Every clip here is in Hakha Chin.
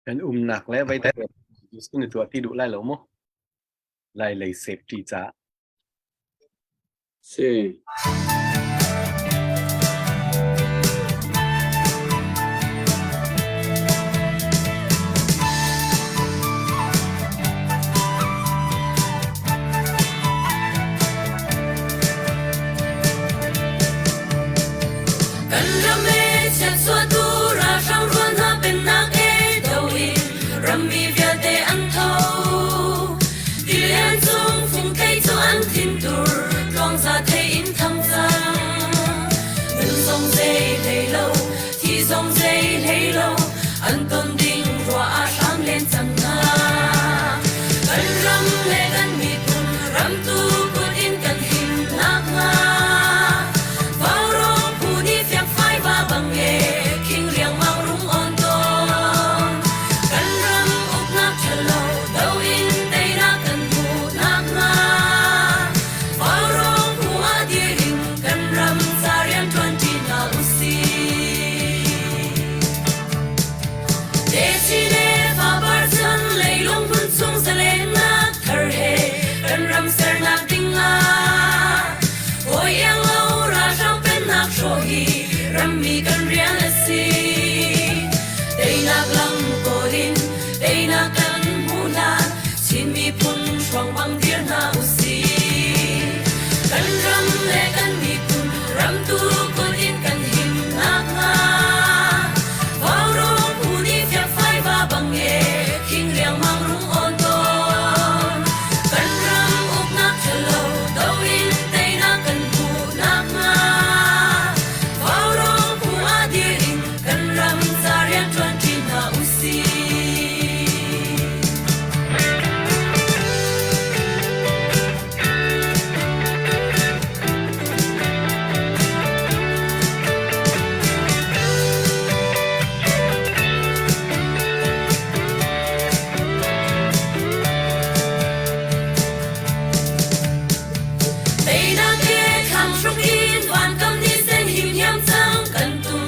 Kan umnak le vei kan i tuah ti duh lai lo mu. Lai lei safety caah. Si. Kan ram e chiatchuahtu ralhrang rual hna pennak e do in rammi vialte an tho. Tilian cung fungthei cu an thintur tluangza thei in thang cang. Nun zong zei hlei lo, thi zong zei hlei lo, an ton ding ruah ah hram len cang hna. Kan ram le kan miphun ramtu kut in kan him nakhnga Vaurawng phu nih fiangfai va bang e khing riangmang rung on tawn. Kan ram uknak ṭhalo do in teinak kan hmuh nakhnga Vaurawng phu ah dir in kan ram ca rian ṭuanṭi hna usih. Desi le fapar chan leilung hmun chung zalennak thar he kan ram sernak ding ah hawi iang lo ralhrang pennak hrawh hi rammi kan rian a si. Teinak lam kawl in teinak kan hmuh hlan Chin miphun hruang bang dir hna usih. Kan ram le kan miphun ramtu kut in kan him nakhnga Vaurawng phu nih fiangfai va bang e khing riangmang rung awn tawn. Kan ram uknak ṭhalo do in teinak kan hmuh nakhnga Vaurawng phu ah dir in kan ram ca rian ṭuanṭi hna usih. Teinak he thlang hruk in vankam ni sen him hiam cang kan tum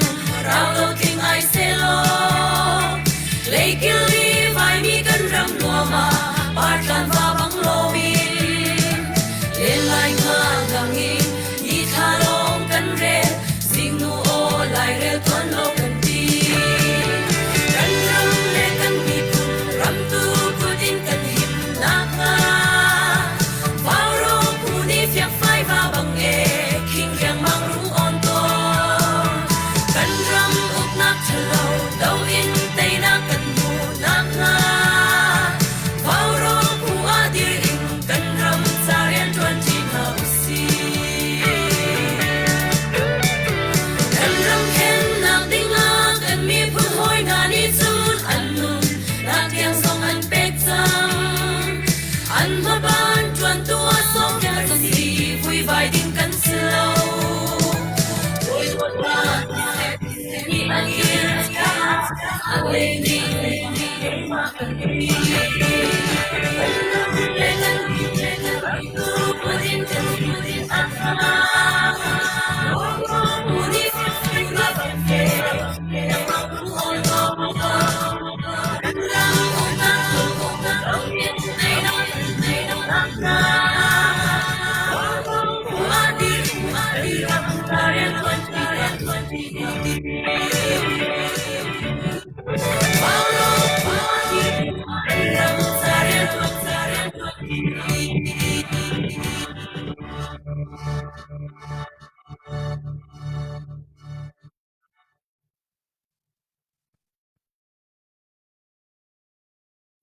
rau lo tling ai selaw leikil i vaimi kan ram nuam ah partlan va bang loin len lai nga ngang in ni thla lawng kan rel zingnu aw lairel tuan lo kan ti kan ram le kan miphun ramtu kut in kan him nakhnga Vaurawng phu nih fiangfai va bang e khing riangmang rung awn tawn kan ram uknak ṭhalo do in teinak kan hmuh nakhnga Vaurawng phu ah dir in kan ram ca rian ṭuan ṭi hna usih. Kan ram khennak dingah kan miphun hawi hna nih cun an nun nak tiang zong an pek cang. An hmaban ṭuantu ah sawmnak si vuivai ding kan si lo.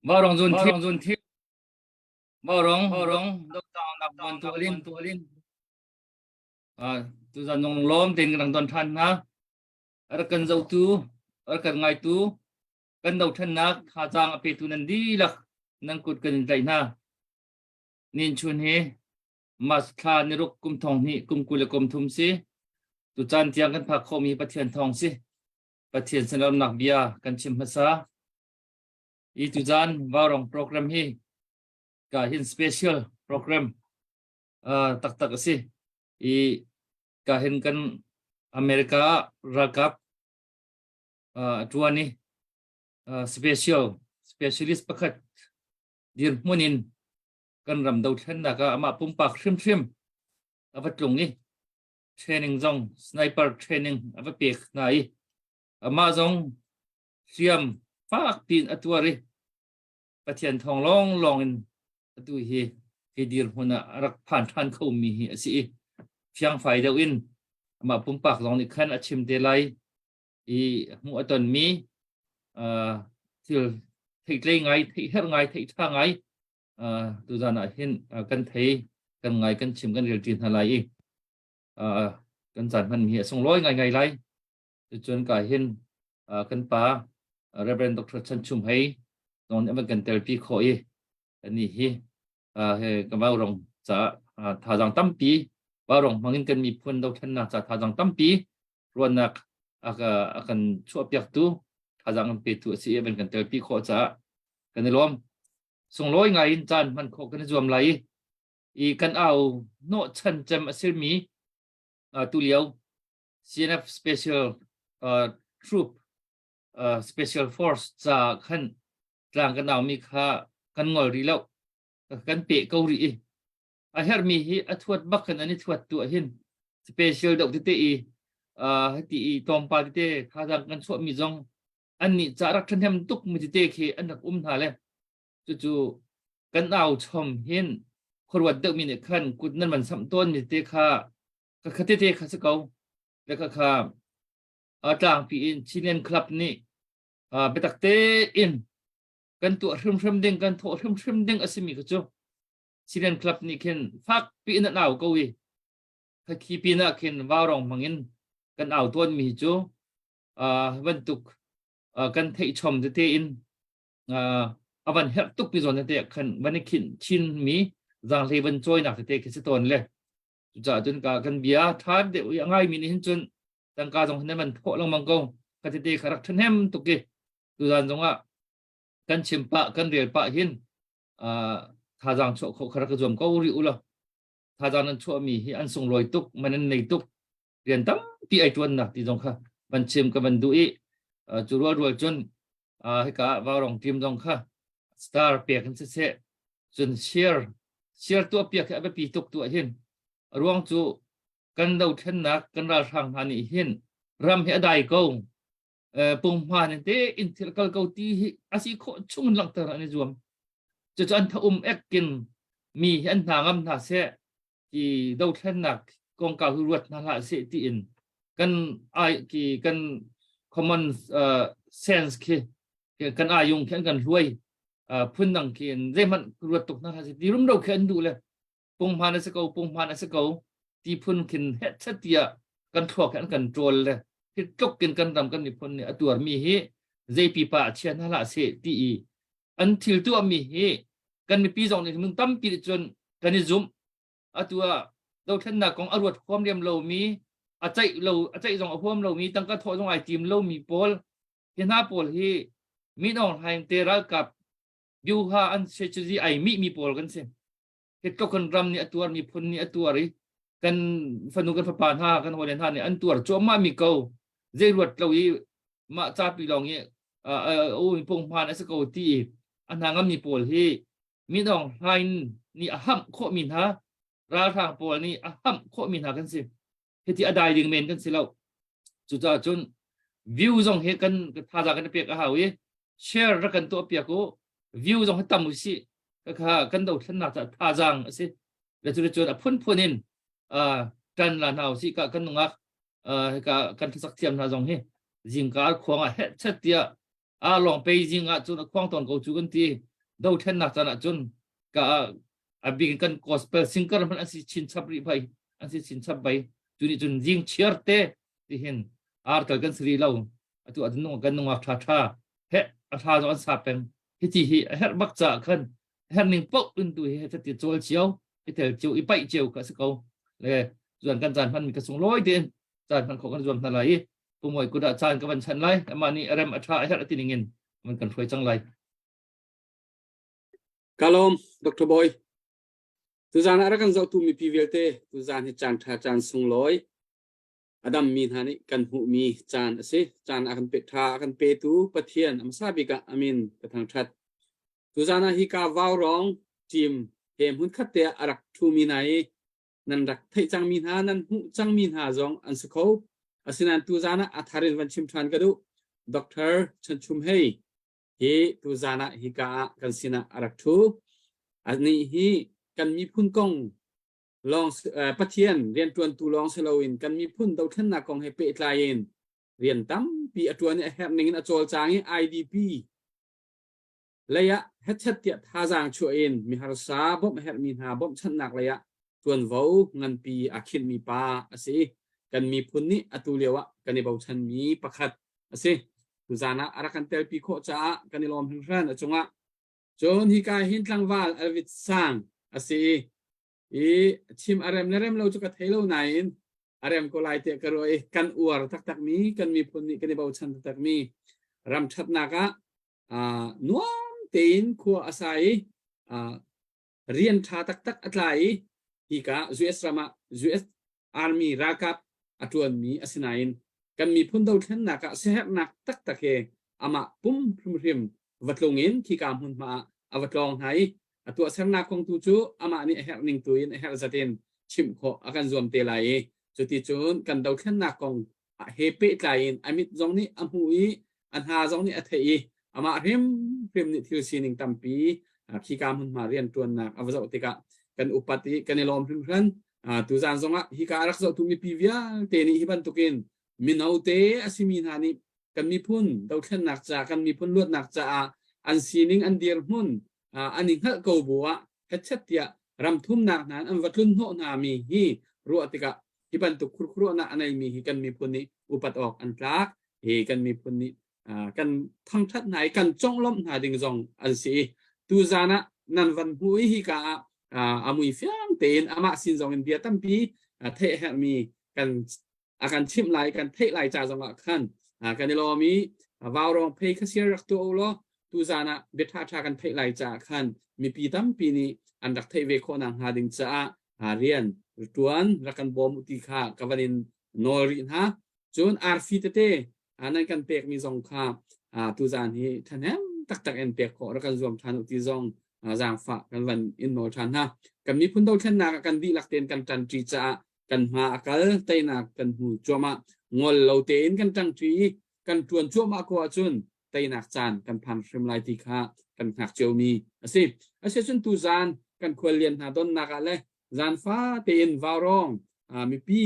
Vaurawng zun thil zun thil Vaurawng vaurawng dotang nak buan tualin tualin tu zan nong lom ten kan don than na rak kan zohtu rak kan ngaitu kan dothlennak thazaang a petu nan dihlak nan kut kan in tlaih hna. Nin chun hi March thla ni ruk kum thong hnih kum 20 le kum thum si. Tucaan tiang kan phak khawhmi Pathian thawng si. Pathian sinlawmnak bia kan chim hmasa. I tuzan Vaurong program hi ka hin special program uh, taktak a si. I ka hin kan America ralkap uh, a tuan i. Special specialist pakhat dirhmun in kan ram dothlennak ah amah pumpak hrimhrim a va tlung i training zong sniper training a va pek hna i amah zong hliam fak piin a tuar i Pathian thawng lawnglawng in atu hi hi dirhmun ah a rak phan ṭhan khomi hi a si i fiangfai deuh in amah pumpak zong nih khan a chim te lai i hmuh a tonmi thil theihtlei ngai, theihherh ngai, theihṭha ngai tuzan ah hin kan thei, kan ngai, kan chim, kan rel ṭi hna lai i kan caan hmanmi hi a sunglawi ngaingai lai. Cucun ka hin kan pa Reverend Dr. Chan Chum Hei zong nih a van kan telpi khawh i kannih hi he ka vaurong caah thazaang tampi vaurong hmangin kan miphun dothlennak ca thazaang tampi ruahnak a kan chuahpiaktu thazaang kan petu a si i van kan telpi khawh caah kan i lawm. Sunglawi ngai in caan hman khawh kan i zuam lai i kan au hnawh chan cem a simi tulio CNF Special Troop Special Force ca khan tlang kan aumi kha kan ngol rih lo kan peh ko rih i a herhmi hi a thuat bak khan an i thuat tu ahhin special deuh tete i hiti i tlawmpal tete thazaang kan chuahmi zong annih ca rak ṭhahnem tuk mi tete khi an rak um hna le cucu kan au chom hin khuaruat deuhmi nih khan kut nan van samh tawn mi tete kha ka kha tete kha si ko le kha kha a tlangpi in Chinland Club nih biatak tein kan tuah hrimhrim ding kan thawh hrimhrim ding a simi kha cu Chinland Club nih khin fakpi in an au ko i khi pin ah khin vaurong hmangin kan au tawn mi cu bantuk kan theih chom tete in a van herh tuk mi zawn tete khan van i khinh chin mi zaanghlei van cawinak tete khi si tawn le cucaah cun ka kan bia ṭha deuh i a ngai mi nih hin cun tangka zong hin nan thawh lengmang ko ka tete kha rak ṭhahnem tuk i tuzan zong ah kan chim pah kan rel pah hin thazaang chuah khawh kha rak ka zuam ko rih u law thazaang nan chuahmi hi an sunglawi tuk man an nei tuk rian tampi ai ṭuannak ti zong kha van chim ka van duh i cu rual rual cun hika vaurong team zong kha star pek in siseh cun share share tuah piak hi a biapi tuk tuah hin a ruang cu kan dothlennak kan ralhrang hna nih hin ram hi a dai ko punghman in te in thil kal ko ti hi a si khawh chung in langhter an i zuam cucu an tha um ekin mi hi an hna ngam hna seh ti dothlennak kongkau hi ruat hna hlah seh tiin kan ai ki kan common sense khi kan ayung khi an kan hluai phun dang khi in zeihmanh ruat tuk hna hlah seh ti rumro khi an duh le punghman a si ko punghman a si ko ti phun khin hetchet tiah kan thluak an kan ṭawl le hi tluk in kan ram kan miphun nih a tuarmi hi zei pipa a chia hna hlah seh ti i an thil tuahmi hi kan mipi zong nih minung tampi nih cun kan i zumh atu ah dothlennak kong a ruat huam lem lomi a ceih lo a ceih zong a huam lomi tangka thawh zong ai tim lomi pawl hi hna pawl hi Min Aung Hlaing te ralkap biuha an strategy ai mih mi pawl kan si hi tluk kan ram nih a tuar miphun nih a tuar i kan fanu kan fapa hna kan hawile hna nih an tuar cuahmah mi ko zei ruat lo i mah capi lawng i u punghman a si ko ti i a hna ngam mi pawl hi Min Aung Hlaing nih a hamh khawh mi hna ralhrang pawl nih a hamh khawh mi hna kan si hiti a dai ding men kan si lo cucaah cun view zong hi kan thazaang kan pek a hau i share rak kan tuah piak u view zong hi tam u sih kha kan dothlennak ca thazaang a si le cu cun a phunphun in tan la hna u sih ka kan nungak ka kan thlasak thiam hna zong hi zingka khuang ah het chet tiah a lawng pe zing ah cun a khuang tawn ko cu kan ti dothlennak caan ah cun ka a bik kan gospel singer hmanh an si chin chap rih bai an si chin chap bai cu nih cun zing chiar te ti hin artal kan siri lo atu a nung kan nungak tha tha he a tha zo an sa peng hi ti hi a herh bak cha khan herh ning poh in tu hi he ti chol chiao i tel chiao i pai chiao ka si ko le zuan kan caan hman mi ka sung loi tin caan hman kho kan zuam hna lai i pumoi kuda caan ka van chan lai ama ni rem a tha a herh ti ning in man kan hruai cang lai Kalawm, Dr. Boy. Tuzan ah rak kan zohtu mipi vialte tuzan hi caan ṭha caan sunglawi. A dammi hna nih kan hmuhmi caan a si. Caan a kan pe tha a kan petu Pathian a hmasa bik ah amin ka thangṭhat. Tuzaan ah hika Vaurawng team he hmunkhat te ah a rak ṭhumi hna i nan rak theih cangmi hna nan hmuh cangmi hna zong an si kho. Asinain tuzaan ah a thar in van chim ṭhan ka duh. Dr. Chan Chum Hei hi tuzaan ah hika ah kan sinah a rak ṭhu. Anih hi kan miphun kong lawng Pathian rianṭuantu lawng si loin kan miphun dothlennak kong he pehtlai in rian tampi a ṭuan i a herh ning in a cawlcang i IDP lei ah hetchet tiah thazaang chuah in miharsa bawmh a herhmi hna bawmhchanhnak lei ah ṭuanvo nganpi aa khinhmi pa a si. Kan miphun nih atu lio ah kan i bochanmi pakhat a si. Tuzaan ah a rak kan telpi khawh caah kan i lawm hringhran a cungah. Cun hika hin tlangval Alvit Sang a si i chim a rem le rem lo cu ka thei lo nain a rem ko lai tiah ka ruah i kan uar taktakmi kan miphun nih kan i bochan taktakmi ram ṭhatnak ah nuam tein khua a sa i rian ṭha taktak a tla i hika US ram ah US Army ralkap a ṭuanmi a si nain kan miphun dothlennak ah siaherhnak taktak he amah pum hrimhrim va tlung in khika hmunhma ah a va tlawng hna i a tuahsernak kong tu cu amah nih a herh ning tu in a herh zat in chimh khawh a kan zuam te lai i cuti cun kan dothlennak kong he pehtlai in a mit zong nih a hmuh i a hna zong nih a theih i amah hrimhrim nih thil sining tampi khika hmunhma rianṭuannak a va zoh tikah kan upat i kan i lawm hringhran. Tuzaan zongah hika a rak zohtu mipi vialte nih hi bantukin mino te a simi hna nih kan miphun dothlennak ca kan miphun luatnak caah an sining an dirhmun an i hngalh ko bu ah hetchet tiah ram thumnak hna an va tlun hnawh hna mi hi ruah tikah hi bantuk khurkhuruahnak a neimi hi kan miphun nih upat awk an tlak. Hi kan miphun nih kan thangthat hna i kan conglawmh hna ding zong an si i tuzaan ah nan van hmu i hika ah a mui fiang tein amah sin zong in bia tampi theih herhmi kan a kan chimh lai kan theih lai ca zong ah khan kan i lawm i vaurawng phei kha siar rak tuah u law tuzaan ah bia ṭhaṭha kan theih lai caah khan mipi tampi nih an rak theih ve khawh nak hnga ding caah rian ṭuan rak kan bawm u ti kha ka van in nawl rih hna. Cun arfi tete nan kan pekmi zong kha tuzaan hi ṭhahnem taktak in pek khawh rak kan zuam ṭhan u ti zong zaangfah kan van in nawl ṭhan hna. Kan miphun dothlennak ah kan dihlak tein kan ṭanṭi caah kan hma a kal teinak kan hmu cuahmah. Ngol lo tein kan ṭangṭi i kan ṭuan cuahmah ko ahcun teinak caan kan phan hrim lai ti kha kan hngak ciomi a si. Asiahcun tuzaan kan khuallian hna donnak ah le zaan fa tein vaurawng mipi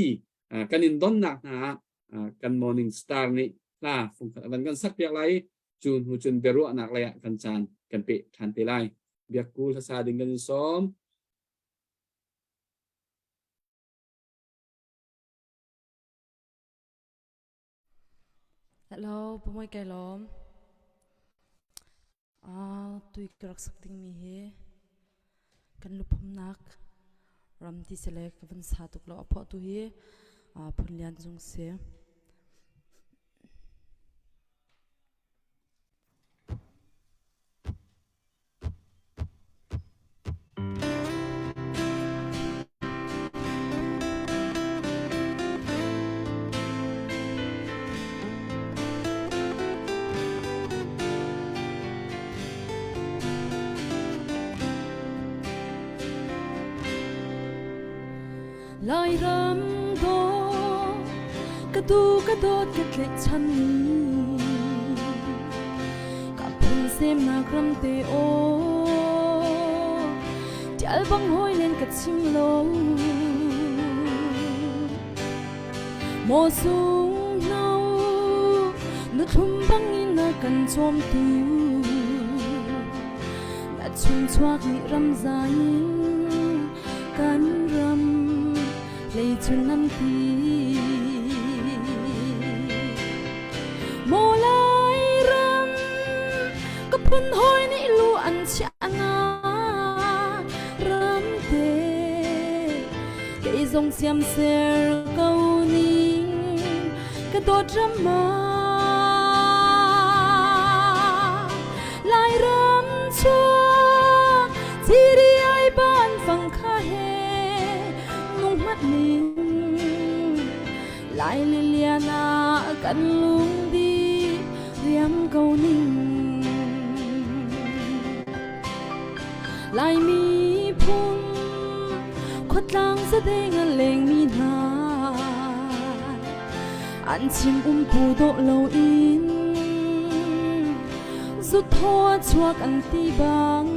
kan in donnak hna ah kan morning star nih hla fungkhat a van kan sak piak lai i cu hnu cun biaruahnak lei ah kan caan kan peh ṭhan te lai. Biakku hlasa ding kan in sawm. Hello, pumoi kai lawm. Tui ka rak sak dingmi hi kan luphumnak ram ti sile ka van sa tuk lo a phuahtu hi Phunlian Zung si. Lairam dawh ka tu ka dawt ka tlaihchan Ka phun semnak ram te aw Tial bang hawi len ka chim lo Maw sung no nu thlum bang in a kan cawmtu Na chung chuak nih ram zai in kan ram leicun nan ti Maw Lairam ka phun hawi nih lu an chiahnak ram te kei zong siamser ko ning ka dawt ram ma Lairam chuak thiri ai ban fang kha he nung mat ning. Lai lilian ah kan lungdi riam ko ning. Laimi phun khuatlang zadeng a lengmi hna an chim umtu dawh loin zuthaw a chuak an ti bang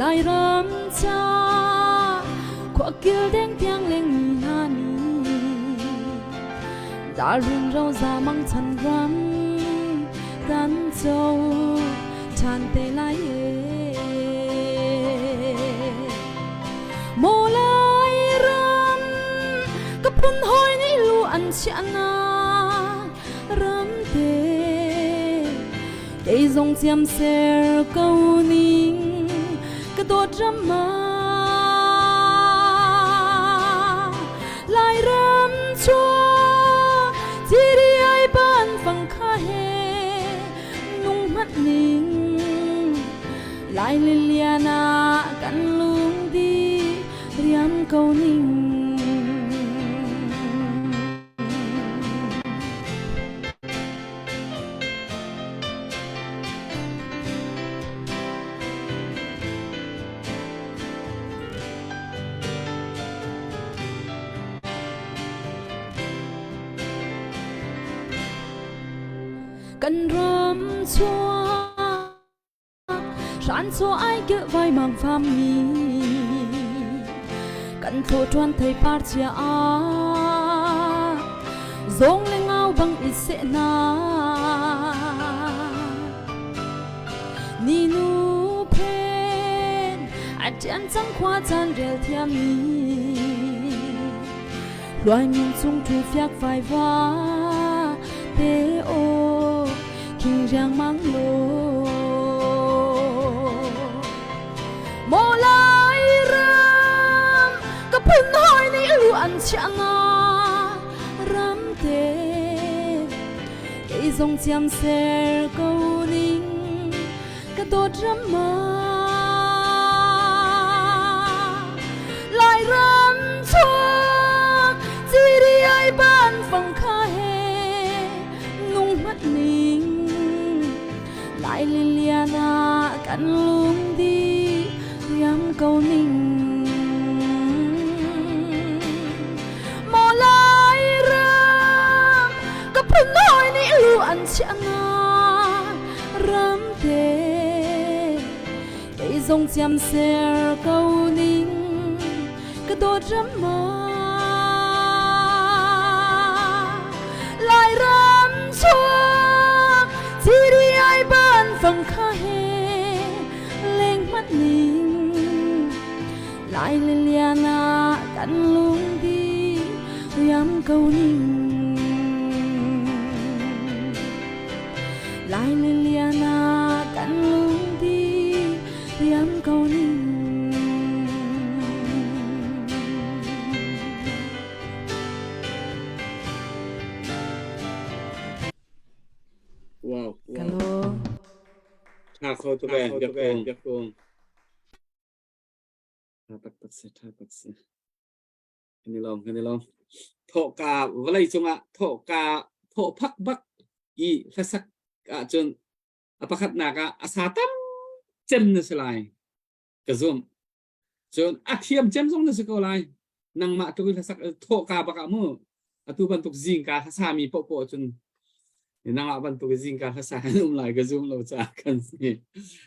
Lairam ca khua kil deng tiang lengmi hna nih Darrin roza mang chan ram kan co ṭhan te lai e. Maw Lairam ka phun hawi nih lu an chiahnak ram te kei zong ciam ser ko ning ka dawt ram ah Lairam chuak ciri ai ban fang kha he nung hmat ning Lai lilian ah kan lungdi riam ko ning. Kan ram chuak Hran chaw ai kilh vai mang pham mi kan thlawh ṭuan thei par chia ah zawng le ngau bang i seh na ni nu phen a ṭian cang khua caan rel thiam mi Hluai min cung ṭhu fiak fai va te aw king riangmang law. Maw lai ram ka phun hawi nih lu an chiah nga ram te kei zong ciam ser ko ning ka dawt ram ma Lairam chuak ciri ai ban fang kha he nung hmat ning Lai lilian ah kan lungdi riam ko ning Maw Lairam ka phun hawi nih lu an chiah nga ram te kei zong ciam ser ko ning ka dawt ram ma Lairam chuak ciri ai ban fang kha he leng hmat ning Lai lilian ah kan lungdi riam ko ning Lai lilian ah kan lungdi riam ko ning. Wow. Kalo. Tha kho tu be biak biak kong. Tha tak tak se tha tak se. Kan i lawm, kan i lawm. Thawhka vawlei cungah thawhka thawhphak bak i hlasak ahcun a pakhatnak ah a sa tam cem na si lai ka zumh. Cun a thiam cem zong na si ko lai. Nangmah tluk in hlasak thawhka bak ah mu atu bantuk zingka hlasami paohpaoh cun nangah bantuk zingka hlasa an um lai ka zum lo caah kan si.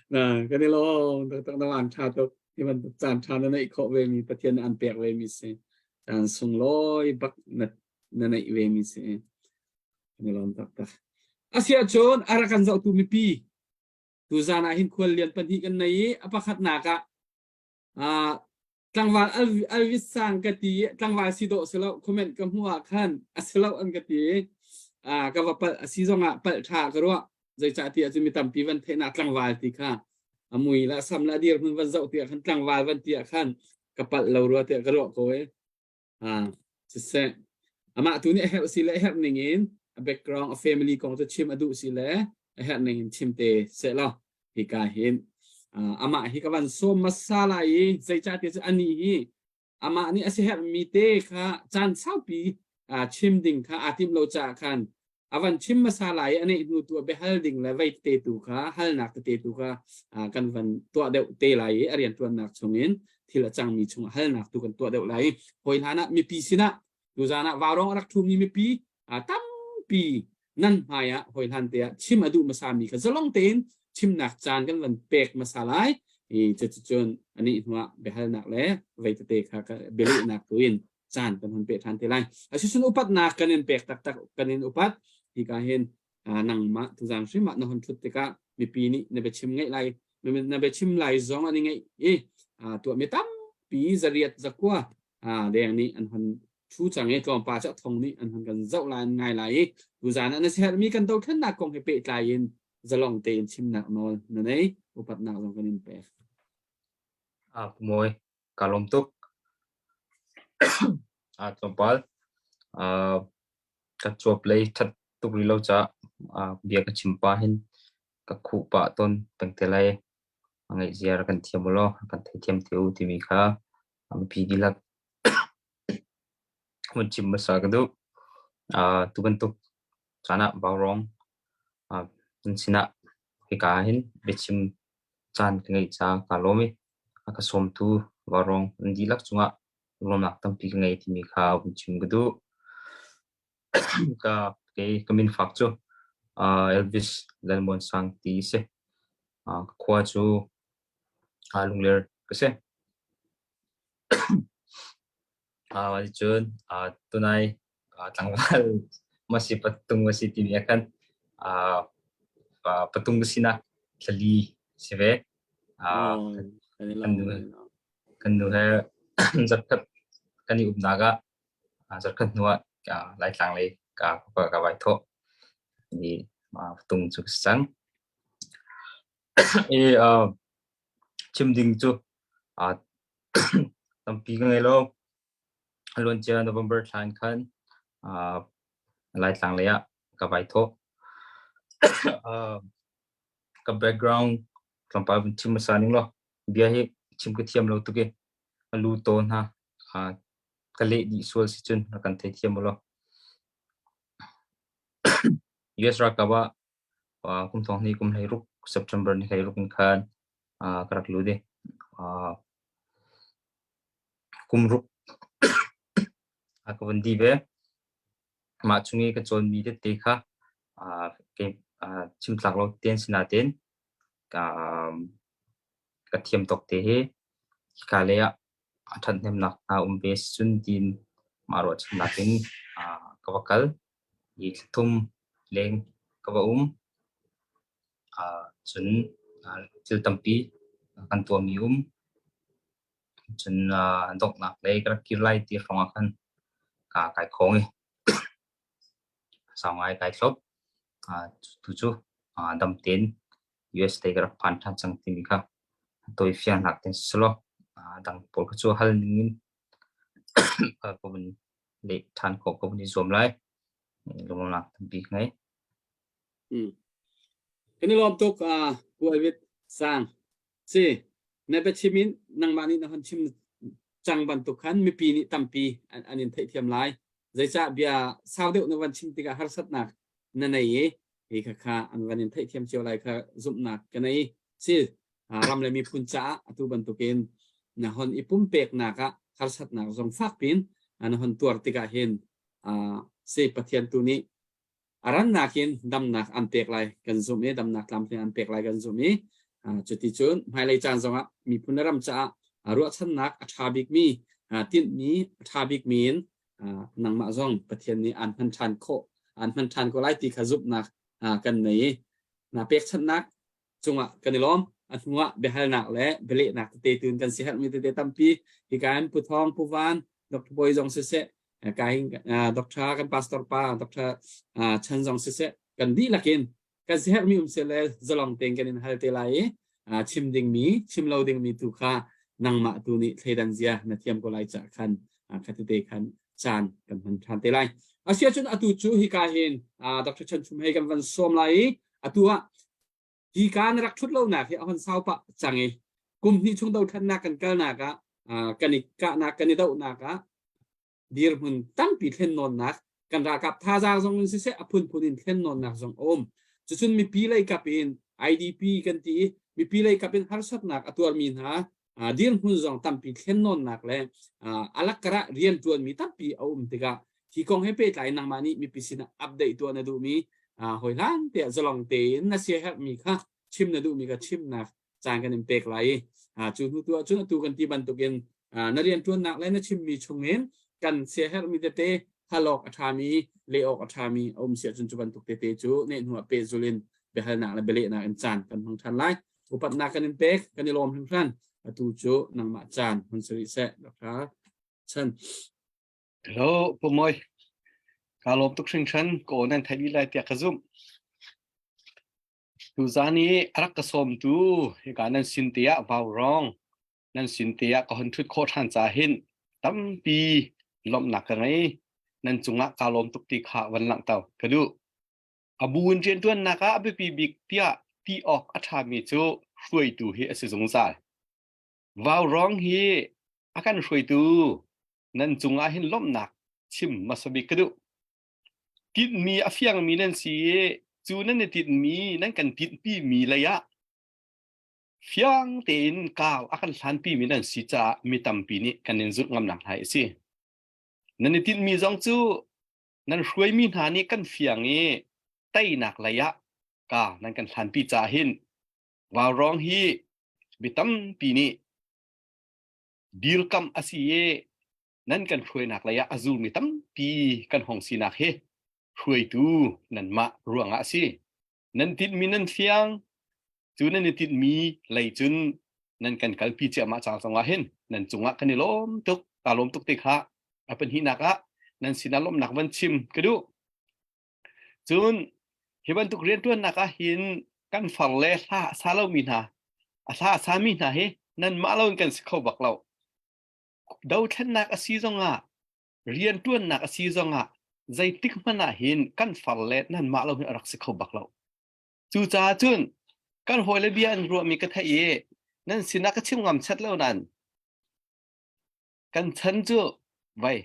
Na kan i lawm taktak na wan tha tuk. Hi bantuk caan ṭha na neih khawh vemi Pathian nih an pek vemi si. Caan sunglawi bak na, na neih vemi si. Kan i lawm taktak. Asiahcun a rak kan zohtu mipi tuzaan ah hin khual lian pahnih kan nei i a pakhatnak ah ah tlangval Alvis Sang ka ti i tlangval si dawh si lo comment ka hmuh ah khan a si lo an ka ti i ah ka va palh a si zong ah palh ṭha ka ruah zeicahtiah cun mi tampi van theihnak tlangval ti kha a mui le a sam le a dirhmun van zoh tiah khan tlangval van ti ah khan ka palh lo rua tiah ka ruah ko i ah siseh amah tu nih a herh si le a herh ning in a background a family kong cu chim a duh si le a herh ning in chim te seh law hika hin amah hi ka van sawm hmasa lai i zeicahtiah cu ani hi. Amah nih a siaherhmi te kha caan saupi chim ding kha aa timh lo caah khan a van chim hmasa lai i a neih hnu tu ah biahal ding le vei tete tu kha halnak tete tu kha kan van tuah deuh te lai i a rianṭuannak chungin thil a cangmi chung halnak tu kan tuah deuh lai i hawi hlan ah mipi sinah tuzaan ah vaurawng a rak ṭhumi mipi tampi nan hmai ah hawi hlan te ah chim a duh hmasa mi kha zalong tein chimnak caan kan van pek hmasa lai i cuticun anih hnuah biahalnak le vei tete kha bialehnak tu in caan kan hun pe ṭhan te lai. Asicun upatnak kan in pek taktak kan in upat. Hika hin nangmah tuzaan hrim ah na hun ṭhut tikah mipi nih na biachim ngaih lai na biachim lai zong an i ngaih i tuahmi tampi zariat zakua deng nih an hun ṭhu cang i tlawmpa cu a thong nih an hun kan zoh lai an ngai lai i tuzaan ah na siaherhmi kan dothlennak kong he pehtlai in zalong tein chimnak nawl na nei upatnak zong kan in pek. Pu Mawi, Kaa lawm tuk. Tlawmpal ka cuap lei ṭhat tuk rih lo caah bia ka chim pah hin ka khuh pah tawn peng te lai. A ngaihzia rak kan thiam ulaw kan theithiam te u timi kha mipi dihlak hun chim hmasa ka duh. Tu bantuk caan ah vaurawng nan sinah hika ah hin biachim caan ka ngeih caah kaa lawm i a ka sawmtu vaurawng nan dihlak cungah lawmnak tampi ka ngei timi kha vun chim ka duh. Ka kei ka min fak cu Elvis Lalmuan Sang ti a si. Ka khua cu Lungler ka si. Cun tunai tlangval masi patung a si timi ah khan patung ka sinak thlali si ve. Kan nu he zarhkhat kan i umnak ah zarhkhat hnu ah Laitlang lei ka ka vai thawh. I patung cu ka si cang. I chim ding cu tampi ka ngei lo. A luancia November thla in khan Laitlang lei ah ka vai thawh. Ka background tlawmpal vun chim hmasa ning law bia hi chim ka thiam lo tuk i a lu taw hna ka leh dih sual si cun rak kan theithiam u law. US ralkap ah kum thong hnih kum 16 September ni 16 in khan ka rak lut i kum ruk a ka vun di ve. Mah chung i ka cawnmi tete kha chim tlak lo tein si nain ka thiam tawk te hi hika lei ah a ṭhathnemnak hna um ve cun tiin mah ruahchannak in ka va kal i thla thum leng ka va um. Cun thil tampi kan tuahmi um. Cun donghnak lei ka rak kir lai ti hrawng ah khan ka kai khawng i sau ngai kai thlop. Tu cu dam tein US lei ka rak phan ṭhan cang timi kha tawi fiangnak tein si selaw dang pawl kha cu hal ning in ka vun leh ṭhan khawh ka vun i zuam lai. Lunglawmhnak tampi ka ngei. Kan i lawm tuk Pu Alvit Sang. Si, na biachim in nangmah nih na hon chim cang bantuk khan mipi nih tampi an in theihthiam lai. Zeicah bia sau deuh na van chim tikah harsatnak na nei i hi kha kha an van in theihthiam cio lai kha zumhnak ka nei. Si, ram le miphun caah atu bantukin na hon i pumpeknak ah harsatnak zong fak pin na hon tuar tikah hin si Pathian tu nih a rannak in damnak an pek lai kan zumh i damnak tlamtling an pek lai kan zumh i cuticun hmailei caan zongah miphun le ram caah ruahchannak a ṭha bikmi tinhmi a ṭha bikmi in nangmah zong Pathian nih aan hman ṭhan khawh aan hman ṭhan ko lai ti kha zumhnak kan nei i na pekchanhnak cungah kan i lawm. A hnuah biahalnak le bialehnak tete tu in kan siaherhmi tete tampi hika in Pu Thawng, Pu Van, Dr. Bawi zong siseh, ka hin Dr. kan pastor pa Dr. Chan zong siseh, kan dihlak in kan siaherhmi um seh le zalong tein kan in hal te lai i chim dingmi, chim lo dingmi tu kha nangmah tu nih thleidan zia na thiam ko lai cah khan kha tete khan caan kan hman ṭhan te lai. Asiahcun atu cu hika hin Dr. Chan Chum hei kan van sawm lai i atu ah hi ka na rak ṭhut lonak hi a hon sau pah cang i kum hnih chung dothlatnak kan kalnak ah. Kan i kahnak kan i dohnak ah dirhmun tampi thlennawnnak kan ralkap thazaang zong in siseh a phunphun in thlennawnnak zong a um. Cucun mipi lei kap in IDP kan ti i mipi lei kap in harsatnak a tuarmi hna dirhmun zong tampi thlennawnnak le alakkarah rianṭuanmi tampi a um tikah hi kong he pehtlai nangmah nih mipi sinah update tuah na duhmi hawi hlan tiah zalong tein na siaherhmi kha chim na duhmi kha chimnak caan kan in pek lai i cu hnu tu ahcun atu kan ti bantukin na rianṭuannak le na chimmi chungin kan siaherhmi tete hal awk a ṭhami leh awk a ṭhami a um si ahcun cu bantuk tete cu neh hnu ah pehzul in biahalnak le bialehnak in caan kan hmang ṭhan lai. Upatnak kan in pek, kan i lawm hringhran. Atu cu nangmah caan hun si rih seh, Dr. Chan. Hello, Pu Mawi. Kaa lawm tuk hringhran ko nan theih dih lai tiah ka zumh. Tuzaan i a rak ka sawmtu hika nan sin te ah vaurawng nan sin te ah ka hon ṭhut khawh ṭhan caah hin tampi lawmhnak ka ngei. Nan cungah kaa lawm tuk ti kha van langhter ka duh. A bu in rianṭuannak ah a biapi bik tiah ti awk a ṭhami cu hruaitu hi a si zungzal. Vaurawng hi a kan hruaitu nan cungah hin lawmhnak chim hmasa bik ka duh. Tinhmi a fiangmi nan si i cu nan i tinhmi nan kan tinhpimi lei ah fiang tein kau a kan hlanpimi nan si caah mi tampi nih kan in zulh ngamnak hna hi a si. Nan i tinhmi zong cu nan hruaimi hna nih kan fiang i teinak lei ah ka nan kan hlanpi caah hin vaurawng hi mi tampi nih dirkamh a si i nan kan hruainak lei ah a zulmi tampi kan hong sinak hi hruaitu nanmah ruangah a si. Nan tinhmi nan fiang, cu nan i tinhmi lei cun nan kan kalpi ciahmah cang zongah hin nan cungah kan i lawm tuk, kaa lawm tuk te kha a pahnihnak ah nan sinah lawmhnak van chim ka duh. Cun hi bantuk rianṭuannak ah hin kan far le hla a sa lomi hna, a hla a sami hna hi nanmah loin kan si kho bak lo. Dothlennak a si zongah, rianṭuannak a si zongah zeitik hmanh ah hin kan far le nanmah lo hin a rak si kho bak lo. Cucaah cun kan hawile bia an ruahmi ka theih i nan sinah ka chim ngam chat lo nain kan chan cu vai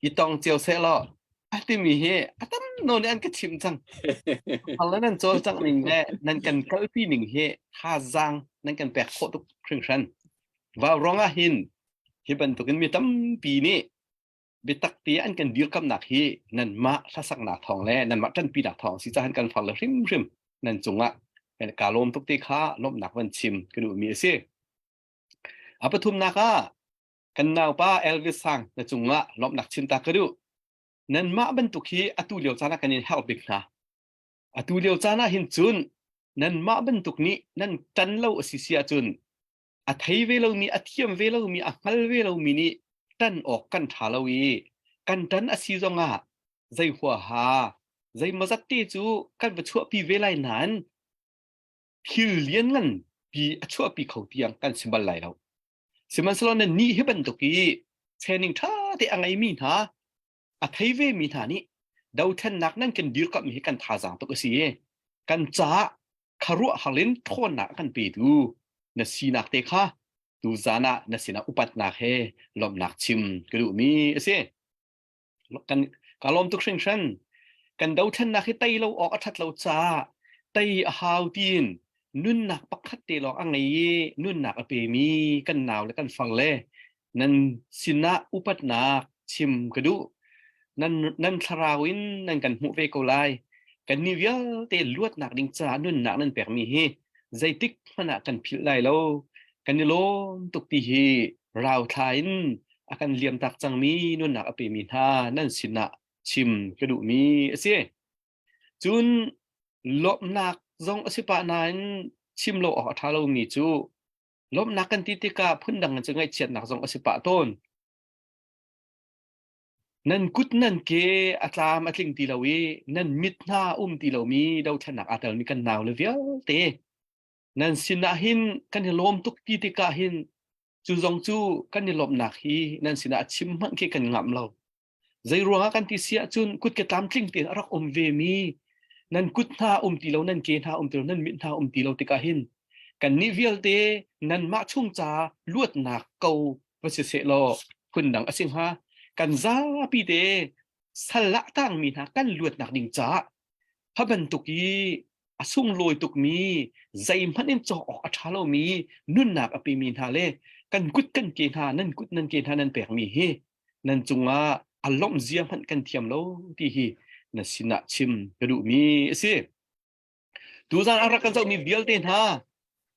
i tong cio seh law a timi hi a tam nawn in an ka chimh cang. Far le nan cawlcangh ning le nan kan kalpi ning hi thazaang nan kan pek khawh tuk hringhran. Vauruang ah hin hi bantukin mi tampi nih biatak te an kan dirkamnak hi nanmah hlasaknak thawng le nanmah ṭanpinak thawng si cahan kan far le hrimhrim nan cungah kaa lawm tuk te kha lawmhnak van chim ka duhmi a si. A pathumnak ah kan naupa Elvis Sang na cungah lawmhnak chim ta ka duh. Nanmah bantuk hi atu lio caan ah kan in herh bik hna. Atu lio caan ah hin cun nanmah bantuk nih nan ṭan lo a si si ahcun a thei ve lomi, a thiam ve lomi, a hngal ve lomi nih ṭan awk kan ṭha lo i kan ṭan a si zongah zei huaha zeimawzat te cu kan va chuahpi ve lai nain thil lianngan pi a chuahpi kho tiang kan si bal lai lo. Sihmanhsehlaw nan nih hi bantuk i training ṭha te a ngeimi hna, a thei vemi hna nih dothlennak nan kan dirkamh hi kan thazaang tuk a si i kan caah khuaruahhar in ṭhawnnak a kan petu na sinak te kha tuzan ah na sinah upatnak he lawmhnak chim ka duhmi a si. Kan ka lawm tuk hringhran. Kan dothlennak hi tei lo awk a ṭhat lo caah tei a hau tiin nunnak pakhat te lawng a ngei i nunnak a pemi kan nau le kan far le nan sinah upatnak chim ka duh. Nan, nan thlarau in nan kan hmuh ve ko lai. Kannih vialte luatnak ding caah nunnak nan pekmi hi zeitik hmanh ah kan philh lai lo. Kan i lawm tuk ti hi rauthla in a kan liamtak cangmi nunnak a pemi hna nan sinah chim ka duhmi a si. Cun lawmhnak zong a si pah nain chim lo awk a ṭha lomi cu lawmhnak kan ti tikah phundang in cu ngaihchiatnak zong a si pah tawn. Nan kut nan ke a tlam a tling ti lo i nan mit hna um ti lomi dothlennak aa telmi kan naule vialte nan sinah hin kan i lawm tuk ti tikah hin cu zong cu kan i lawmhnak hi nan sinah a chim hmanh khi kan ngamh lo. Zei ruangah kan ti si ahcun kut ke tlamtling tein a rak um vemi nan kut hna um ti lo, nan ke hna um ti lo, nan mit hna um ti lo tikah hin kannih vialte nanmah chung ca luatnak ko. Va si sehlaw phundang a si hnga. Kan zapi te sal ah tangmi hna kan luatnak ding caah kha bantuk i a sunglawi tukmi zeihmanh in cawk awk a ṭha lomi nunnak a pemi hna le kan kut kan ke hna nan kut nan ke hna nan pekmi hi nan cungah a lawmh zia hmanh kan thiam lo ti hi na sinah chim ka duhmi a si. Tuzaan a rak kan zohmi vialte hna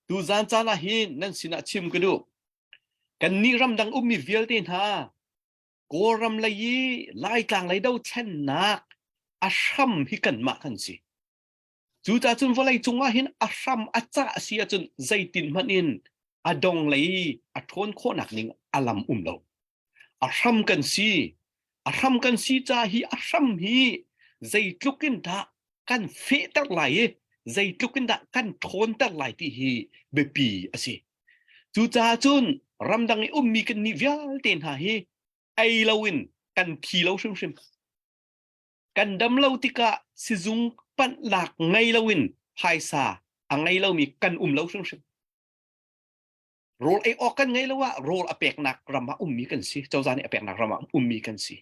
tuzaan caan ah hin nan sinah chim ka duh. Kannih ramdang ummi vialte hna Kawlram lei i Laitlang lei dothlennak a hram hi kanmah kan si. Cucaah cun vawlei cung ah hin a hram a cah a si ahcun zeitin hmanh in a dong lei a ṭhawn khawhnak ning a lam um lo. A hram kan si. A hram kan si ca hi a hram hi zeitluk in dah kan fehter lai i zeitluk in dah kan ṭhawnter lai ti hi biapi a si. Cucaah cun ramdang i ummi kannih vialte hna hi ei loin kan thi lo hrimhrim. Kan dam lo tikah sizung panhlak ngei loin phaisa a ngei lomi kan um lo hrimhrim. Rawl ei awk kan ngei lo ah rawl a peknak ram ah ummi kan si. Cozah nih a peknak ram ah ummi kan si.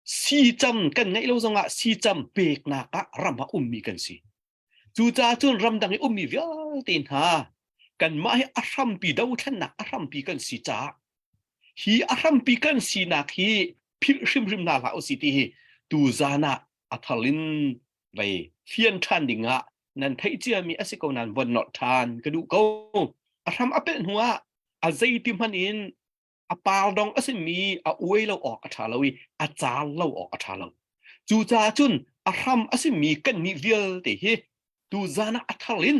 Sicam kan ngeih lo zongah sicam peknak ah ram ah ummi kan si. Cucaah cun ramdang i ummi vialte hna kanmah hi a hrampi dothlennak a hrampi kan si caah hi a hrampi kan sinak hi philh hrimhrim hna hlah usih ti hi tuzaan ah a thar in vei fian ṭhan ding ah nan theih ciami a si ko nain von nolh ṭhan ka duh ko. A hram a pelh hnu ah a zeiti hmanh in a pardong a simi a uai lo awk a ṭha lo i a caar lo awk a ṭha lo. Cucaah cun a hram a simi kannih vialte hi tuzaan ah a thar in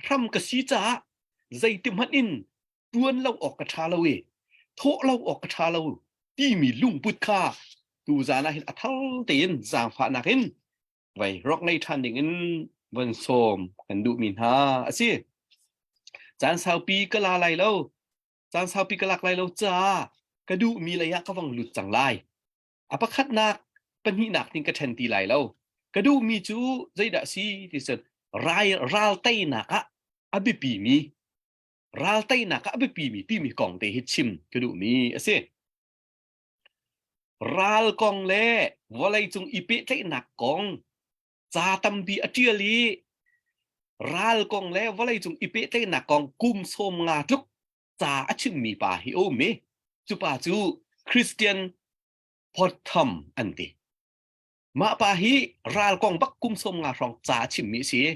hram ka si caah zeiti hmanh in ṭuan lo awk ka ṭha lo i thawh lo awk ka ṭha lo timi lungput kha tuzaan ah hin a thar tein zaangfahnak in vai rak ngei ṭhan ding in von sawm kan duhmi hna a si. Caan saupi ka la lai lo. Caan saupi ka lak lai lo caah ka duhmi lei ah ka vang lut cang lai. A pakhatnak, pahnihnak tin ka ṭhen ti lai lo. Ka duhmi cu zeidah si ti cun rai ral teinak ah a biapimi ral teinak ah a biapimi timi kong te hi chim ka duhmi a si. Ral kong le vawleicung i pehtlaihnak kong ca tampi a ṭial i ral kong le vawleicung i pehtlaihnak kong kum 50 tluk ca a chimmi pa hi a um i cu pa cu Christian Pottham an ti. Mah pa hi ral kong bak kum 50 hrawng ca a chimmi a si i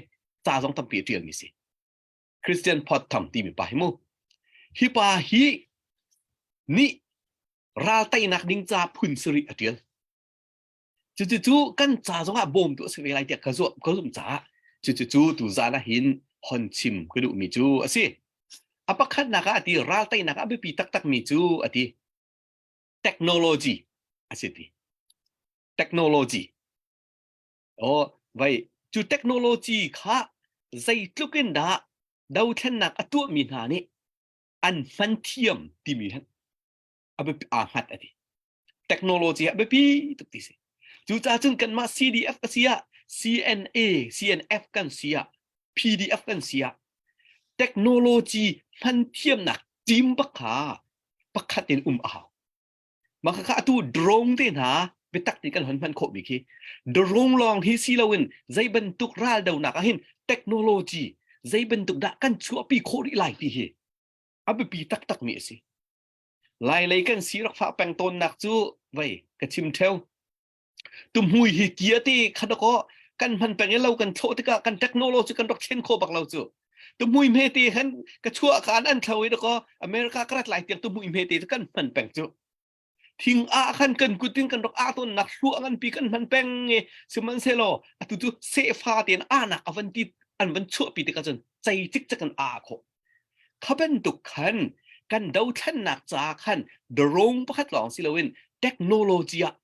ca zong tampi a ṭialmi a si. Christian Pottham timi pa hi mu. Hi pa hi nih ral teinak ding ca phun sarih a ṭial. Cucu kan ca zongah bawmtu a si ve lai tiah ka zuam ka zumh caah cucu tu zan ah hin hon chim ka duhmi cu a si. A pakhatnak ah a ti ral teinak ah a biapi taktakmi cu a ti technology a si ti. Technology. Oh, vai cu technology kha zeitluk in dah dothlennak a tuahmi hna nih an hman thiam timi hin a biapi aa hngat a ti. Technology a biapi tuk ti si. Cucaah cun kanmah CDF a si ah CNA, CNF kan si ah PDF kan si ah technology hman thiamnak team bak kha pakhat in um a hau. Mah kha atu drone te hna biatak ti kan hon hman khawhmi khi drone lawng hi si loin zei bantuk ral donak ah hin technology zei bantuk dah kan chuahpi khawh rih lai ti hi a biapi taktakmi a si. Lailei kan si rak fah peng tawnnak cu vei ka chim theo. Tumhui hi kia te kha dakaw kan hman peng i lo kan thlawh tikah kan technology kan rak thlen kho bak lo cu. Tumhui hme te khan ka chuah khan an thlo i dakaw America ka rat lai tiang tumhui hme te cu kan hman peng cu. Thing ah khan kan kutin kan rak ah tawn nak hluah nganpi kan hman peng i sihmanhsehlaw atu cu sefa tein ahnak a van ti an van chuahpi tikah cun cei cikcek in aa khawh. Kha bantuk khan kan dothlennak caah khan drone pakhat lawng si loin technology ah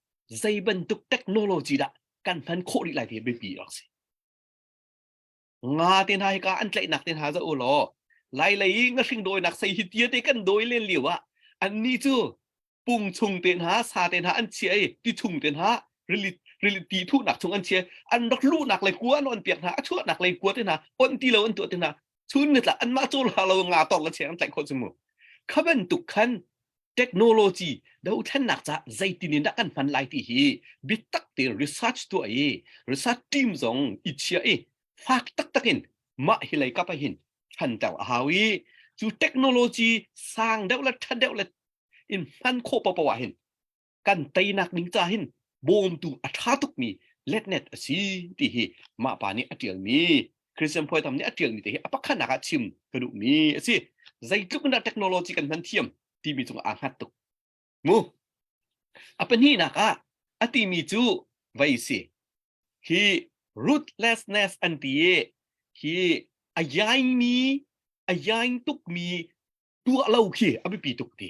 zei bantuk technology dah kan hman khawh rih lai ti biapi rak si. Nga te hna hika an tlaihnak te hna za u law lai lei i ngahring dawinak sei hi tia te kan dawi len lio ah annih cu pung chung te hna sa te hna an chia i ti chung te hna rili rili ti thuhnak chung an chia an rak luhnak lei kua an on piak hna a chuahnak lei kua te hna on ti lo an tuah te hna chun ni tla anmah cawl ha lo nga tawk le cheng an tlaih khawh cu mu kha bantuk khan. Technology dothlennak ca zeitin in dah kan hman lai ti hi biatak te research tuah i research team zong i chia i fak taktak in mah hi lei kap ah hin thanter a hau i cu technology sang deuh le ṭha deuh le in hman khawh paohpaoh ah hin kan teinak ding ca hin bawmtu a ṭha tukmi letnet a si ti hi mah pa nih a ṭialmi Christian Phuaitam nih a ṭialmi te hi a pakhatnak ah chim ka duhmi a si. Zeitluk in dah technology kan hman thiam timi cung aa hngat tuk. Mu. A pahnihnak ah a timi cu vei si. Hi ruthlessness an ti i hi a yaingmi a yaing tukmi tuah lo khi a biapi tuk ti.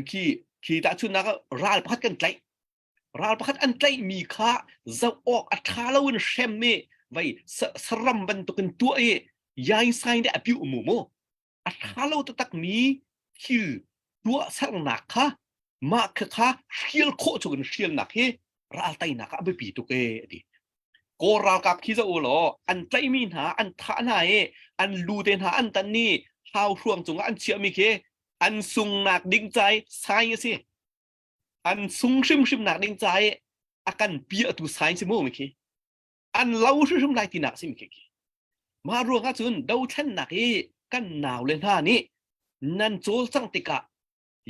Khi khi tahchunhnak ah ral pakhat kan tlaih. Ral pakhat an tlaihmi kha zoh awk a ṭha loin hrem i vei saram bantukin tuah i yaisai nih a piuh mu mu. A ṭha lo taktakmi thil tuahsernak kha mah kha kha hrial khawh chungin hrialnak hi ral teinak ah a biapi tuk ee a ti. Kawl ralkap khi zoh u law an tlaihmi hna an thah hna i an lu te hna an tan i hau hruang cungah an chiahmi khi an sungnak ding cai sai a si. An sung hrimhrim nak ding ca i a kan piahtu sai si mu mi khi. An lo hrimhrim lai tinak si mi khi. Mah ruang ah cun dothlennak i kan nau le hna nih nan cawlcangh tikah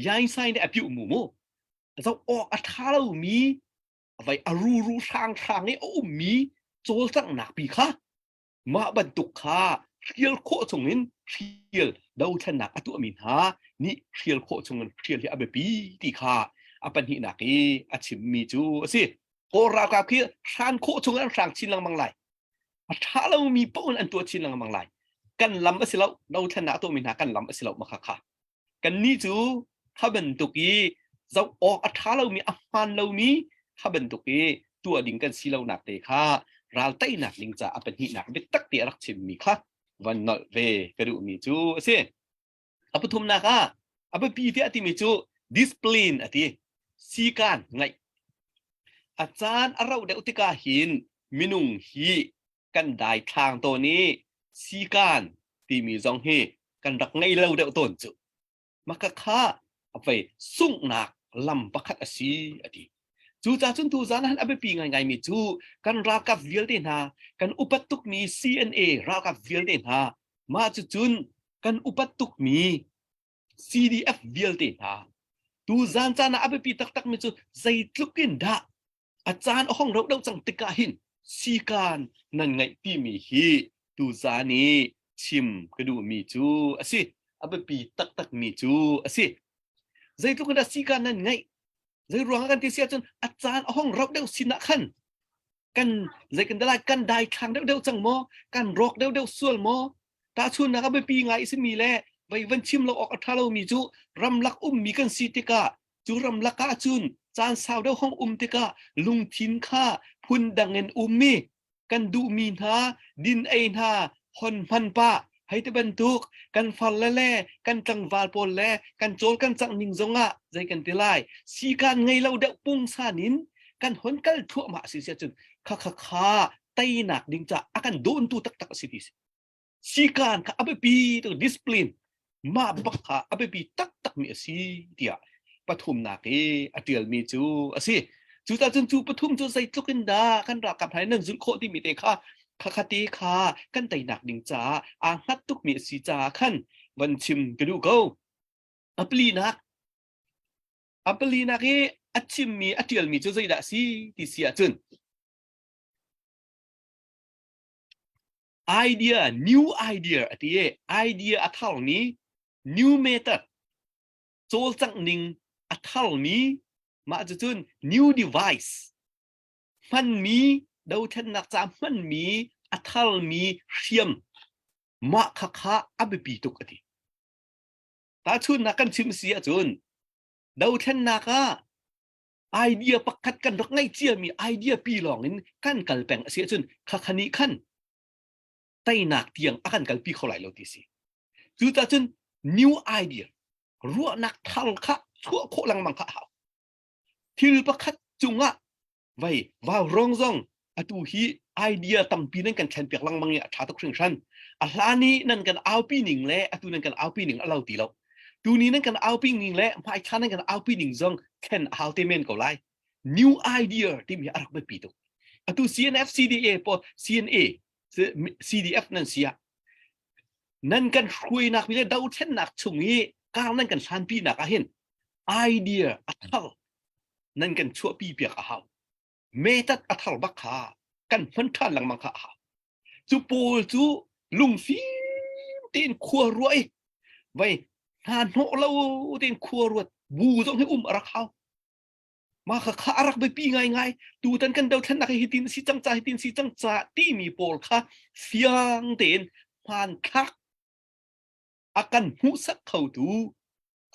yaisai nih a piuh mu mu. Zoh awk a ṭha lomi vai a ruru hrang hrang i a ummi cawlcanghnak pi kha mah bantuk kha hrial khawh chungin hrial dothlennak a tuahmi hna nih hrial khawh chungin hrial hi a biapi ti kha a pahnihnak i a chimmi cu a si. Kawl ralkap khi hran khawh chungin an hrang chin lengmang lai. A ṭha lomi paoh in an tuah chin lengmang lai. Kan lam a si lo, dothlennak a tuahmi hna kan lam a si lo ma kha kha. Kannih cu kha bantuk i zoh awk a ṭha lomi, a hmaan lomi kha bantuk i tuah ding kan si lonak te kha ral teinak ding caah a pahnihnak biatak te a rak chimmi kha van nolh ve ka duhmi cu a si. A pathumnak ah a biapi tiah timi cu discipline a ti. Sikaan ngaih. A caan a rauh deuh tikah hin minung hi kan daithlang tawn i sikaan timi zong hi kan rak ngei lo deuh tawn cu. Maka kha a vei sunghnak lam pakhat a si a ti. Cucaah cun tuzaan ah a biapi ngaingaimi cu kan ralkap vialte hna, kan upat tukmi CNA ralkap vialte hna, mah cucun kan upat tukmi CDF vialte hna, tuzaan caan ah a biapi taktakmi cu zeitluk in dah a caan a hong rauh deuh cang tikah hin sikaan nan ngeih timi hi tuzaan i chim ka duhmi cu a si. A biapi taktakmi cu a si. Zeitluk in dah sikaan nan ngeih? Zei ruangah kan ti si ahcun a caan a hong rauh deuh sin ah khan kan zei kan lai kan daithlang deuh deuh cang maw? Kan rawk deuh deuh sual maw? Tahchunhnak a biapi ngai a simi le vei van chim lo awk a ṭha lomi cu ramlak ummi kan si tikah cu ramlak ah cun caan sau deuh hong um tikah lungthin kha phundang in ummi kan duhmi hna din ei hna hon hman pah hei ti bantuk kan far le le kan tlangval pawl le kan cawl kan cangh ning zongah zei kan ti lai sikaan ngei lo deuh pungsan in kan hon kal thluahmah si si ahcun kha kha kha teinak ding ca a kan dawntu taktak a si ti si sikaan kha a biapi tuk discipline mah bak kha a biapi taktakmi a si tiah pathumnak i a ṭialmi cu a si. Cucaah cun cu pathum cu zeitluk in dah kan ralkap hna nan zulh khawh timi te kha khakha te kha kan teinak ding caah aa hngat tukmi a si caah khan van chim ka duh ko. A palinak a palinak i a chimmi a ṭialmi cu zeidah a si ti si ahcun idea new idea a ti i idea a tharmi new method cawlcangh ning a tharmi mah cucun new device hmanmi dothlennak ca hmanmi a tharmi hriam mah kha kha a biapi tuk a ti tahchunnak kan chim si ahcun dothlennak ah idea pakhat kan rak ngeih ciami idea pi lawng in kan kal peng a si ahcun khakha nih khan teinak tiang a kan kalpi kho lai lo ti si. Cucaah cun new idea ruahnak thar kha chuah khawh lengmang kha a hau. Thil pakhat cungah vei vau rong zong atu hi idea tampi nan kan thlenpiak lengmang i a ṭha tuk hringhran. A hlan i nan kan aupi ning le atu nan kan aupi ning a lo ti lo. Tuni nan kan aupi ning le hmaithla nan kan aupi ning zong thlen a hau te men ko lai. New idea timi a rak biapi tuk. Atu CNF CDA po CNA CDF nan si ah nan kan hruainak mi le dothlennak chung i kar nan kan hlanpi nak ah hin idea a thar nan kan chuahpi piak a hau. Metat a thar bak kha kan hman ṭhan lengmang kha a hau. Cu pawl cu lungfim tein khua ruah i vai hna hnawh lo tein khua ruat bu zong hi um a rak hau. Mah kha kha a rak biapi ngaingai. Tutan kan dothlennak hi hitin si cang ca hitin si cang ca timi pawl kha fiang tein hmanthlak a kan hmuhsak khotu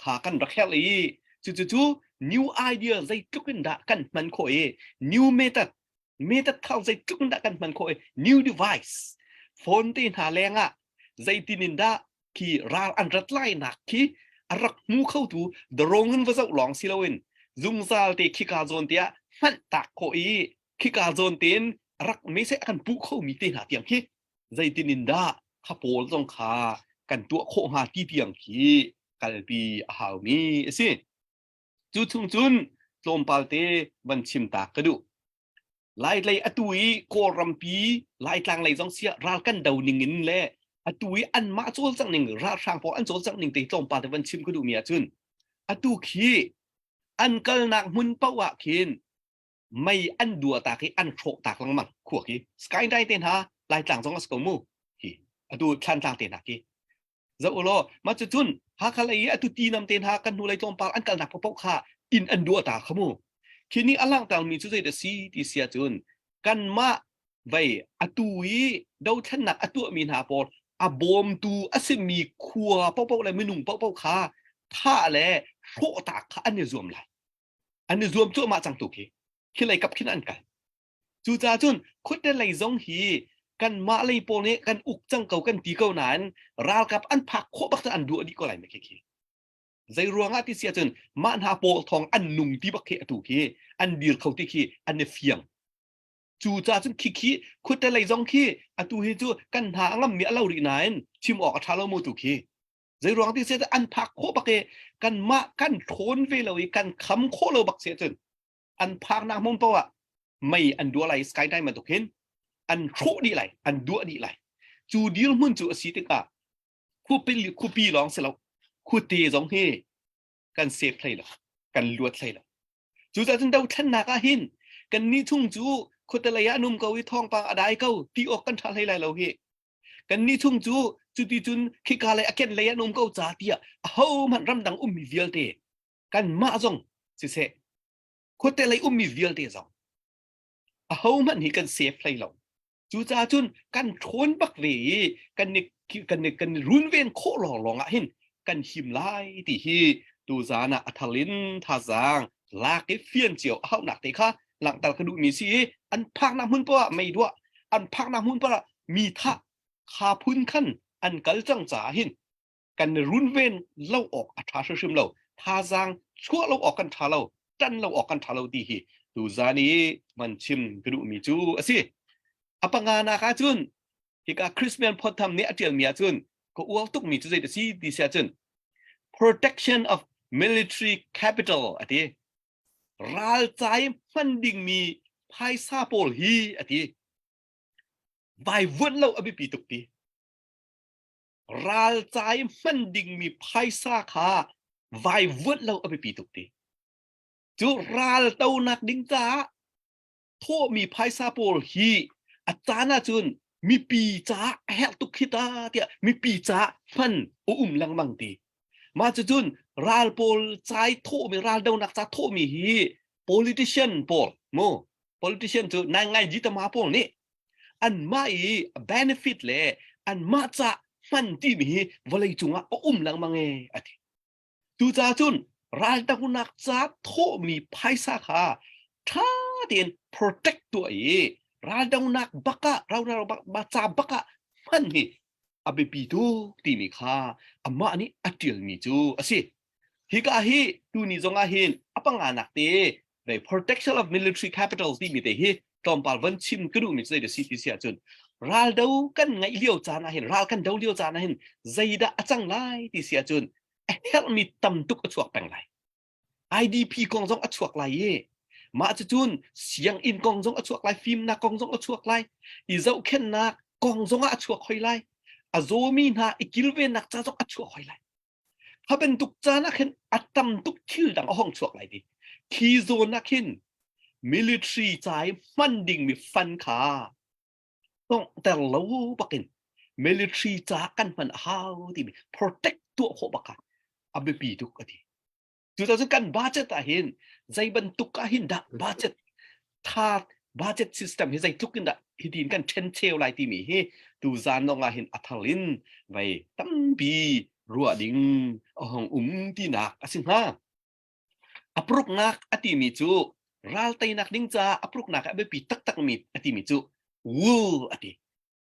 kha kan rak herh i cucu cu new idea zeitluk in dah kan hman khawh i new method method thar zeitluk in dah kan hman khawh i new device phone te hna leng ah zeitin in dah khi ral an rat lai nak khi a rak hmu kho tu drone in va zoh lawng si loin zungzal te khika zawn te ah hmanh tak khawh i khika zawn tein rak mese a kan puh kho mi te hna tiang khi zeitin in dah kha pawl zong kha kan tuah khawh hnga ti tiang khi kalpi a haumi a si. Cu chung cun tlawmpal te van chim ta ka duh. Laitlei atu i Kawlrampi Laitlang lei zong siah ral kan do ning in le atu i anmah cawlcangh ning ralhrang pawl an cawlcangh ning te tlawmpal te van chim ka duhmi ahcun atu khi an kalnak hmun paoh ah khin mei an dua tak i an hrawh tak lengmang khua khi skydive te hna Laitlang zong a si ko mu hi atu Thlantlang te hna khi zoh ulaw mah cu cun Hakha lei i atu ti nam te hna kan hnu lei tlawmpal an kalnak paohpaoh kha inn an duah ta kha mu khi nih a langhter mi cu zeidah si ti si ahcun kanmah vei atu i dothlennak a tuahmi hna pawl a bawmtu a simi khua paohpaoh le minung paohpaoh kha thah le hrawh ta kha an i zuam lai an i zuam cuahmah cang tu khi khi lei kap khin an kal Cucaah cun khuate lei zong hi kanmah lei pawl nih kan uk cang ko kan ti ko nain ralkap an phak khawh bak an duah dih ko lai khi khi. Zei ruangah ti si ahcun mah hna pawl thawng an nung ti bak khi atu khi an dir kho ti khi an i fiang. Cucaah cun khi khi khuate lei zong khi atu hi cu kan hna a ngammi a lo rih nain chim awk a ṭha lo mu tu khi. Zei ruang ti si an phak khawh bak i kanmah kan ṭhawn ve lo i kan kham khawh lo bak si ahcun an phaknak hmun paoh ah mei an duah lai skydive bantuk hin an hrawh dih lai an duah dih lai cu dirhmun cu a si tikah khuapi khuapi lawng si lo khuate zong hi kan save hlei lo kan luat hlei lo cucaah cun dothlennak ah hin kan nih chung cu khuate lei ah an um ko i thawngpang a dai ko ti awk kan ṭha hlei lai lo hi kan nih chung cu cuti cun khika lei a ken lei an um ko ca tiah ahohmanh ramdang ummi vialte kanmah zong siseh khuate lei ummi vialte zong ahohmanh hi kan save hlei lo cucaah cun kan ṭhawn bak ve i kan ni kan ni kan runven khawh lawng lawng ah hin kan him lai ti hi tuzan ah a thalin thazaang lak i fian cio a hauhnak te kha langhter ka duhmi si i an phaknak hmun poah mei duah an phaknak hmun poah mi thah kha phun khan an kal cang caah hin kan runven lo awk a ṭha hrimhrim lo thazaang chuah lo awk kan ṭha lo ṭan lo awk kan ṭha lo ti hi tuzan i man chim ka duhmi cu a si a panganak ah cun hika Christmas Phontham nih a ṭialmi ah cun ka uar tukmi cu zei a si ti si ahcun protection of military capital a ti ralcai hman dingmi phaisa pawl hi a ti vaivuan lo a biapi tuk ti Ralcai hman dingmi phaisa kha vaivuanh lo a biapi tuk ti. Cu ral tonak ding caah thawhmi phaisa pawl hi a caan ahcun mipi caah a herh tuk khi ta tiah mipi caah hman a um lengmang ti. Mah cucun ral pawl cai thawhmi ral donak ca thawhmi hi politician pawl mu politician cu nai ngai ji tama pawl nih anmah i benefit le anmah ca hman timi hi vawlei cungah a um lengmang e a ti. Cucaah cun raldohnak ca thawhmi phaisa kha ṭha tein protect tuah i raldohnak bakah raldohnak ca bakah hman hi a biapi tuk timi kha amah nih a ṭialmi cu a si. Hika hi tuni zongah hin a panganak te the protection of military capital timi te hi tlawmpal van chim ka duhmi cu zei si ti si ahcun raldo kan ngeih lio caan ah hin ral kan do lio caan ah hin zeidah a cang lai ti si ahcun. A herhmi tam tuk a chuak peng lai. IDP kong zong a chuak lai i mah cucun sianginn kong zong a chuak lai, fimnak kong zong a chuak lai, i zohkhenhnak kong zong ah a chuak hoi lai, a zawmi hna i kilvennak ca zong a chuak hoi lai. Kha bantuk caan ah khin a tam tuk thil dang a hong chuak lai ti. Khi zawn ah khin military ca i hman dingmi fund kha tonghter lo bakin military ca kan hman a hau timi protect tuah khawh bak kha a biapi tuk a ti. Cucaah kan budget ah hin zei bantuk ah hin dah budget tha budget system hi zeitluk in dah hitin kan ṭhen cheu lai timi hi tu zan lawng ah hin a thar in vei tampi ruah ding a hong um tinak a si hnga. A pruknak a timi cu ral teinak ding caah a pruknak a biapi taktakmi a timi cu wool a ti.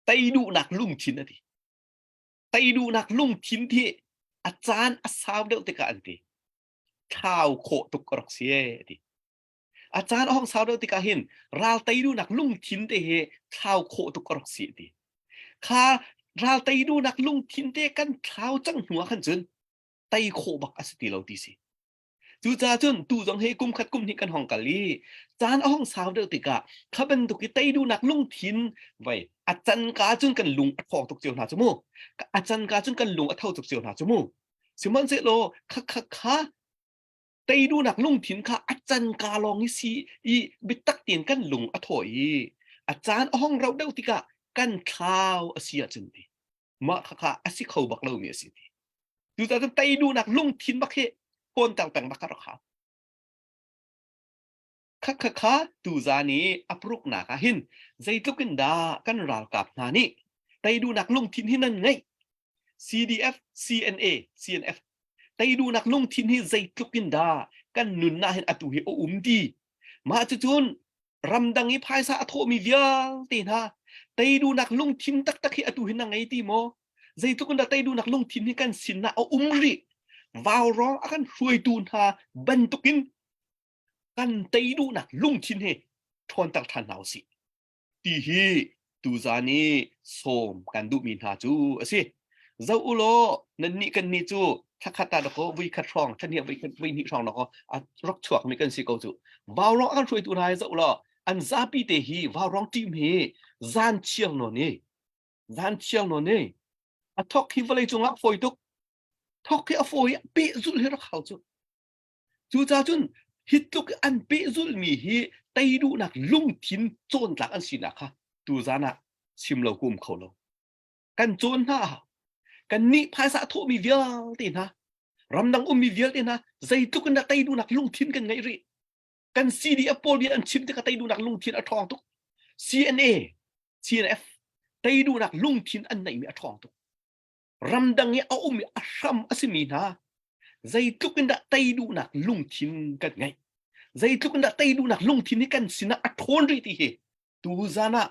Tei duhnak lungthin a ti. Tei duhnak lungthin hi a caan a sau deuh tikah an ti. Thlau khawh tuk ka rak si e ti. A caan a hong sau deuh tikah hin ral tei duhnak lungthin te hi thlau khawh tuk ka rak si ti. Kha ral tei duhnak lungthin te kan thlau cang hnu ah khan cun tei khawh bak a si ti lo ti si. Cucaah cun tu zong hi kum khat kum hnih kan hong kal i caan a hong sau deuh tikah kha bantuk i tei duhnak lungthin vai a can ka cun kan lung a thawng tuk cio hna cu mu. A can ka cun kan lung a tho tuk cio hna cu mu. Sihmanhsehlaw kha kha kha tei duhnak lungthin kha a can ka lawng i si i biatak tein kan lung a thaw i a caan a hong rauh deuh tikah kan thlau a si ahcun ti mah kha kha a si kho bak lomi a si ti. Cucaah cun tei duhnak lungthin bak hi hawnter peng bak ka rak hau. Kha kha kha tuzan i a pruknak ah hin zeitluk in dah kan ralkap hna nih tei duhnak lungthin hi nan ngeih CDF, CNA, CNF tei duhnak lungthin hi zeitluk in dah kan nunnak hin atu hi a um ti. Mah cucun ramdang i phaisa a thawhmi vialte hna tei duhnak lungthin taktak hi atu hi na ngei ti maw? Zeitluk in dah tei duhnak lungthin hi kan sinah a um rih? Vaurawng a kan hruaitu hna bantukin kan tei duhnak lungthin hi ṭhawnter ṭhan hna usih. Ti hi tuzan i sawm kan duhmi hna cu a si. Zoh u law nannih kannih cu thlakhat ah dakaw vui khat hrawng thlahnih vui khat vui hnih hrawng dakaw a rak chuakmi kan si ko cu. Vaurawng a kan hruaitu hna hi zoh u law an zapi te hi vaurawng team hi zan chiang nawn i zan chiang nawn i a thok hi vawlei cungah fawi tuk thok hi a fawi pehzulh hi rak hau cu Cucaah cun hi tluk an pehzulhmi hi tei duhnak lungthin cawntlak an sinak kha tuzan ah chim lo ku um kho lo. Kan cawn hna a hau. Kan nih phaisa a thawhmi vialte hna, ramdang ummi vialte hna zeitluk in dah tei duhnak lungthin kan ngeih rih. Kan CDF pawl bia an chim tikah tei duhnak lungthin a ṭhawng tuk. CNA, CNF tei duhnak lungthin an neihmi a ṭhawng tuk. Ramdang i a um i a hram a simi hna zeitluk in dah tei duhnak lungthin kan ngeih zeitluk in dah tei duhnak lungthin hi kan sinah a ṭhawn rih ti hi tuzan ah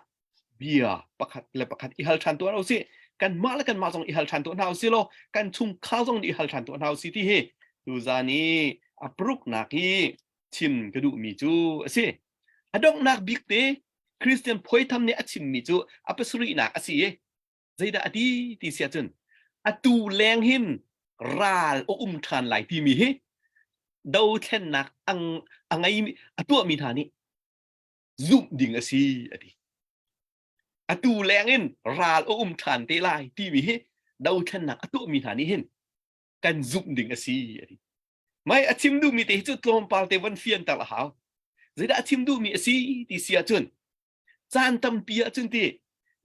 bia pakhat le pakhat i hal ṭhan tuah usih kanmah le kanmah zong i hal ṭhan tuah hna usih law kan chungkhar zong nih i hal ṭhan tuah hna usih ti hi tuzan i a paruknak i chim ka duhmi cu a si a donghnak bik te Christian Phuaitham nih a chimmi cu a pasarihnak a si i Zeidah a ti ti si ahcun atu leng hin ral a um ṭhan lai timi hi dothlennak a ngei a tuahmi hna nih zumh ding a si a ti. Atu leng in ral a um ṭhan te lai timi hi dothlennak a tuahmi hna nih hin kan zumh ding a si a ti. Mai a chim duhmi te hi cu tlawmpal te von fianter a hau. Zeidah a chim duhmi a si ti si ahcun caan tampi ahcun ti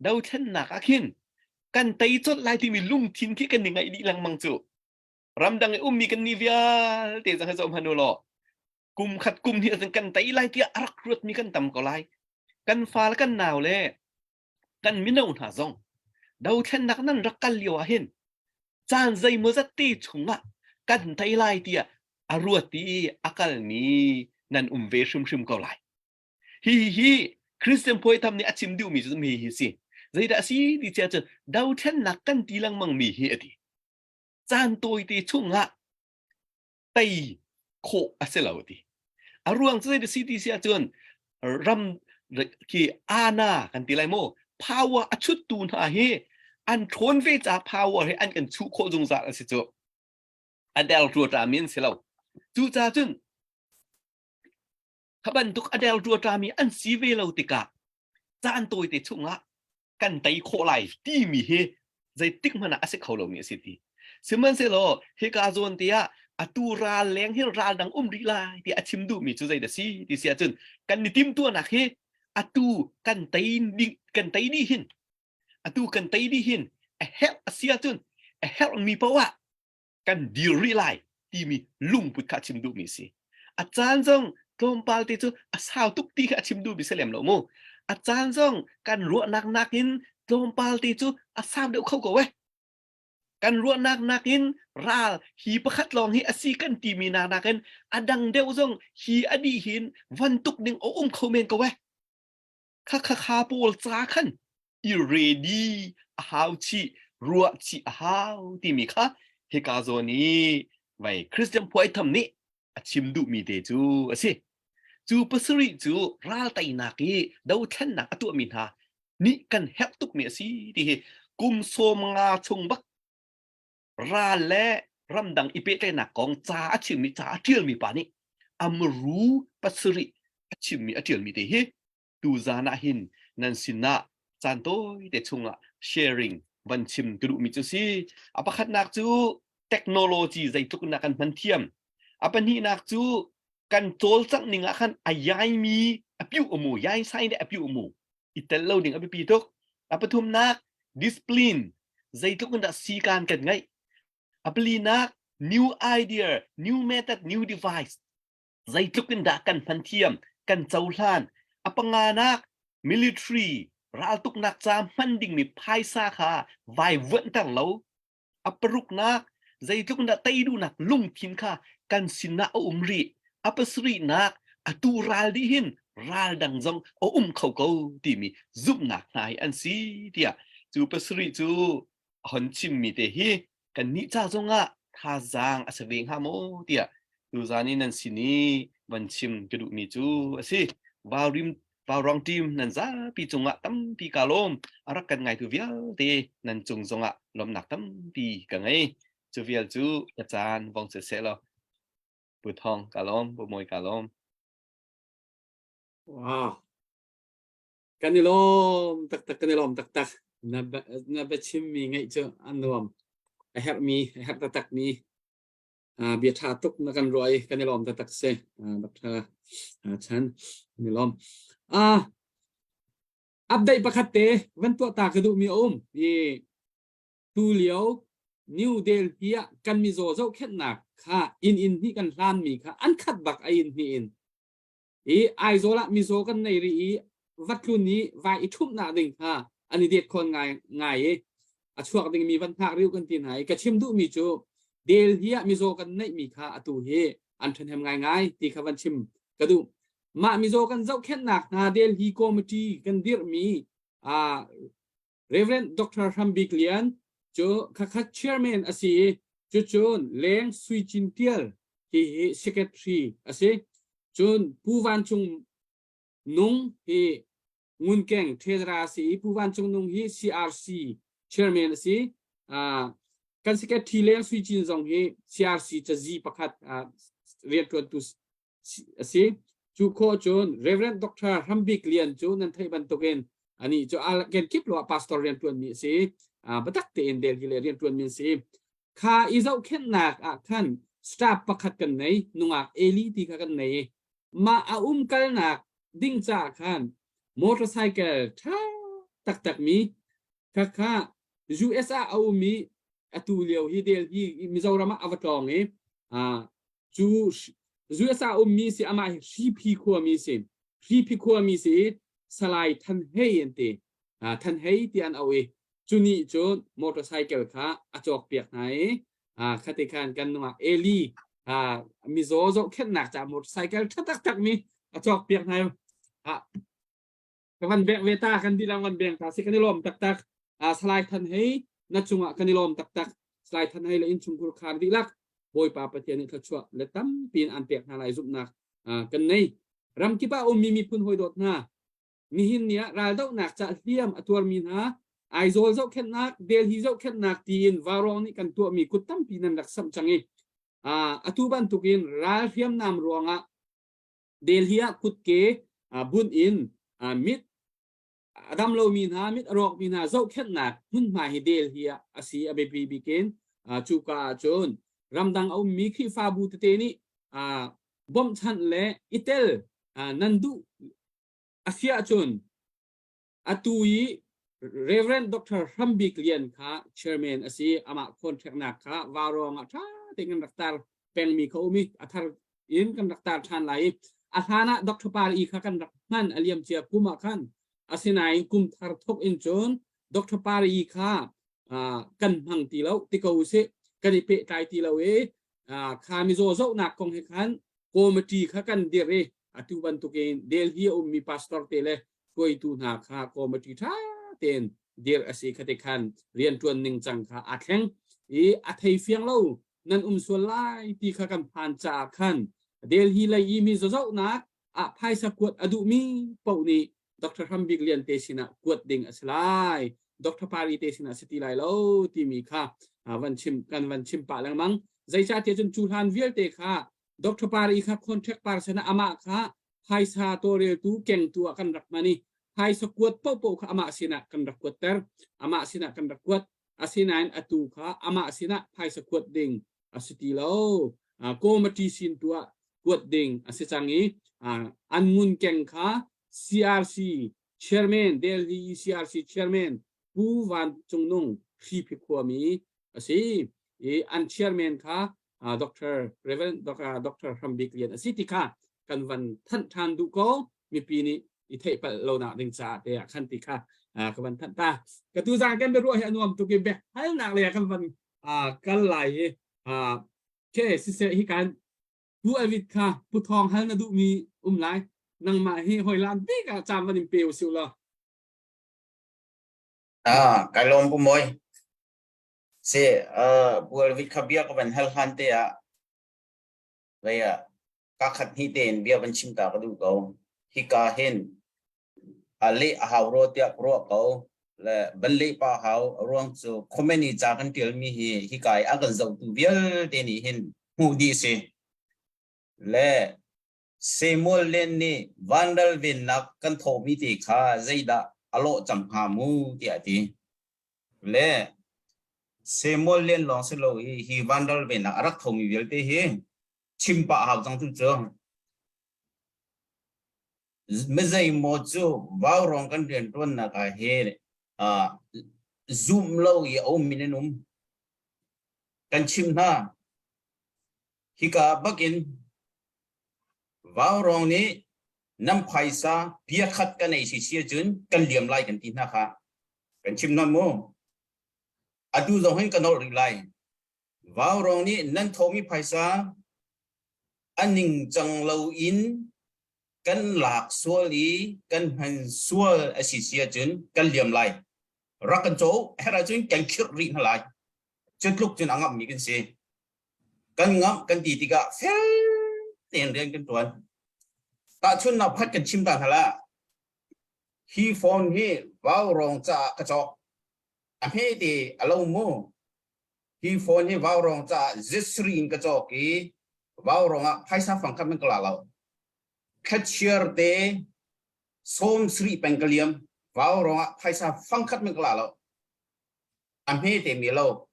dothlennak ah khin kan tei colh lai timi lungthin khi kan i ngaih dih lengmang cu ramdang i ummi kan ni vialte zong hi zoh hmanh u law kum khat kum hnih ahcun kan tei lai tiah a rak ruatmi kan tam ko lai kan fa le kan nau le kan mino hna zong dothlennak nan rak kal lio ah hin caan zeimawzat te chungah kan tei lai tiah a ruat i a kalmi nan um ve hrimhrim ko lai Hi hi Christian Phuaitham nih a chim duhmi cu mi hi si. Zeidah a si ti cia cun dothlennak kan ti lengmang mi hi a ti. Caan tawite chungah tei khawh a si lo a ti. A ruang cu zeidah si ti si ahcun ram khi ana kan ti lai maw power a chuttu hna hi an ṭhawn ve ca power hi an kan chuh khawh zungzal a si cu. A del ṭuaṭami an si lo. Cucaah cun kha bantuk a del ṭuaṭami an si ve lo tikah caan tawite chungah kan tei khawh lai timi hi zeitik hmanh ah a si kho lomi a si ti. Sihmanhsehlaw hika zawn te ah atu ral leng hin ral dang um rih lai ti a chim duhmi cu zeidah si ti si ahcun kan i timtuahnak hi atu kan tei ding kan tei dih hin atu kan tei dih hin a herh a si ahcun a herhmi paoh ah kan dir rih lai timi lungput kha a chim duhmi a si. A caan zong tlawmpal te cu a sau tuk ti kha a chim duhmi si lem lo mu. A caan zong kan ruahnak nakin tlawmpal te cu a sau deuh kho ko eh. Kan ruahnak nakin ral hi pakhat lawng hi a si kan timi nak nakin a dang deuh zong hi a dih hin van tuk ding a um kho men ko eh. Kha kha kha pawl ca khan i ready a hau chih ruah chih a hau timi kha hika zawn i vai Christian Phuai Tham nih a chim duhmi te cu a si. Cu pasarih cu ral teinak i dothlennak a tuahmi hna nih kan herh tukmi a si ti hi kum sawm nga chung bak ral le ramdang i pehtlaihnak kong ca a chimmi ca a ṭialmi pa nih amru pasarih a chimmi a ṭialmi te hi tuzan ah hin nan sinah caan tawi te chungah sharing van chim ka duhmi cu si. A pakhatnak cu technology zeitluk in kan hman thiam. A pahnihnak cu kan cawlcangh ning ah khan a yaimi a piu amu yai sai le a piu amu i tel lo ding a biapi tuk. A pathumnak discipline zeitluk in dah sikan kan ngeih. A palinak new idea, new method, new device zeitluk in dah kan hman thiam kan cohlan a panganak military raltuknak ca hman dingmi phaisa kha vai vuanhter lo a paruknak zeitluk in dah tei duhnak lungthin kha kan sinah a um rih a pasarihnak atu ral dih hin ral dang zong a um kho ko timi zumhnak hna hi an si tiah cu pasarih cu a hon chimmi te hi kannih ca zongah thazaang a si ve hnga maw tiah tuzan i nan sin i van chim ka duhmi cu a si. Vaurim Vaurang team nan zapi cungah tampi ka lawm. A rak kan ngaitu vialte nan cung zongah lawmhnak tampi ka ngei. Cu vial cu ka caan vong si seh law. Pu Thawng ka lawm, Pu Mawi ka lawm. Wow. Kan i lawm taktak, kan i lawm taktak. Na na biachimmi ngaih cu a nuam. A herhmi, a herh taktakmi uh, bia ṭha tuk na kan ruah i kan i lawm taktak si. Uh, Dr. Chan, kan i lawm. Uh, update pakhat te van tuah ta ka duhmi a um. I tu lio New Delhi ah kan mizaw zohkhenhnak kha inn in hnih kan hlanmi kha an khat bak a inn hnih in. I Aizawl ah mizaw kan nei rih i va tlun i vai i ṭhumhnak ding kha an i det khawn ngai ngai i a chuak dingmi van hngak rih kan ti hna i ka chim duhmi cu Delhi ah mizaw kan neihmi kha atu hi an ṭhahnem ngaingai ti kha van chim ka duh. Mah mizaw kan zohkhenhnak hna Delhi committee kan dirhmi uh, Reverend Dr. Hram Bik Lian cu khakhat chairman a si i cucun Leng Sui Cin Tial hi hi secretary a si. Cun Pu Van Cung Nung hi Ngunkeng treasurer a si i Pu Van Cung Nung hi CRC chairman a si. Uh, kan secretary Leng Sui Cin zong hi CRC cazi pakhat uh, rianṭuantu a si. Cu khawh cun Reverend Dr. Hram Bik Lian cu nan theih bantukin anih cu kenkip lo ah pastor rianṭuanmi a si. Biatak tein Delhi le rianṭuanmi an si. Kha i zohkhenhnak ah khan staff pakhat kan nei, nungak Eli ti kha kan nei. Mah a umkalnak ding caah khan motorcycle ṭha taktakmi khakha US ah a um i atu lio hi Delhi Mizoram ah a va tlawng i cu US ah ummi si amah hi Hriphi khuami si Hriphi khuami si i Salai Than Hei an ti Than Hei ti an auh i cu nih cun motorcycle kha a cawk piak hna i khati khan kan nungak Eli mizaw zohkhenhnak ca motorcycle ṭha taktak mi a cawk piak hna ka van bek ve ta kan dilang van beng ta si kan i lawm taktak Salai Than Hei na cungah kan i lawm taktak Salai Than Hei le innchungkhur khar dihlak Bawipa Pathian nih thluachuah le tampi in an pek hna lai zumhnak kan nei ramkip ah ummi miphun hawi dawt hna nihin ni ah raldohnak ca hliam a tuarmi hna Aizawl zohkhenhnak Delhi zohkhenhnak tiin Vaurawng nih kan tuahmi kut tampi nan rak samh cang i. Atu bantukin ral hriamnam ruangah Delhi ah kutke bunh in mit a dam lomi hna mit a rawkmi hna zohkhenhnak hmunhma hi Delhi ah a si a biapi bik in cuka ah cun ramdang a ummi Khrihfabu tete nih bawmhchanh le i tel nan duh a si ahcun Atu i Reverend Dr. Hram Bik Lian kha chairman a si. Amah contract-nak kha vaurawng ah ṭha tein kan rak tar pengmi kha um i a thar in kan rak tar ṭhan lai i a hlan ah Dr. Par i kha kan rak hman a liam cia kum ah khan asinain kum thar thok in cun Dr. Par i kha kan hmang ti lo ti ko usih kan i pehtlai ti lo i kha mizaw zohnak kong he khan committee kha kan dirh i atu bantukin Delhi a ummi pastor te le hruaitu hna kha committee ṭha tein dirh a si khate khan rianṭuan ning cang kha aa thleng i a thei fiang lo nan um sual lai ti kha kan phan caah khan Delhi lei i mi zohnak ah phaisa kuat a duhmi paoh nih Dr. Hram Bik Lian te sinah kuat ding a si lai Dr. Pari te sinah si ti lai lo timi kha van chim kan van chim pah lengmang zeicahtiah cun cu hlan vialte kha Dr. Pari kha contract person amah kha phaisa tawlreltu kengtu ah kan rak hman i phaisa kuat paohpaoh kha amah sinah kan rak kuatter amah sinah kan rak kuat asinain atu kha amah sinah phaisa kuat ding a si ti lo committee sin tu ah kuat ding a si cang i an ngun keng kha CRC chairman Delhi CRC chairman Pu Van Cung Nung Hriphi khuami a si i an chairman kha Dr. Reverend Dr. Hram Bik Lian a si ti kha kan van thanh ṭhan duh ko mipi nih i theih palh lonak ding caah te ah khan ti kha ka van thanh ta ka tu zan kan biaruah hi a nuam tuk i biahalnak lei ah kan van kal lai i ke siseh hi kan pu Alvit kha pu Thawng hal na duhmi um lai nangmah hi hoi lan bik ah cam van in pe usih law Ah, kai lawm pu moi. Si, uh, bual vit kha bia ka van hal hlan te ah vei ah ka khat hnih tein bia van chim ta ka duh ko. Hika hin a leh a hau ro tiah ka ruah ko. Le ban leh pa hau a ruang cu comment i ca kan tialmi hi hika i a kan zohtu vialte nih hin hmuh dih si. Le Samuel Len nih vanral vennak kan thawhmi te kha zeidah a lawh cang hnga mu tiah a ti. Le Samuel Lian lawng si lo i hi vanral venak a rak thomi vialte hi chim pah hau cang tu cu mizei maw cu vaurawng kan rianṭuannak ah hi zum lo i a ummi nan um kan chim hna hika bakin vaurawng nih nan phaisa bia khat kan ei si si ahcun kan liam lai kan ti hna kha kan chim hna mu atu zong hin ka nolh rih lai vaurawng nih nan thawhmi phaisa a ningcang lo in kan lak sual i kan hman sual a si si ahcun kan liam lai rak kan co herh ahcun kan khirh rih hna lai cu tluk cun a ngamhmi kan si kan ngamh kan ti tikah fel tein rian kan tuan tahchunnak phat kan chim ta hna la Hi phone hi vaurawng caah ka cawk. A hme te a lo mu. Hi phone hi vaurawng caah zesri in ka cawk i vaurawng ah phaisa fang khat man ka la lo. Thlachiar te sawm sri peng ka liam. Vaurawng ah phaisa fang khat man ka la lo. A hme te mi lo.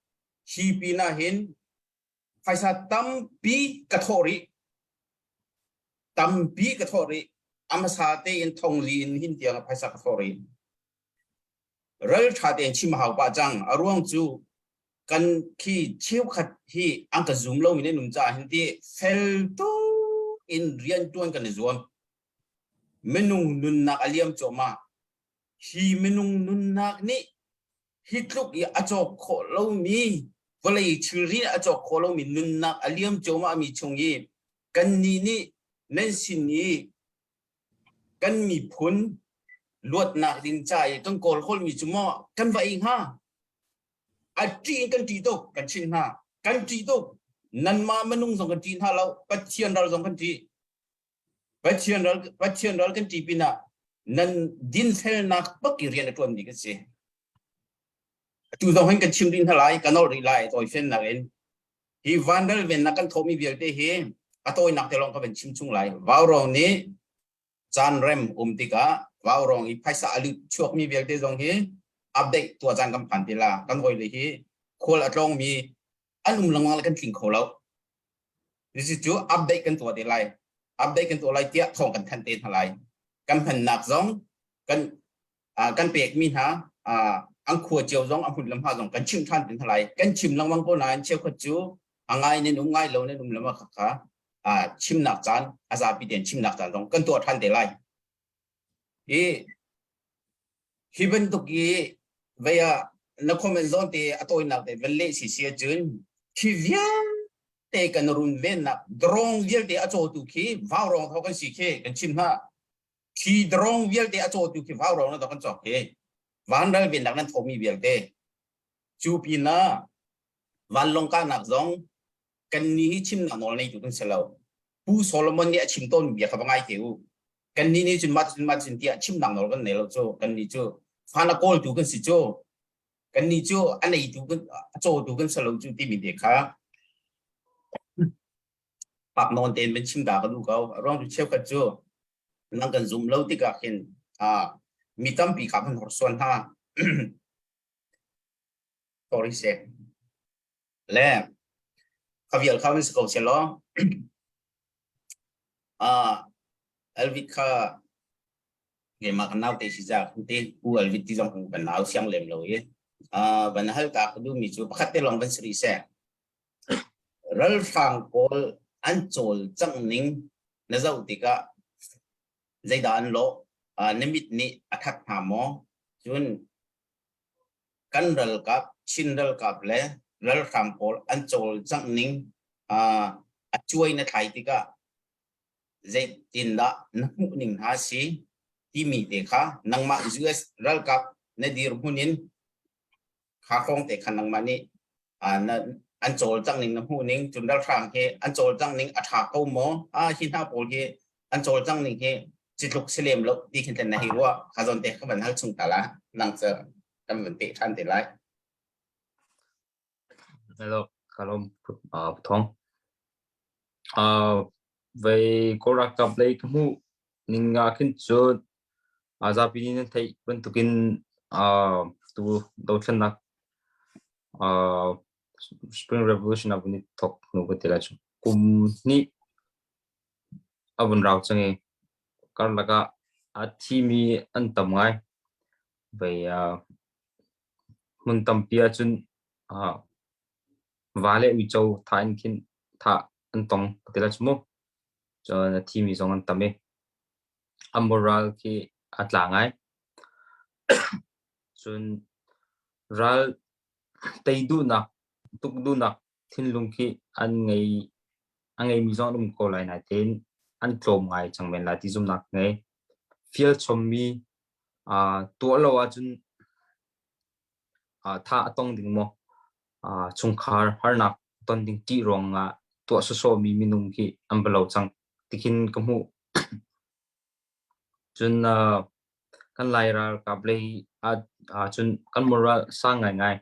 Hi pin ah hin phaisa tampi ka thawh rih. Tampi ka thawh rih. A hmasa tein thongli in hin tiang ah phaisa ka thawh rih. Ral ṭha tein chim a hau pah cang. A ruang cu kan khi cheukhat hi an ka zum lomi nan um caah hin ti fel tuk in rian ṭuan kan i zuam. Minung nunnak a liam cuahmah. Hi minung nunnak nih hi tluk i a cawk khawh lomi vawlei thilri a cawk khawh lomi nunnak a liam cuahmahmi chung i kannih nih nan sin i kan miphun luatnak ding ca i kan kawl hawlmi cu maw kan va ei hnga a ṭih in kan ṭih tuk kan chimh hna kan ṭih tuk nanmah minung zong kan ṭih hna lo Pathian ral zong kan ṭih Pathian ral Pathian ral kan ṭih pinah nan dinfelnak bak i rian a ṭuanmi kan si atu zong hin kan chim rih hna lai ka nolh rih lai tawifennak in. Hi vanral vennak kan thawhmi vialte hi a tawinak te lawng ka van chim chung lai. Vaurawng nih caan rem um tikah vaurawng i phaisa a lut chuakmi vialte zong hi update tuah caan kan phan te la. Kan hawile hi khual a tlawngmi an um lengmang le kan tling kho lo. This cu update kan tuah te lai. Update kan tuah lai tiah thawng kan thanh te hna lai. Kan hmannak zong kan kan pekmi hna an khua cio zong a hmun lam ha zong kan chim ṭhan te hna lai. Kan chim lengmang ko nain cheukhat cu a ngai nan um ngai lo nan um lama kha chimnak caan a zapi tein chimnak caan zong kan tuah ṭhan te lai. Hi hi bantuk i vei ah na comment zawn te a tawinak te van leh si si ahcun khi vialte kan runvennak drone vialte a cawtu khi vaurawng tho kan si khi kan chim hna khi drone vialte a cawtu khi vaurawng na kan cawk khi vanral vennak nan thomi vialte cu pinah vanlawng kahnak zong kan ni hi chimnak nawl neitu kan si lo Pu Solomon nih a chim tawn bia kha va ngai te u kan nih nih cun mah cun mah cun tiah chimnak nawl kan nei lo cu kan nih cu fan a kawltu kan si cu kan nih cu a neitu kan a cawtu kan si lo cu timi te kha pak nawn tein van chim da ka duh ko a ruang cu cheukhat cu nang kan zum lo tikah khin a mi tampi kha kan horsuan hna sorry se le kha vial kha si ko se law Ah, Elvit kha keimah ka nau te si za te u Elvit ti zong kan nau siang lem lo i ah van hal ta ka duhmi cu pakhat te lawng van si rih seh. Ralhrang pawl an cawl cang ning na zoh tikah zeidah an lawh? Ah, na mit nih a that hna maw? Cun kan ralkap Chin ralkap le ralhrang pawl an cawlcangh ning a cuai na thlai tikah zeitindah na hmuh ning hna si timi te kha nangmah US ralkap na dirhmun in kha hrawng te kha nangmah nih an cawlcangh ning na hmuh ning cun ralhrang hi an cawlcangh ning a ṭha ko maw a hi hna pawl hi an cawlcangh ning hi ci tluk si lem lo ti khin na hi ruah kha zawn te ka van hal chung ta la nang cu kan van peh ṭhan te lai. Hello, kalom thong. Vei Kawl ralkap lei ka hmuh ning ah khin cun zapi nih nan theih bantukin tu dothlennak Spring Revolution a vun i thawk hnu ka ti lai cu. Kum hnih a vun rau cang i karlak ah a thimi an tam ngai. Vei hmun tampi ahcun va le uico thah in khin thah an tong ka ti lai cu mu. Cun a thimi zong an tam i a moral khi a tla ngai. Cun ral tei duhnak, tuk duhnak thinlung khi an ngei a ngeimi zong an um ko lai nain an tlawm ngai cang men lai ti zumhnak ka ngei. Fial chommi tuah lo ahcun tha a tong ding maw chungkhar harnak ton ding ṭih ruangah tuah sawsawhmi minung khi an va lo cang tikhin ka hmuh. Cun kan Lai ralkap lei ahcun kan moral sang ngaingai.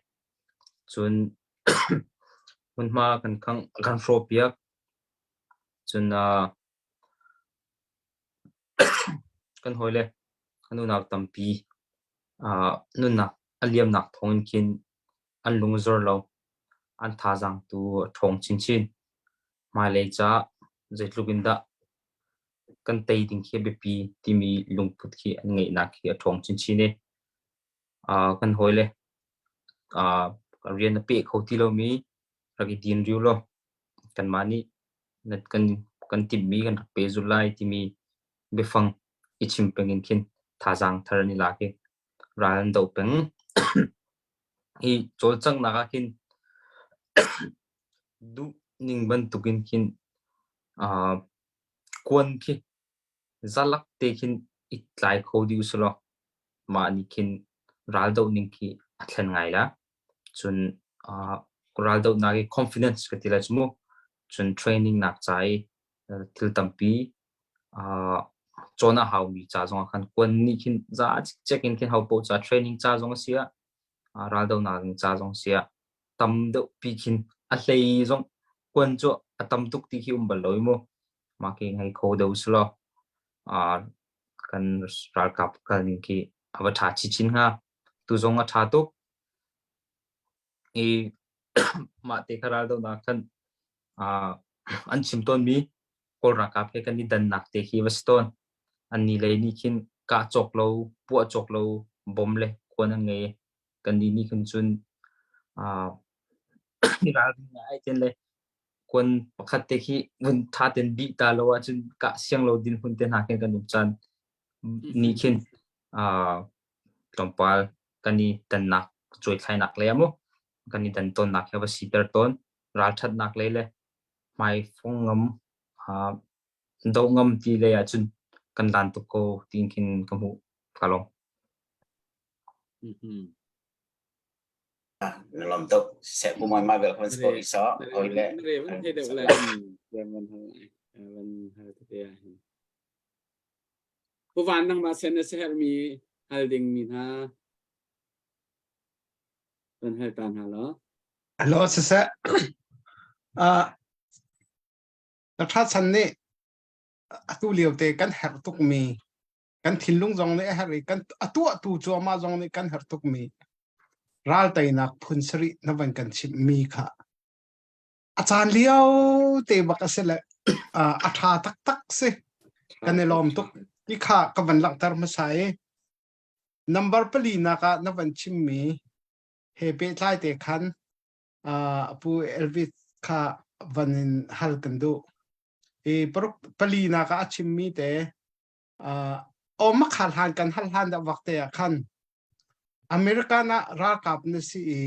Cun hmunhma kan khangh kan hrawhpiak. Cun kan hawile kan unau tampi nunnak a liamnak thawngin khin an lung a zor lo. An thazaang tu a ṭhawng chinchin. Hmailei caah zeitluk in dah kan tei ding khi a biapi timi lungput khi an ngeihnak khi a ṭhawng chinchin i kan hawile rian a peh kho ti lomi rak i din riu law kanmah nih kan timhmi kan rak pehzulh lai timi biafang i chim peng in khin thazaang thar an i lak i ral an doh peng. Hi cawlcanghnak ah khin duh ning bantukin khin kuan khi zalak te khin i tlai kho dih usulaw mah nih khin raldoh ning khi a thlen ngai la. Cun raldohnak i confidence ka ti lai cu mu. Cun training nak ca i thil tampi cawn a haumi ca zongah khan kuan nih khin za cikcek in khin hopaoh ca training ca zong a si ah raldohnak ding ca zong a si ah tam deuh pi khin a hlei zong. Kuan cu a tam tuk ti khi um bal lo i mu. Mah khi ngei kho deuh selaw kan ralkap kal ning khi a va ṭha chinchin hnga. Tu zong a ṭha tuk. I mah te kha raldohnak khan an chim tawnmi Kawl ralkap he kan i dannak te khi va si tawn. Annih lei nih khin kah cawk lo, puah cawk lo bom le kuan an ngei. Kannih nih khin cun ralring ngai ten le kuan pakhat te khi vun ṭha ten bih ta lo ahcun kah siang lo dinhmun te hna khin kan um caan nih khin tlawmpal kan i dannak cuaithlainak lei ah mu kan i dan tawnnak hi a va siter tawn. Ralṭhatnak lei le hmaifong ngam doh ngam ti lei ahcun kan lan tuk ko tiin khin ka hmuh ka lawm. Na lawm tuk. Seh pu mai ma bel kan story sa hoi le. Re van thei deuh le van van hal van hal te ah hin. Pu van nang ma sen na seher mi hal ding mi hna van hal ta hna lo. Hello siseh. Uh, Dr. Chan nih atu lio te kan herh tukmi kan thinlung zong nih a herh i kan a tuahtu cu amah zong nih kan herh tukmi ral teinak phun sarih na van kan chimhmi kha a caan lio te bak a si le a ṭha taktak si kan i lawm tuk ti kha ka van langhter hmasa i number pali nak ah na van chimmi he pehtlai te khan pu Elvis kha van in hal kan duh i paruk pali nak ah a chimmi te aw makha hlan kan hal hlan dah vak te ah khan American ah ralkap na si i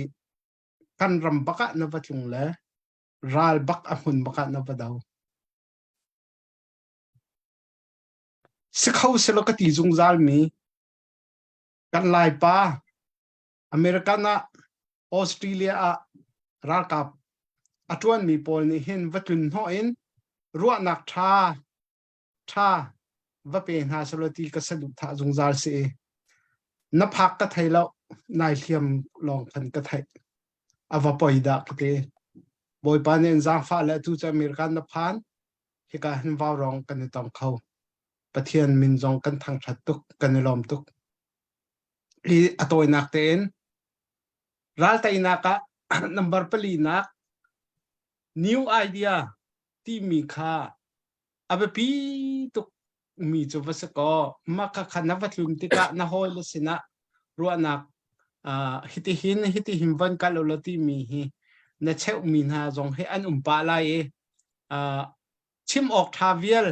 kan ram bak ah na va tlung le ral bak a hmun bak ah na va do. Si kho selaw ka ti zungzal mi kan Laipa American ah Australia ah ralkap a ṭuanmi pawl nih hin va tlun hnawh in ruahnak ṭha ṭha va pe hna selaw ti ka saduhthah zungzal si i na phak ka thei lo nai hliam lawng khan ka theih a va poi dah ka ti Bawipa nih in zaangfah le atu cu American na phan hika hin vaurawng kan i tong kho Pathian min zong kan thangṭhat tuk kan i lawm tuk i a tawinak tein ral teinak ah number pali nak new idea timi kha a biapi tuk mi cu va si kaw mah kha kha na va tlun tikah na hawile sinah ruahnak uh, hitihin hitihin van kal ulaw timi hi na cheuhmi hna zong hi an um pah lai i uh, chim awk ṭha vial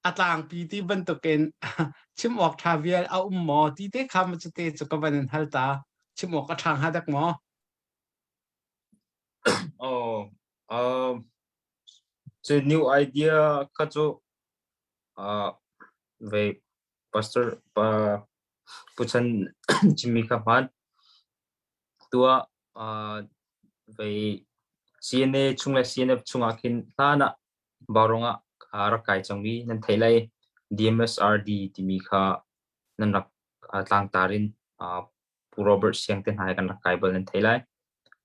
a tlangpi ti bantukin chim awk ṭha vial a um maw ti te kha ma cu te cu ka van in hal ta chim awk a ṭha hnga dek maw? Oh, um, Cu new idea kha cu uh, vei pastor pa Pu Chan chimmi kha hmaan. Tuah uh, vei CNA chung le CNF chungah khin hlan ah Vaurawng ah rak kai cangmi nan theih lai. DMSRD timi kha nan rak tlangtar in uh, Pu Robert Siang te hna he kan rak kai bal nan theih lai.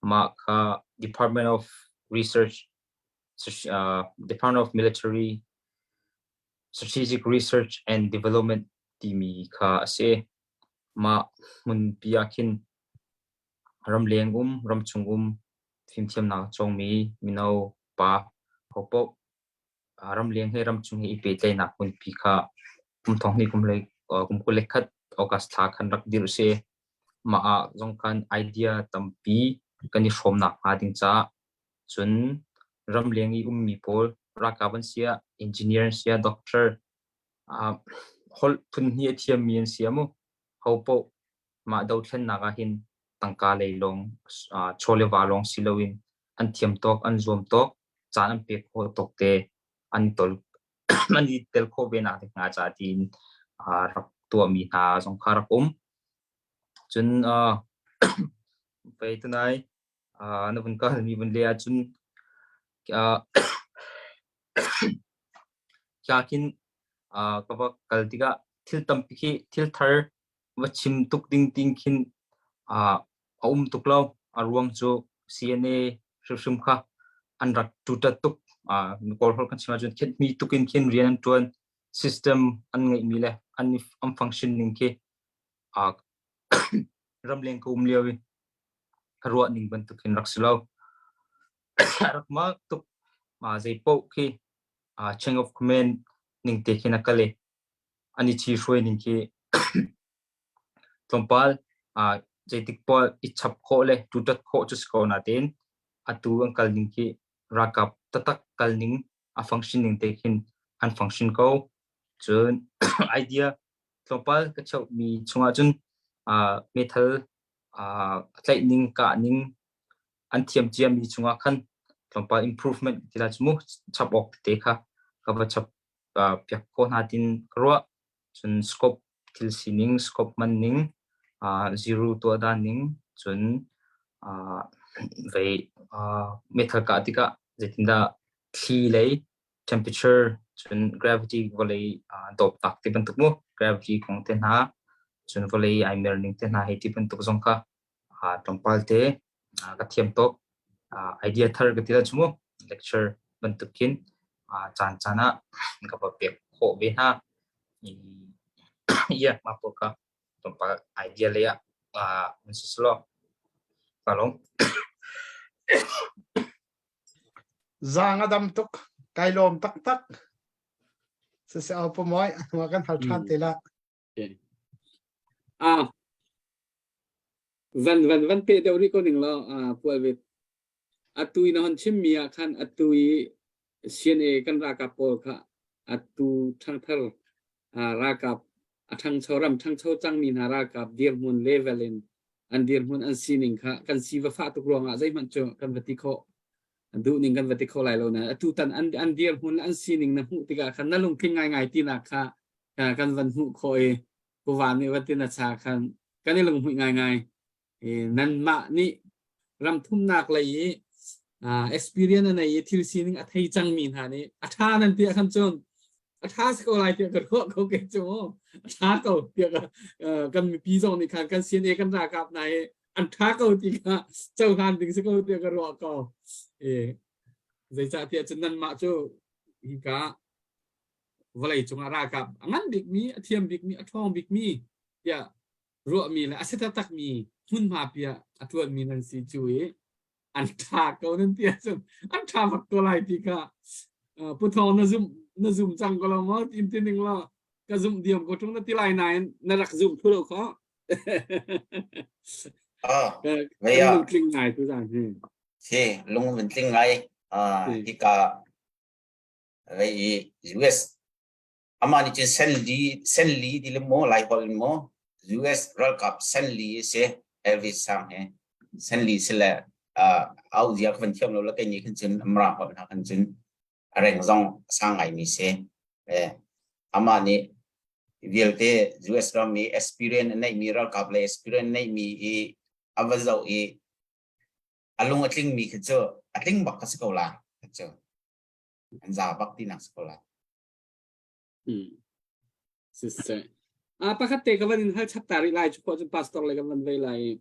Mah kha Department of Research uh, Department of Military Strategic Research and Development timi kha a si. Mah hmunpi ah khin ramleng um, ramchung um, fimthiamnak a cawngmi mino pa hopaoh ramleng he ramchung he i pehtlaihnak hmunpi kha kum thong hnih kum hlei kum 21 August thla khan rak dirh si. Mah ah zong khan idea tampi kan i hrawmnak hnga ding caah Cun ramleng i ummi pawl ralkap an si ah, engineer an si ah, doctor, uh, holh phun hnih a thiammi an si ah mu, ho paoh mah dothlennak ah hin tangka lei lawng, uh, chaw le va lawng si loin an thiam tawk, an zuam tawk, caan an pek khawh tawk te an tol an i tel khawh ve nak ding hnga caah tiin uh, rak tuahmi hna zong kha rak um. Cun uh, pei tunai uh, na vun ka halmi vun le ahcun uh, kya khin uh, ka va kal tikah thil tampi khi thil thar va chim tuk ding ting khin uh, a um tuk lo a ruang cu CNA hrimhrim kha. an rak tutat tuk. Kawl holh kan chim ahcun khenhmi tuk in khin rian an ṭuan system an ngeihmi le an an function ning khi ramleng ka um lio i ka ruah ning bantuk hin rak si lo. Rak mak tuk. Zei paoh khi chain of command ning te khin a kal i an i chi hruai ning khi tlawmpal zeitik paoh i chap khawh le tutat khawh cu si ko natein atu an kal ning khi ralkap taktak kal ning a function ning te khin an function ko. Cun idea tlawmpal ka cheuhmi chungah cun meithal tlaih ning kah ning an thiam ciami chungah khan tlawmpal improvement ti la cu mu chap awk tete kha ka va chap piak khawh hna tin ka ruah. Cun scope thil sining, scope hman ning, zero tuah dan ning, cun vei meithal kah tikah zeitindah thli lei temperature cun gravity vawlei dawptak ti bantuk mu gravity kong te hna cun vawlei ai mer ning te hna hei ti bantuk zong kha tlawmpal te ka thiam tuk idea thar ka ti la chu mu lecture bantuk khin caan caan ah ka va pek khawh ve hna yeah mah pawl kha tlawmpal idea lei ah an si silo ka lawm Zaang a dam tuk kai lawm taktak siseh au pamoy a hnu ah kan hal ṭhan te la Ah, van van van pe deuh rih ko ning law ah pual ve. Atu i na hon chimmi ah khan atu i CNA kan ralkap pawl kha atu ṭhangthar ah ralkap a ṭhangcho ram ṭhangcho cangmi hna ralkap dirhmun level in an dirhmun an sining kha kan si va fah tuk ruangah zeihmanh cu kan va ti khawh duh ning kan va ti kho lai lo nain atu tan an an dirhmun an sining na hmuh tikah khan na lungtling ngaingai tinak kha kan van hmuh khawh i kuvan nih van tin a cha khan kan i lunghmuih ngaingai. I nanmah nih ram thumnak lei i experience a nei i thil sining a thei cangmi hna nih a ṭha nan ti ahkhan cun a ṭha si ko lai tiah ka ruah ko ke cu a ṭha ko tiah kan mipi zong nih khan kan CNA kan ralkap hna hi an ṭha ko ti kha cohlan ding si ko tiah ka ruah ko. E zeicahtiah cun nanmah cu hika vawlei cungah ralkap a ngan bikmi, a thiam bikmi, a ṭhawng bikmi tiah ruahmi le a si taktakmi hmunhma piah a ṭuanmi nan si cu i an ṭha ko nan ti ahcun an ṭha bak ko lai ti kha Pu Thawng na zum na zum cang ko lo maw tin ti ning law ka zumh diam ko ṭung na ti lai nain na rak zum thlu lo kho Ah, kan lung tling ngai tu zan hi. Si, lung vun tling ngai. Ah, hika Vei i US amah nih cun senli senli ti le maw Lai holh in maw US ralkap senli a si Elvis Sang he senli si le uh, au zia ka van thiam lo la kei nih khan cun Mirang holh hna khan cun a reng zong a sang ngaimi si. Eh, amah nih vialte US ram i experience a neihmi ralkap le experience neihmi i a va zoh i a lung a tlingmi khi cu a tling bak ka si ko la cu an za bak tinak si ko lai. Hmm. Siseh. Ah pakhat te ka van in hal chap ta rih lai cu khua cun pastor le kan van vei lai.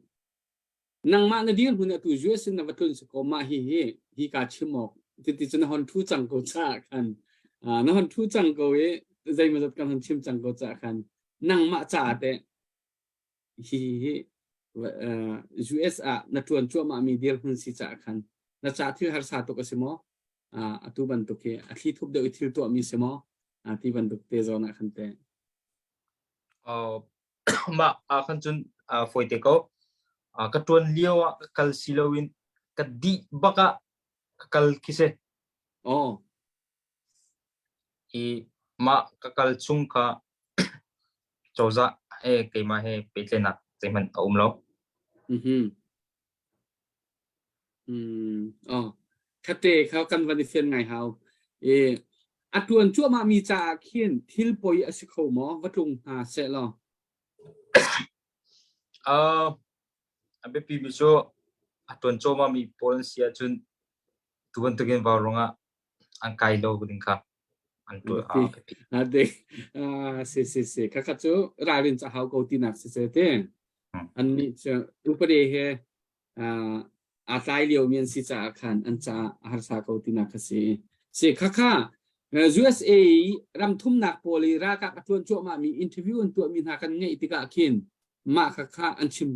Nangmah na dir hmun atu US in na va tlun si ko mah hi hi hi ka chim awk ti ti cu na hon thu cang ko cha khan na hon thu cang ko i zeimawzat kan hon chim cang ko cha khan nangmah ca te hi hi US ah na ṭuan cuahmah mi dirhmun si caah khan na ca thil harsa tuk a si maw? Atu bantuk hi a thli thup deuh i thil tuahmi si maw? Ti bantuk te zawn ah khan te. Mah ah khan cun fawi te ko. Ka ṭuan lio ah ka kal si loin ka dih bak ah ka kal khi si. Oh. I mah ka kal chung kha cozah he keimah he pehtlaihnak zeihmanh a um lo. Mhm. Mm, oh. Khate kha kan van i fian ngai hau. E a tuan cuahmah mi caah khin thil poi a si kho maw? Va tlung hna seh law. Uh, a biapi mi cu a tuan cuahmah mi pawl an si ahcun tu bantukin vau ruangah an kai lo ding kha an tuah a biapi. Ade si si si khakha cu ralrin ca hau ko tinak si se te. An nih cu upade he. Aa tlai liomi an si caah khan an caah a harsa ko tinak kha si. Si khakha USA i ram thumnak pawl i ralkap a ṭuan cuahmahmi interview an tuahmi hna kan ngeih tikah khin mah khakha an chim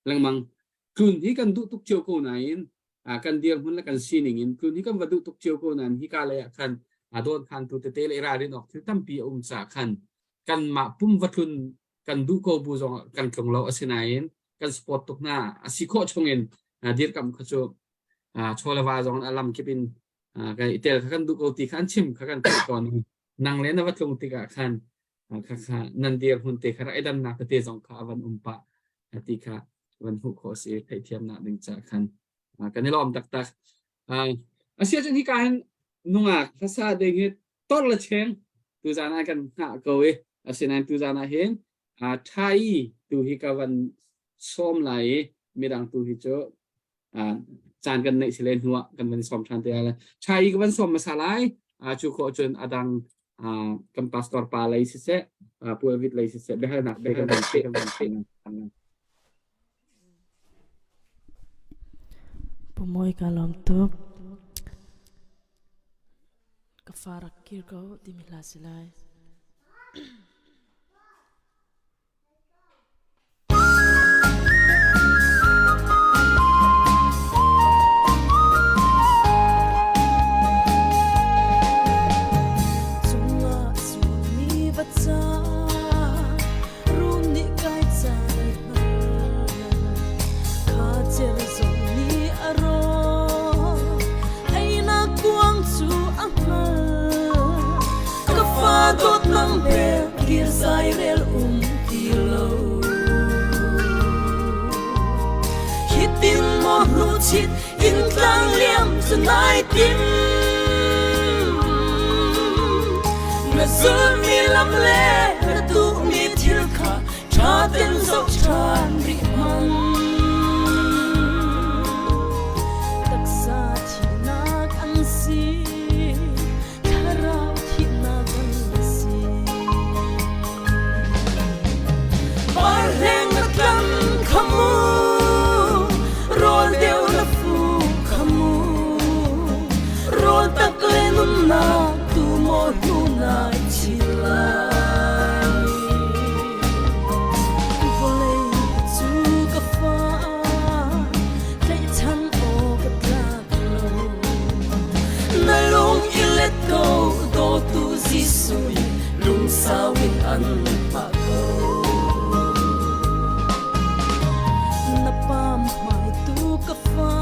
lengmang. Tlun hi kan duh tuk cio ko nain kan dirhmun le kan sining in tlun hi kan va duh tuk cio ko nain hika lei ah khan dawn khantu tete le ralrin awk thil tampi a um caah khan kanmah pum va tlun kan duh ko bu zong kan tlung lo. Asinain kan support tuk hna, a si khawh chung in dirkamh kha cu chaw le va zong a lam kip in kan i tel kha kan duh ko ti kha an chim kha kan theih tawn. Nang le na va tlung tikah khan kha kha nan dirhmun te kha rak i dannak tete zong kha a van um pah ti kha van hmuh khawh si, theihthiamnak ding ca khan kan i lawm taktak. Asiahcun hika hin nungak hlasa ding hi tor le cheng tuzan ah kan hngah ko i asinain tuzan ah hin ṭhai tu hi ka van sawm lai i midang tu hi cu caan kan neih sile hnuah kan van sawm ṭhan te lai. Ṭhai ka van sawm hmasa lai. Cu khawh cun adang kan pastor pa lei siseh, pualvit lei siseh, biahalnak te kan van pe kan van pe. Pu Mawi ka lawm tuk. Ka fa rak kir ko timi hla si lai. Cungah suakmi va ca Rum nih kai cai hna. Kha cer zong nih a rawh. Einak kuang cu a hngal. Ka fa dawt nang bel kir zai rel um ti lo. Hitin maw hnu chit in tlang liam cu nai tim. Na zulmi lam le na duhmi thil kha ṭha ten zoh ṭhan rih hmang. Taksa thihnak an si, thlarau thihnak an si. Parhleng na tlam kha mu, rawl deuh na fu kha mu. Rawl tak le nunnak tu maw hnu nai chin lai. Vawlei cu ka fa, tlaihchan aw ka tlak lo. Na lung i let ko, dawtu Jesuh nih lungsau in an hngah ko. Na pam hmai tu ka fa,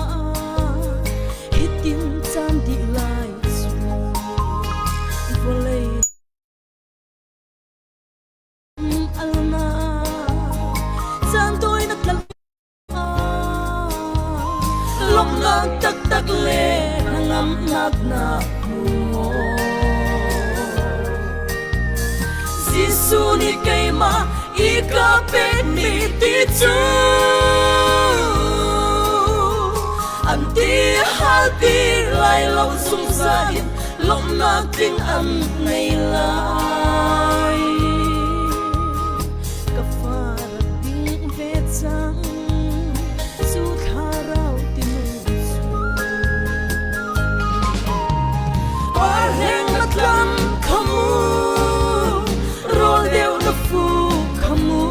hitin caan dih lai cu. Vawlei alnak caan tawinak tla Lawmhnak taktak le hnangamnak na hmu maw? Jesuh nih keimah i ka pekmi ti cu an ti hal ti lai lo, zungzal in lawmhnak tling an nei lai. Ka fa rak ding ve cang cu thlarau tinung cu. Parhleng na tlam kha mu, rawl deuh na fu kha mu,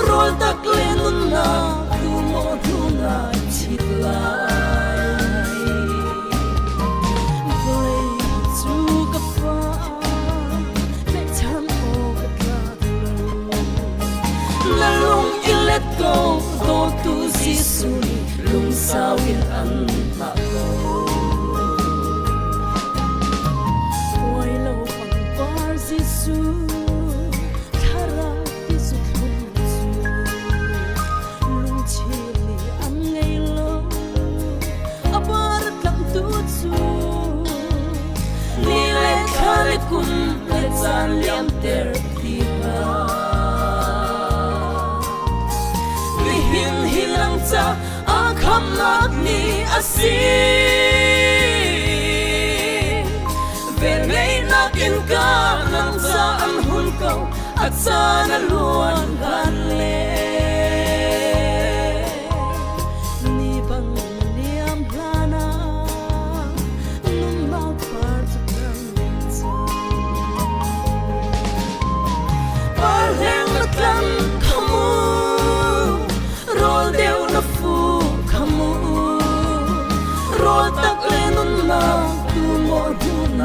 rawl tak le nunnak tu maw hnu nai chit lai. Vawlei cu ka fa, tlaihchan awk a tlak lo. Na lung i let ko, dawtu Jesuh nih lungsau in an hngah ko. Puai lo pangpar Jesuh, thlarau ti zu thlum cu lungchir nih an ngei lo. A par tlangtu cu ni le thla le kum le caan liamter ti hlah. Nihin hi lang ca a khamnak ni a si. Velngeihnak in ka nang ca an hun ko, a caan a luan hlan le. Ni.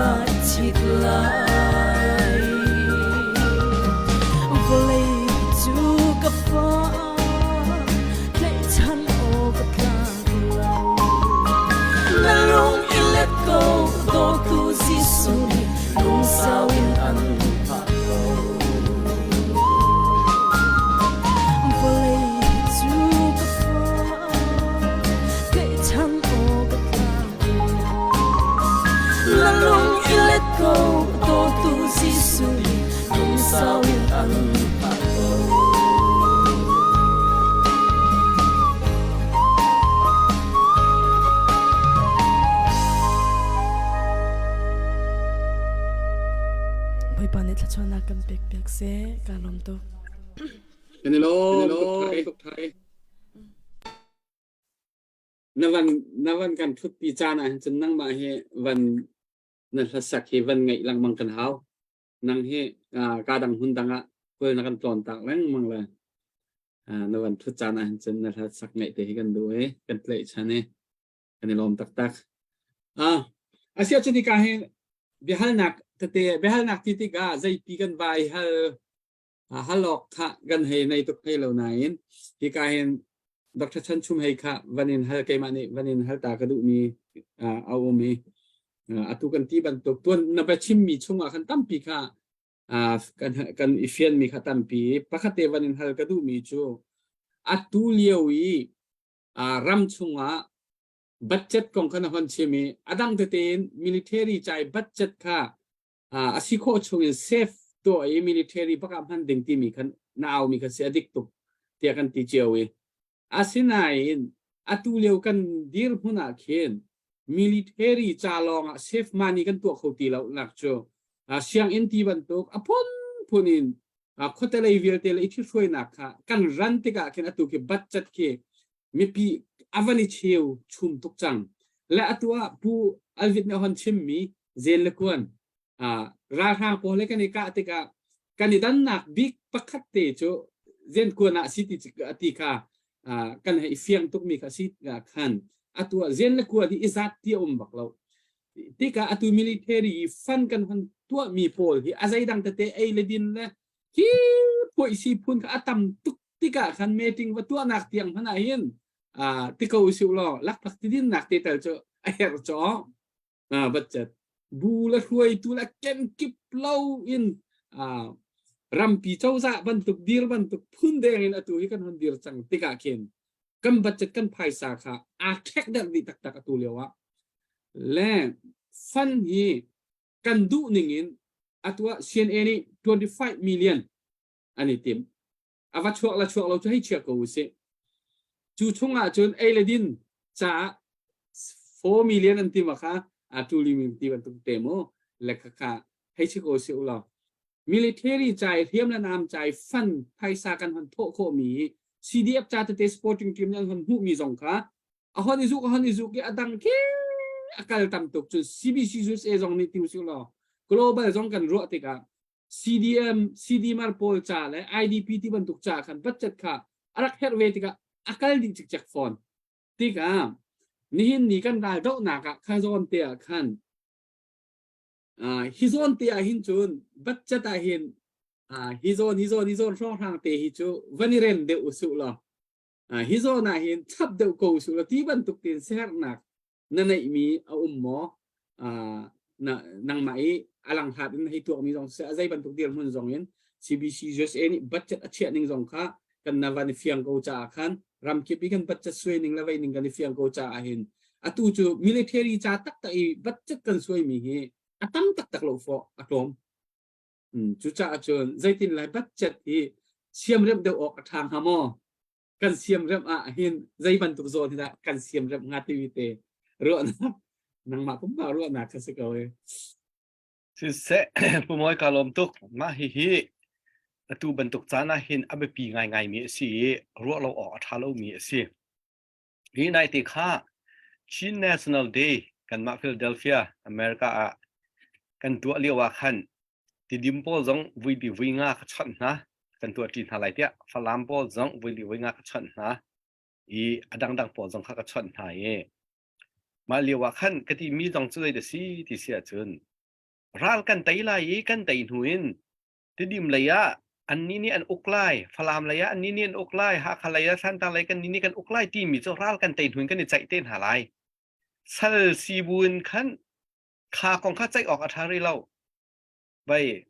Naa chit lai. Vawlei cu ka fa tlaihchan awk a tlak lo. Na lung i let ko dawtu Jesuh nih lungsau in an hngah ko. Vawlei cu ka fa tlaihchan awk a tlak lo. Na lung i let ko dawtu Jesuh nih lungsau in an hngah ko. Bawipa nih thluachuahnak kan pek piak seh. Kaa lawm tuk. Kan i lawm tuk thai. Na van na van kan thutpi caan ah hin cun nangmah hi van na hlasak hi van ngaih lengmang kan hau. Nang hi ka dang hmun dang ah khual na kan tlawn tak lengmang le na van thut caan ah hin cun na hlasak ngaih te hi kan duh i kan tlaihchan i kan i lawm taktak. Ah, asia cun hika hin biahalnak tete biahalnak ti tikah zeipi kan vai hal hal awk kha kan hei nei tuk thei lo nain hika hin Dr. Chan Chum hei kha van in hal keimah nih van in hal ta ka duhmi a um i atu kan ti bantuk tuan na biachimmi chungah khan tampi kha kan kan i fianmi kha tampi pakhat te van in hal ka duhmi cu atu lio i ram chungah budget kong kha na hon chim i a dang tete in military cai budget kha a si khawh chung in safe tuah i military bak ah hman ding timi khan na aumi kha si a dik tuk tiah kan ti cio i asinain atu lio kan dirhmun ah khin military ca lawng ah safe money kan tuah kho ti lo nak cu sianginn ti bantuk a phunphun in khuate lei vialte le i ṭhithruainak kha kan ran tikah khin atu khi budget khi mipi a van i cheu chum tuk cang le atu ah pu Alvit nih a hon chimmi zen le kuan ralhrang pawl he kan i kah tikah kan i dannak bik pakhat te cu zen kuan ah si ti ti kha kan hei fiang tukmi kha si khan atu ah zen le kuan hi i zat ti a um bak lo tikah atu military fund kan hon tuahmi pawl hi a zeidang tete ei le din le hi phuai si phun kha a tam tuk tikah khan meeting va tuahnak tiang hmanh ah hin ti ko usih law lakphak tidinnak te tal cu a herh caw budget bu le hruaitu le kenkip lo in rampi cozah bantuk dir bantuk phun deng in atu hi kan hon dir cang tikah khin kan budget kan phaisa kha aa ṭhek deuh dih taktak atu lio ah le fund hi kan duh ning in atu ah CNA nih 25 million an i tim a va chuak la chuak lo cu hei chia ko usih cu chungah cun ei le din caah 4 million an ti ma kha a tu li min ti bantuk te mu le kha kha hei chi ko si ulaw military chai hriam le nam chai fan phaisa kan hon thawh khawh mi CDF cha tete sporting team an hon hmuh mi zong kha a hon i zuk a hon i zuk i a dang khi a kal tam tuk cun CBC USA zong nih ti usih law global zong kan ruah tikah CDM CDMR pawl ca le IDP ti bantuk ca khan budget kha a rak herh ve tikah a kal dih cikcek fawn tikah nihin ni kan ral dohnak ah kha zawn te ah khan hi zawn te ah hin cun budget ah hin hi zawn hi zawn hi zawn hrawnghrang te hi cu van i ren deuh usuh law hi zawn ah hin chap deuh ko usuh law ti bantuk tin siaherhnak na neihmi a um maw na nangmah i a langhlat in hei tuakmi zong siseh a zei bantuk dirhmun zong in CBC USA nih budget a chiah ning zong kha kan na van i fiang ko caah khan ramkip i kan budget suai ning le vei ning kan i fiang ko caah hin atu cu military ca taktak i budget kan suaimi hi a tam taktak lo fawh a tlawm cucaah cun zeitin lai budget hi siamremh deuh awk a ṭha hnga maw kan siamremh ah hin zei bantuk zawn hi dah kan siamremh hnga timi te ruahnak nangmah pumpak ruahnak kha si ko e. Siseh, Pu Mawi ka lawm tuk. Mah hihi atu bantuk caan ah hin a biapi ngaingaimi a si i ruah lo awk a ṭha lomi a si. Hi naite kha Chin National Day kanmah Philadelphia, America ah kan tuah lio ah khan Tidim pawl zong vui li vui nga ka chawnh hna kan tuahṭi hna lai tiah Falam pawl zong vui li vui nga ka chawnh hna i a dangdang pawl zong kha ka chawnh hna i mah lio ah khan ka timi zong cu zei dah si ti si ahcun. Ral kan tei lai i kan tei hnu in Tidim lei ah annih nih an uk lai, Falam lei ah annih nih an uk lai, Hakha lei ah Thantlang lei kan nih kan uk lai timi cu ral kan tei hnu in kan i ceih te hna lai. Sal si buin khan kha kong kha ceih awk a ṭha rih lo. Vai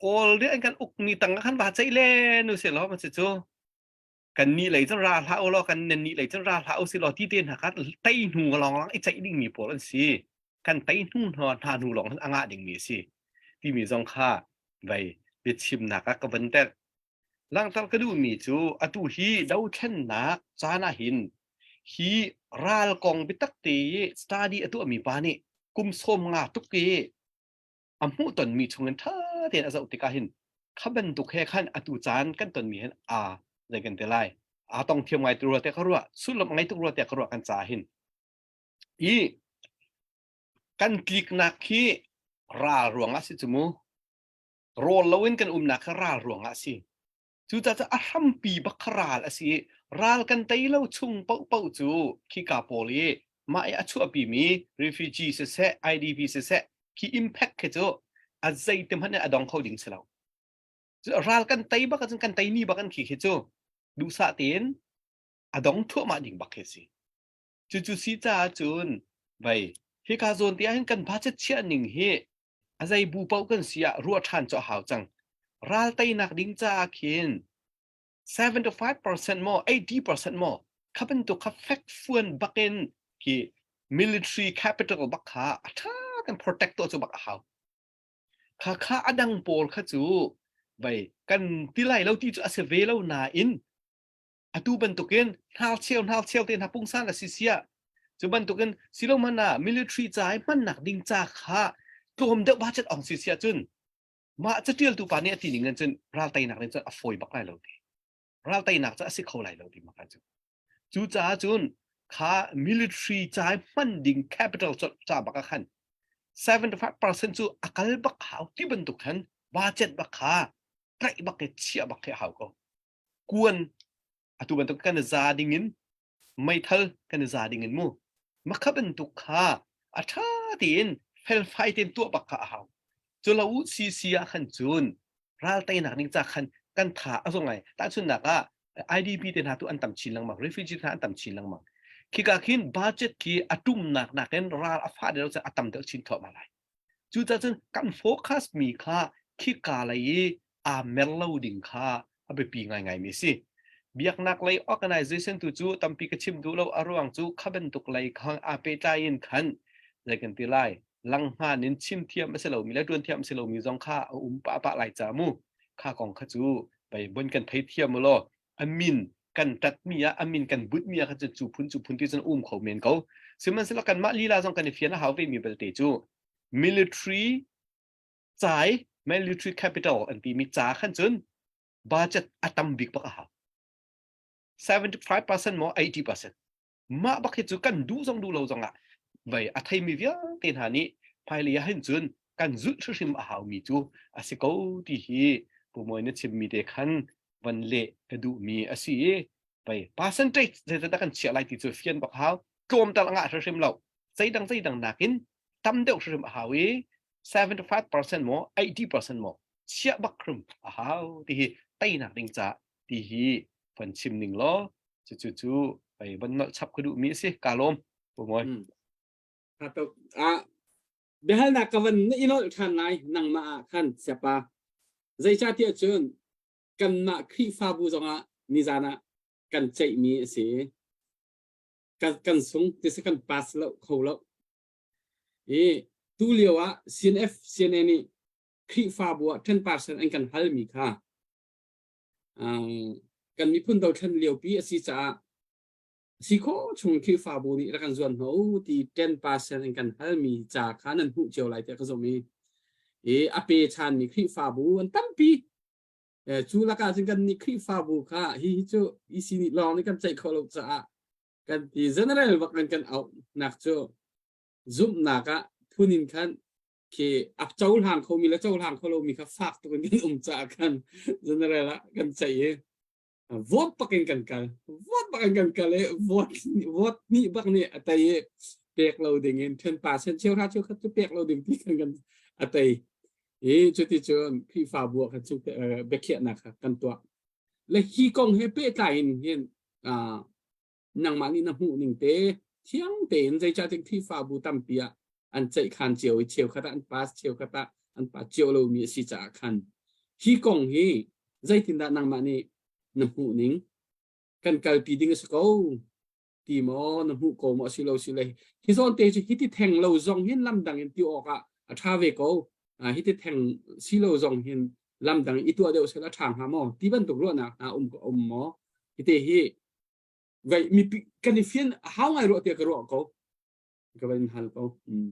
Kawl nih an kan ukmi tang ah khan va ceih len u sih law ma si cu kan nih lei cun ra hlah u law kan nan nih lei cun ra hlah u sih law ti te hna kha tei hnu lawng lawng i ceih dingmi pawl an si. Kan tei hnu hna hna hnu lawng a ngah dingmi a si timi zong kha vai biachimnak ah ka van telh. Langhter ka duhmi cu atu hi dothlennak caan ah hin hi ral kong biatak te i study a tuahmi pa nih kum sawm nga tuk i a hmuhtonmi chungin ṭha tein a zoh tikah hin kha bantuk he khan atu caan kan tonmi hin aa zei kan ti lai aa tong thiam ngai tu rua te ka ruah sullam ngai tuk rua te ka ruah kan ca hin i kan tliknak hi ral ruangah si cu mu rawl loin kan umnak kha ral ruangah a si. Cucaah a hrampi bak kha ral a si i ral kan tei lo chung paohpaoh cu khika pawl i mah i a chuahpimi refugee siseh IDP siseh khi impact khi cu a zeiti hmanh in a dong kho ding si lo. Ral kan tei bak ahcun kan teimi bak an khi khi cu duhsah tein a dong thuahmah ding bak khi si. Cucu si caah cun vei hika zawn te ah hin kan budget chiah ning hi a zei bu paoh kan si ah ruah ṭhan cu a hau cang. Ral teinak ding caah khin 75% maw 80% maw kha bantuk kha fekfuan bakin khi military capital bak kha a ṭha kan protect tuah cu bak a hau. Kha kha a dang pawl kha cu vei kan ti lai lo ti cu a si ve lo nain atu bantukin hnarcheu hnarcheu te hna pungsan a si sia cu bantukin silo hmanh ah military ca i hmannak ding ca kha tlawm deuh budget ong si sia cun mah catialtu pa nih a ti ning in cun ral teinak ning cun a fawi bak lai lo ti ral teinak cu a si kho lai lo ti maka cu cu caah cun kha military ca i hman ding capital ca bak ah khan 75% cu a kal bak hau ti bantuk khan budget bak kha tlaih bak ke chiah bak ke hau ko kuan atu bantuk kan i za ding in meithal kan i za ding in mu makha bantuk kha a ṭha tein felfai tein tuah bak kha a hau cu lo CC ah khan cun ral teinak ding ca khan kan tha a zong ai tahchunnak ah IDP te hna tu an tam chin lengmang refugee hna an tam chin lengmang khika khin budget khi a tumnak nakin ral a fah deuh a tam deuh chin thluahmah lai Cucaah cun kan focus mi kha khika lei i aa mer lo ding kha a biapi ngaingaimi a si. Biaknak lei organization tu cu tampi ka chim duh lo a ruang cu kha bantuk lei kha aa pehtlai in khan zei kan ti lai langhngan in chim thiam a si lomi le ṭuan thiam a si lomi zong kha a um pah pah lai ca mu kha kong kha cu pei bon kan thei thiam u law a min kan ṭatmi ah a min kan butmi ah khan cun cu phun cu phun ti cun um kho men ko sihmanhsehlaw kanmah lila zong kan i fian a hau vemi belte cu military cai military capital an timi ca khan cun budget a tam bik bak a hau 75% maw 80% mah bak hi cu kan duh zong duh lo zong ah vei a theimi vialte hna nih hmailei ah hin cun kan zulh hrimhrim a haumi cu a si ko ti hi Pu Mawi na chimmi te khan van leh ka duhmi a si i vei percentage zeitat kan chiah lai ti cu fian bak hau tlawm tal a ngah hrimhrim lo zeidang zeidang nakin tam deuh hrimhrim a hau i 75% maw 80% maw chiah bak hrim a hau ti hi teinak ding ca ti hi van chim ning law cucu cu pei van nolh chap ka duhmi a si ka lawm Pu Mawi. Hmm. Tha tuk. Ah, biahalnak ka van i nolh ṭhan lai nangmah ah khan siapa. Zeicahtiah cun kanmah Khrihfabu zongah nizan ah kan ceihmi a si. Kan, kan sung ti si kan pass lo kho lo. I tu lio ah CNF CNA nih Khrihfabu ah 10% an kan halmi kha kan miphun dothlen liopi a si caah si khawh chung Khrihfabu nih rak kan zuan hna u ti 10% in kan halmi ca kha nan hmuh cio lai tiah ka zumh i i a pe ṭhanmi Khrihfabu an tampi cu lakah cun kan nih Khrihfabu kha hi hi cu EC nih lawng nih kan ceih khawh lo caah kan ti general bak in kan auh nak cu zumhnak ah phun in khan khi a cohlang khomi le cohlang kho lomi kha fak tuk in kan um caah khan general ah kan ceih i vote bak in kan kal vote bak in kan kal i vote vote nih bak nih a tei i pek lo ding in then pa sen cheu hra cheu khat cu pek lo ding ti kan kan. A tei. I cuti cun Khrihfabu ah khan cu biakhiahnak kha kan tuah. Le hi kong he pehtlai in hin nangmah nih na hmuh ning te thiang tein zeicahtiah Khrihfabu tampi ah an ceihkhan cio i cheukhat ah an pass cheukhat ah an pass cio lomi a si caah khan hi kong hi zeitindah nangmah nih na hmuh ning kan kalpi ding a si ko ti maw na hmuh ko maw si lo si le hi zawn te cu hiti theng lo zong hin lam dang in ti awk ah a ṭha ve ko hiti theng si lo zong hin lam dang i tuah deuh sel a ṭha hnga maw ti bantuk ruahnak hna um um maw hite hi vai mipi kan i fian hau ngai ruah tiah ka ruah ko ka van hal ko mm.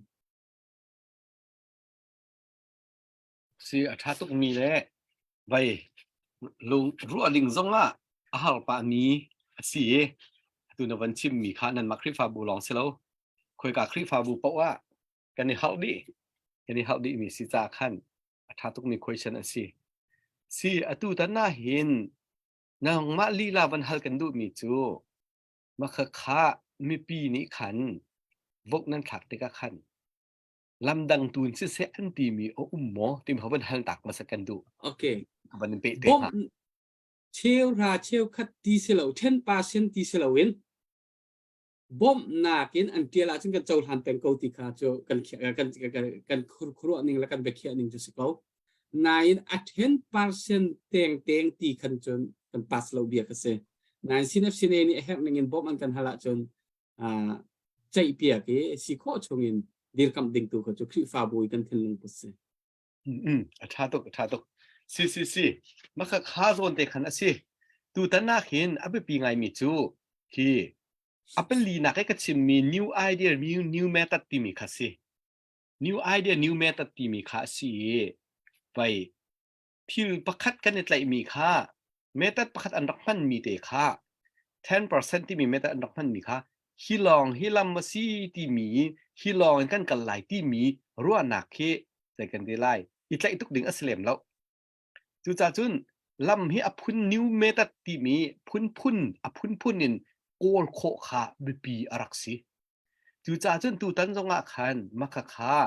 Si a ṭha tuk mi le vai lung ruah ding zong ah a har pah mi a si i atu na van chim mi kha nanmah Khrihfabu lawng si lo khoika Khrihfabu paoh ah kan i harh dih kan i harh dih mi si ca khan a ṭha tuk mi question a si. Si atu tan ah hin nangmah lila van hal kan duh mi cu makha kha mipi nih khan vote nan thlak tikah khan lamdang tu in siseh an timi a um maw timi kha van hal tak hmasa kan duh. Okay. Van in peh te hnga. Cheu ra cheu khat ti si lo, 10% ti si lo in bawmhnak in an tial ahcun kan cohlan peng ko ti kha cu kan kan kan kan khuruah ning le kan biakhiah ning cu si ko. Nain a 10% teng teng ti khan cun kan pass lo bia ka si. Nain CNFCNA nih a herh ning in bawmh an kan hal ahcun ceihpiak i si khawh chungin dirkamh ding tu kha cu Khrihfabu i kan thinlung put si. A ṭha tuk, a ṭha tuk. Si, si, si. Maka kha zawn te khan a si. Tutan ah khin a biapi ngaimi cu hi a pali nak i ka chimmi new idea, new, new method timi kha si. New idea, new method timi kha a si i vai thil pakhat kan i tlaihmi kha method pakhat an rak hmanmi te kha 10% timi method an rak hmanmi kha hi lawng hi lam a si timi hi lawng in kan kal lai timi ruahnak khi zei kan ti lai i tlaih tuk ding a si lem lo cucaah cun lam hi a phun new method timi phunphun a phunphun in kawl khawh kha biapi a rak si Cucaah cun tutan zongah khan makhakha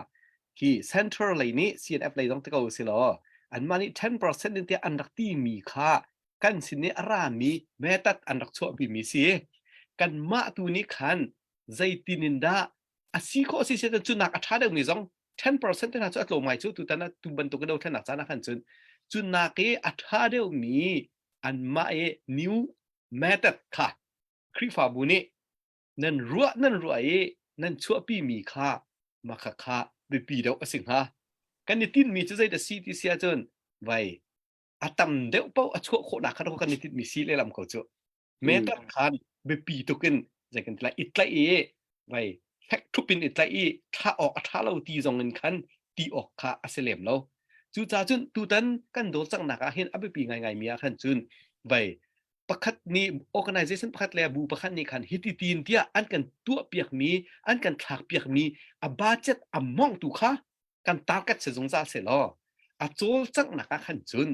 hi central lei nih CNF lei zong ti ko si law anmah nih 10% in tiah an rak timi kha kan sin i a rami method an rak chuahpimi si. Kanmah tu nih khan zeitin in dah a si khawh si si cu nak a ṭha deuhmi zong 10% te hna cu a tlawm ngai cu tutan ah tu bantuk i dothlennak caan ah khan cun cu nak i a ṭha deuhmi anmah i new method kha Khrihfabu nih nan ruah nan ruah i nan chuahpimi kha makha kha biapi deuh a si hnga. Kan i tinhmi cu zeidah si ti si ahcun vai a tam deuh paoh a chuah khawhnak kha kan i tinhmi si lehlam ko cu. Meter khan biapi tuk in zei kan ti lai i tlaih i vai fek ṭhup in i tlaih i thlah awk a ṭha lo ti zong in khan ti awk kha a si lem lo. Cucaah cun tutan kan dawlcanghnak ah hin a biapi ngaingai mi ah khan cun vai pakhat nih organization pakhat le bu pakhat nih khan hiti tin tiah an kan tuah piakmi an kan thlak piakmi a budget a mong tu kha kan target se zungzal se law a cawlcanghnak ah khan cun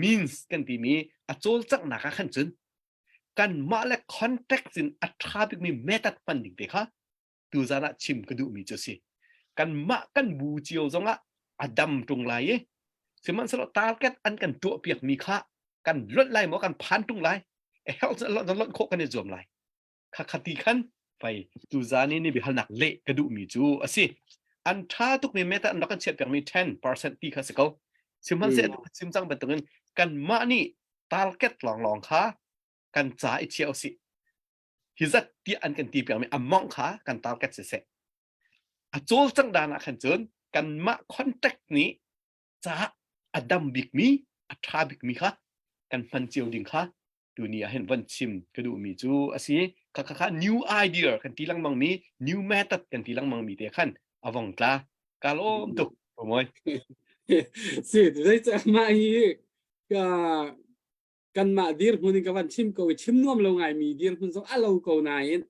means kan timi a cawlcanghnak ah khan cun kan mah le context in a tha bikmi method hman ding te kha tuzan ah chim ka duhmi cu si kanmah kan bu cio zongah a dam ṭung lai i sihmanhsehlaw target an kan tuah piakmi kha kan lonh lai maw kan phan ṭung lai a herh cun lonh lonh khawh kan i zuam lai kha khati khan fai tuzan i ni biahalnak leh ka duhmi cu a si an ṭha tukmi meta an rak kan chiah piakmi 10% ti kha si ko sihmanhsehlaw chim cang bantukin kanmah nih target lawnglawng kha kan ca i chia usih hi zat tiah an kan ti piakmi a mawngh kha kan target siseh a cawlcangh dan ah khan cun kanmah contact nih caah a dam bikmi a ṭha bikmi kha kan hman cio ding kha tuni ah hin van chim ka duhmi cu a si kha kha kha new idea kan ti lengmang mi new method kan ti lengmang mi te khan a vong tla ka lawm tuk moi si zeicah mah hi ka kanmah dirhmun in ka van chim ko i chim nuam lo ngaimi dirhmun zong a lo ko nain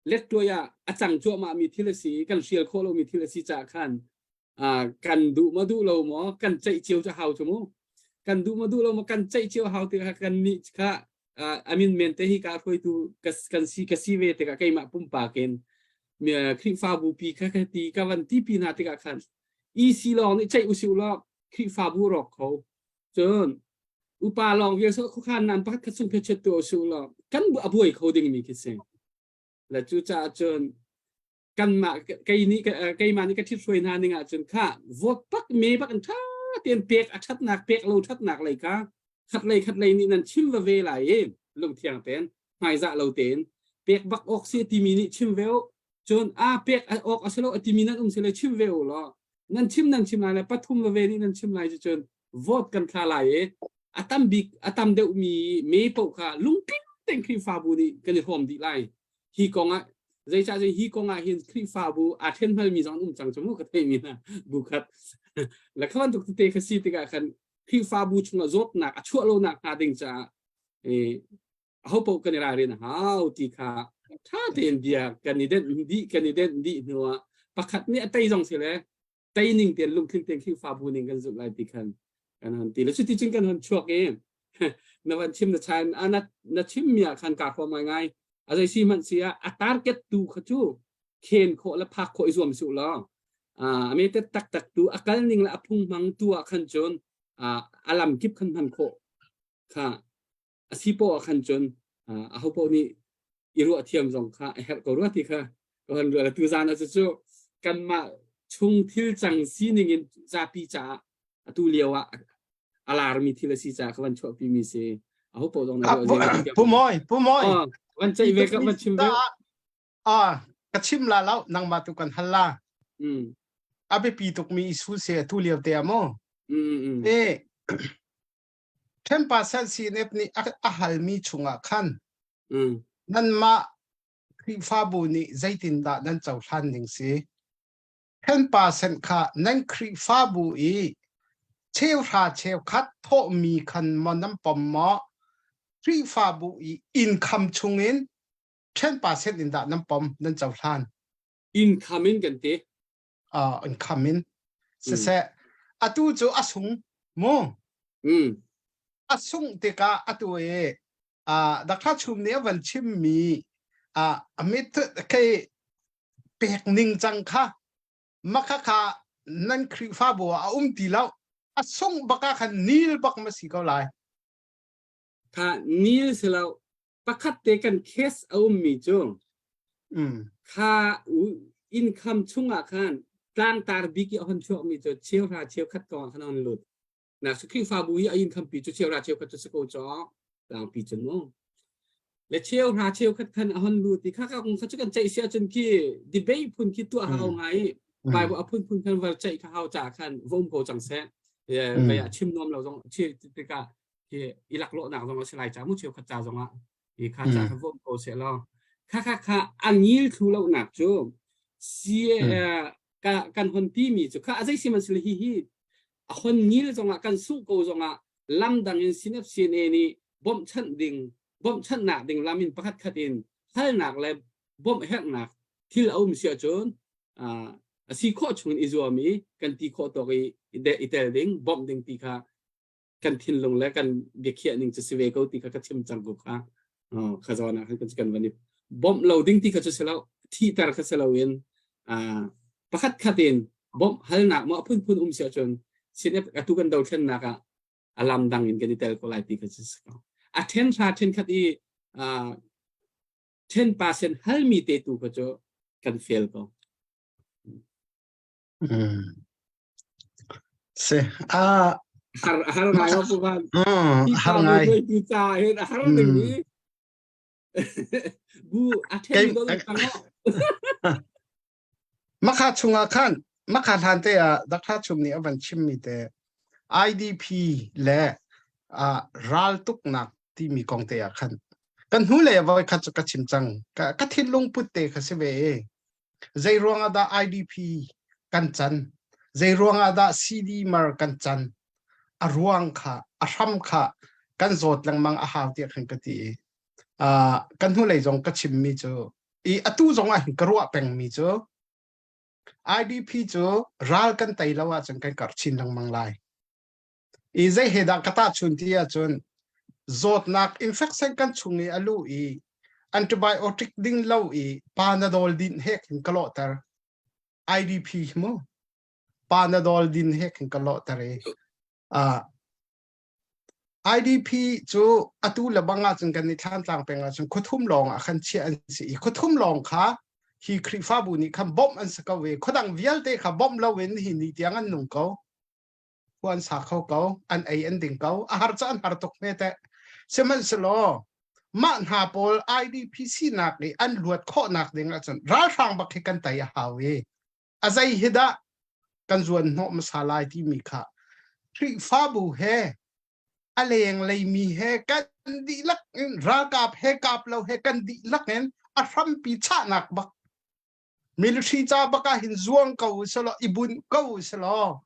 lettuai ah a cang cuahmah mi thil a si i kan hrial khawh lomi thil a si caah khan kan duh maw duh lo maw kan ceih cio cu hau cu mu kan duh maw duh lo maw kan ceih cio hau tikah kan nih kha amin men te hi ka hruaitu kan si ka si ve tikah keimah pumpak in Khrihfabu pi kha ka ti ka van ti pi hna tikah khan. EC lawng nih ceih usih law Khrihfabu rawk kho. Cun upa lawng vial so khuakhan nan pakhat khat sung phe tu usih law kan a buai kho ding mi khi si. Le cu caah cun kanmah kei nih keimah nih ka ṭhit hruai hna ning ahcun kha vote bak me bak in ṭha tein pek a ṭhatnak pek lo ṭhatnak lei kha khat lei khat lei nih nan chim va ve lai i lungthiang tein hmaizah lo tein pek bak awk si timi nih chim ve u cun a pek awk a si lo a timi nan um si le chim ve u law nan chim nan chim lai le pathum va ve nih nan chim lai cu cun vote kan thla lai i a tam bik a tam deuh mi me paoh kha lungtling tein Khrihfabu nih kan i hrawm dih lai hi kong ah zeicah hi kong ah hin Khrihfabu aa ṭhen mi zong an um cang cu mu ka theih mi hna bu khat le kha bantuk tete kha si tikah khan Khrihfabu chungah zawtnak a chuah lonak hnga ding caah aho paoh kan i ralrin a hau ti kha ṭha tein bia kan i denh dih kan i denh dih hnuah pakhat nih a tei zong si le tei ning tein lungthin tein Khrihfabu ning kan zulh lai ti khan kan hon ti le cuti cun kan hon chuak i na van chim na chan a na na chim mi ah khan kaa hrawm ngai ngai a zei si hmanh si ah a target tu kha cu khen khawh le phak khawh i zuam su law a me te tak tak tu a kal ning le a phung hmang tu ah khan cun a lam kip khan hman khawh kha a si poah ah khan cun aho paoh nih i ruah thiam zong kha a herh ko rua ti kha ka hon ruah tu zan ah cu kanmah chung thil cang sining in zapi caah atu lio ah a larmi thil a si caah ka van chuahpi mi si aho paoh zong na ruah pu moi pu moi van ceih ve ka van chim ve ah ka chim la lo nangmah tu kan hal la a biapi tukmi issue se atu lio te amo e 10% CNF nih a halmi chungah khan nanmah Khrihfabu nih zeitindah nan cohlan ning si? 10% kha nan Khrihfabu i cheuhra cheukhat thawhmi khan maw nan pom maw? Khrihfabu i income chungin 10% in dah nan pom nan cohlan? Income in kan ti. Uh, income in. Siseh, atu cu a sung mu. Mm. A sung tikah atu i uh, Dr. Chum nih a van chimmi uh, amit kei pek ning cang kha makha kha nan Khrihfabu ah a um ti lo a sung baka khan nil bak ma si ko lai Kha nil silo pakhat te kan case a ummi cu kha income chungah khan tlangtar bik i a hon chuakmi cu cheuhra cheukhat kong ah khan on lut na su Khrihfabu hi a income pi cu cheuhra cheukhat cu si ko caw tlangpi cun mu le cheuhra cheukhat khan a hon lut i kha ka kong kha cu kan ceih si ahcun khi debate phun khi tuah hau ngai Bible a phun phun khan var ceih kha hau ca khan vom ko cang seh vei ah chim nuam lo zong tikah hi i laklawhnak zong a si lai ca mu cheukhat ca zong ah hi kha ca kha vom ko seh law kha kha kha a ngil thlu lonak cu si ka kan hon ti mi cu kha a zei si man sile hi hi a hon ngil zong ah kan sungh ko zong ah lam dang in sinep CNA nih bawmhchanh ding bawmhchanhnak ding lam in pakhat khat in halnak le bawmh herhnak thil a um si ahcun a si khawh chung in i zuam i kan ti khawh tawk i i tel ding bawmh ding ti kha kan thinlung le kan biakhiah ning cu si ve ko ti kha ka chim cang ko kha kha zawn ah khan kan van i bawmh lo ding ti kha cu si lo thihter kha si lo in pakhat khat in bawmh halnak maw a phunphun um si ahcun sin atu kan dothlennak ah a lam dang in kan i tel ko lai ti kha cu si ko a then hra then khat i 10% halmi te tu kha cu kan fail ko Si. Ah, har har ngai ho puan. Mm, har ngai. Tu ca hin har ding ni. Bu a then do ding tang Makha chungah khan makha hlan te ah Dr. Chum nih a van chim mi te IDP le uh, ral tuknak timi kong te ah khan kan hnu le voi khat cu ka chim cang ka, ka thinlung put te kha si ve e Zei ruangah dah IDP kan can? Zei ruangah dah CD mar kan can? A ruang kha, a hram kha kan zawt lengmang a hau tiah khan ka ti i uh, kan hnulei zong ka chimmi cu i atu zong ah hin ka ruah pengmi cu IDP cu ral kan tei lo ahcun kan karh chin lengmang lai. I zei he dah ka tahchun ti ahcun zawtnak infection kan chung i a luh i antibiotic ding lo i panadol din he khin ka lawhter. IDP hi mu. Panadol din he khin ka lawhter i ah IDP cu atu le bang ahcun kan i Thlantlang peng ahcun khuathum lawng ah khan chiah an si i khuathum lawng kha hi Khrihfabu nih khan bawmh an si ko i khuadang vialte kha bawmh loin hi ni tiang an nung ko. Khua an sa kho ko, an ei an ding ko. A har cu an har tuk hme teh. Sihmanhsehlaw mah hna pawl IDP sinak i an luat khawhnak ding ahcun ralhrang bak hi kan tei a hau i a zei hi dah kan zuan hnawh hmasa lai timi kha Khrihfabu he a leng leimi he kan dihlak in ralkap he kap lo he kan dihlak in a hrampi chahnak bak military ca bak ah hin zuang ko usalaw i bunh ko usalaw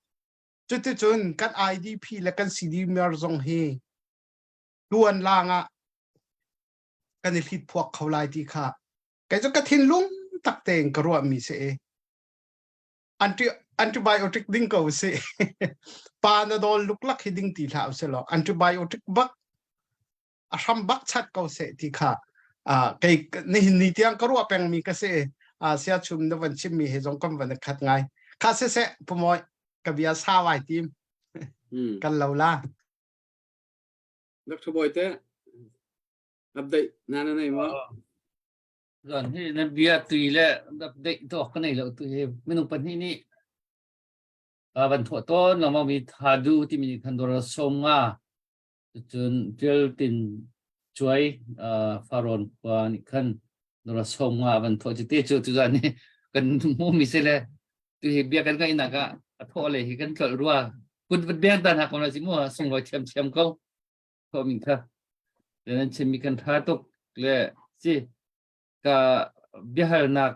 cuticun kan IDP le kan CDMR zong hi tuan lang ah kan i hlit phuak kho lai ti kha kei cu ka thinlung tak tein ka ruahmi si i anti antibiotic ding ko si panadol luklak hi ding ti hlah usih law antibiotic bak a hram bak chat ko seh ti kha kei nihin ni tiang ka ruah pengmi ka si sia chum na van chimmi he zong kan van khat ngai kha se se pumawi ka bia sawai tim kan lo la Dr. Boy te update na na nei maw? Zan hi na bia tui le update to ka nei lo tu hi minung pahnih nih van thawh tawn lengmang mi thadu timi nih khan dawr som nga cun Tial Tin Cuai Farawn khua nih khan dawr som nga van thawh cu te cu tuzan ni kan hmu mi si le tu hi bia kan ngaihnak ah a thawh le hi kan tlolh rua kut vat beng ta hna ko na si mu sunglawi thiamthiam ko thawhmi kha le nan chimmi kan tha tuk le si ka biahalnak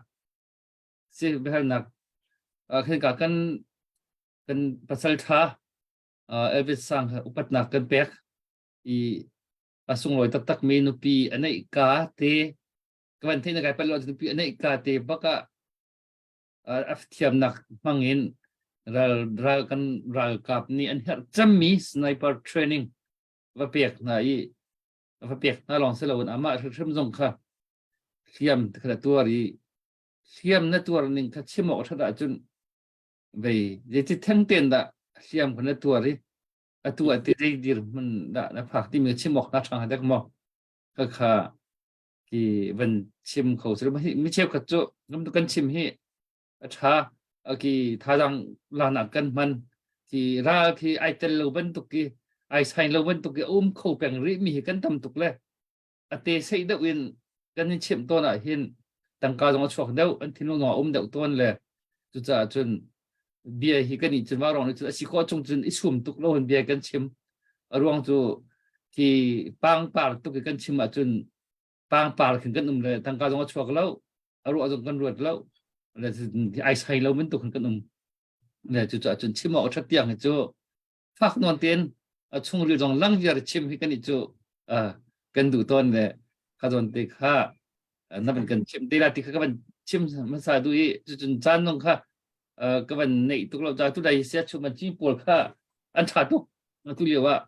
si biahalnak khin ka kan kan pasal tha Elvis Sang kha upatnak kan pek i a sunglawi taktak mi nupi a neih ka te ka van theih na kai pal lo nupi a neih ka te baka a thiamnak hmangin ral ral kan ralkap nih an herh cemmi sniper training va pek hna i va pek hna lawng si loin amah hrimhrim zong kha hliam kha tuar i hliam na tuar ning kha chim awk ṭhat ahcun vei zeiti theng ten dah hliam kha na tuar i atu ah te zei dirhmun dah na phak timi chim awk na ṭhang dek maw kha kha ki van chim kho si mi cheukhat cu kan chim hi a ṭha ki thazang lanak kan hman ki ral khi ai tel lo bantuk ki ai sain lo bantuk ki um kho peng rih mi hi kan tam tuk le a te sei deuh in kan in chimh tawn ah hin tangka zong a chuak deuh an thinlung zong a um deuh tawn le cucaah cun bia hi kan ih cun vaurawng nih cun a si khawh chung cun i sum tuk lo in bia kan chim a ruang cu khi pangpar tuk i kan chim ahcun pangpar khin kan um le tangka zong a chuak lo a ruah zong kan ruat lo le ai sai lo bantuk khin kan um le cucaah cun chim awk a ṭhat tiang hi cu fak nawn tein a chungril zong lang viar chim hi kan i cu kan duh tawn le kha zawn te kha na van kan chim te la ti kha ka van chim hmasa du i cucun caan nong kha ka van neih tuk lo ca tu dai sia chum an chin pawl kha an tha tuk tu lio ah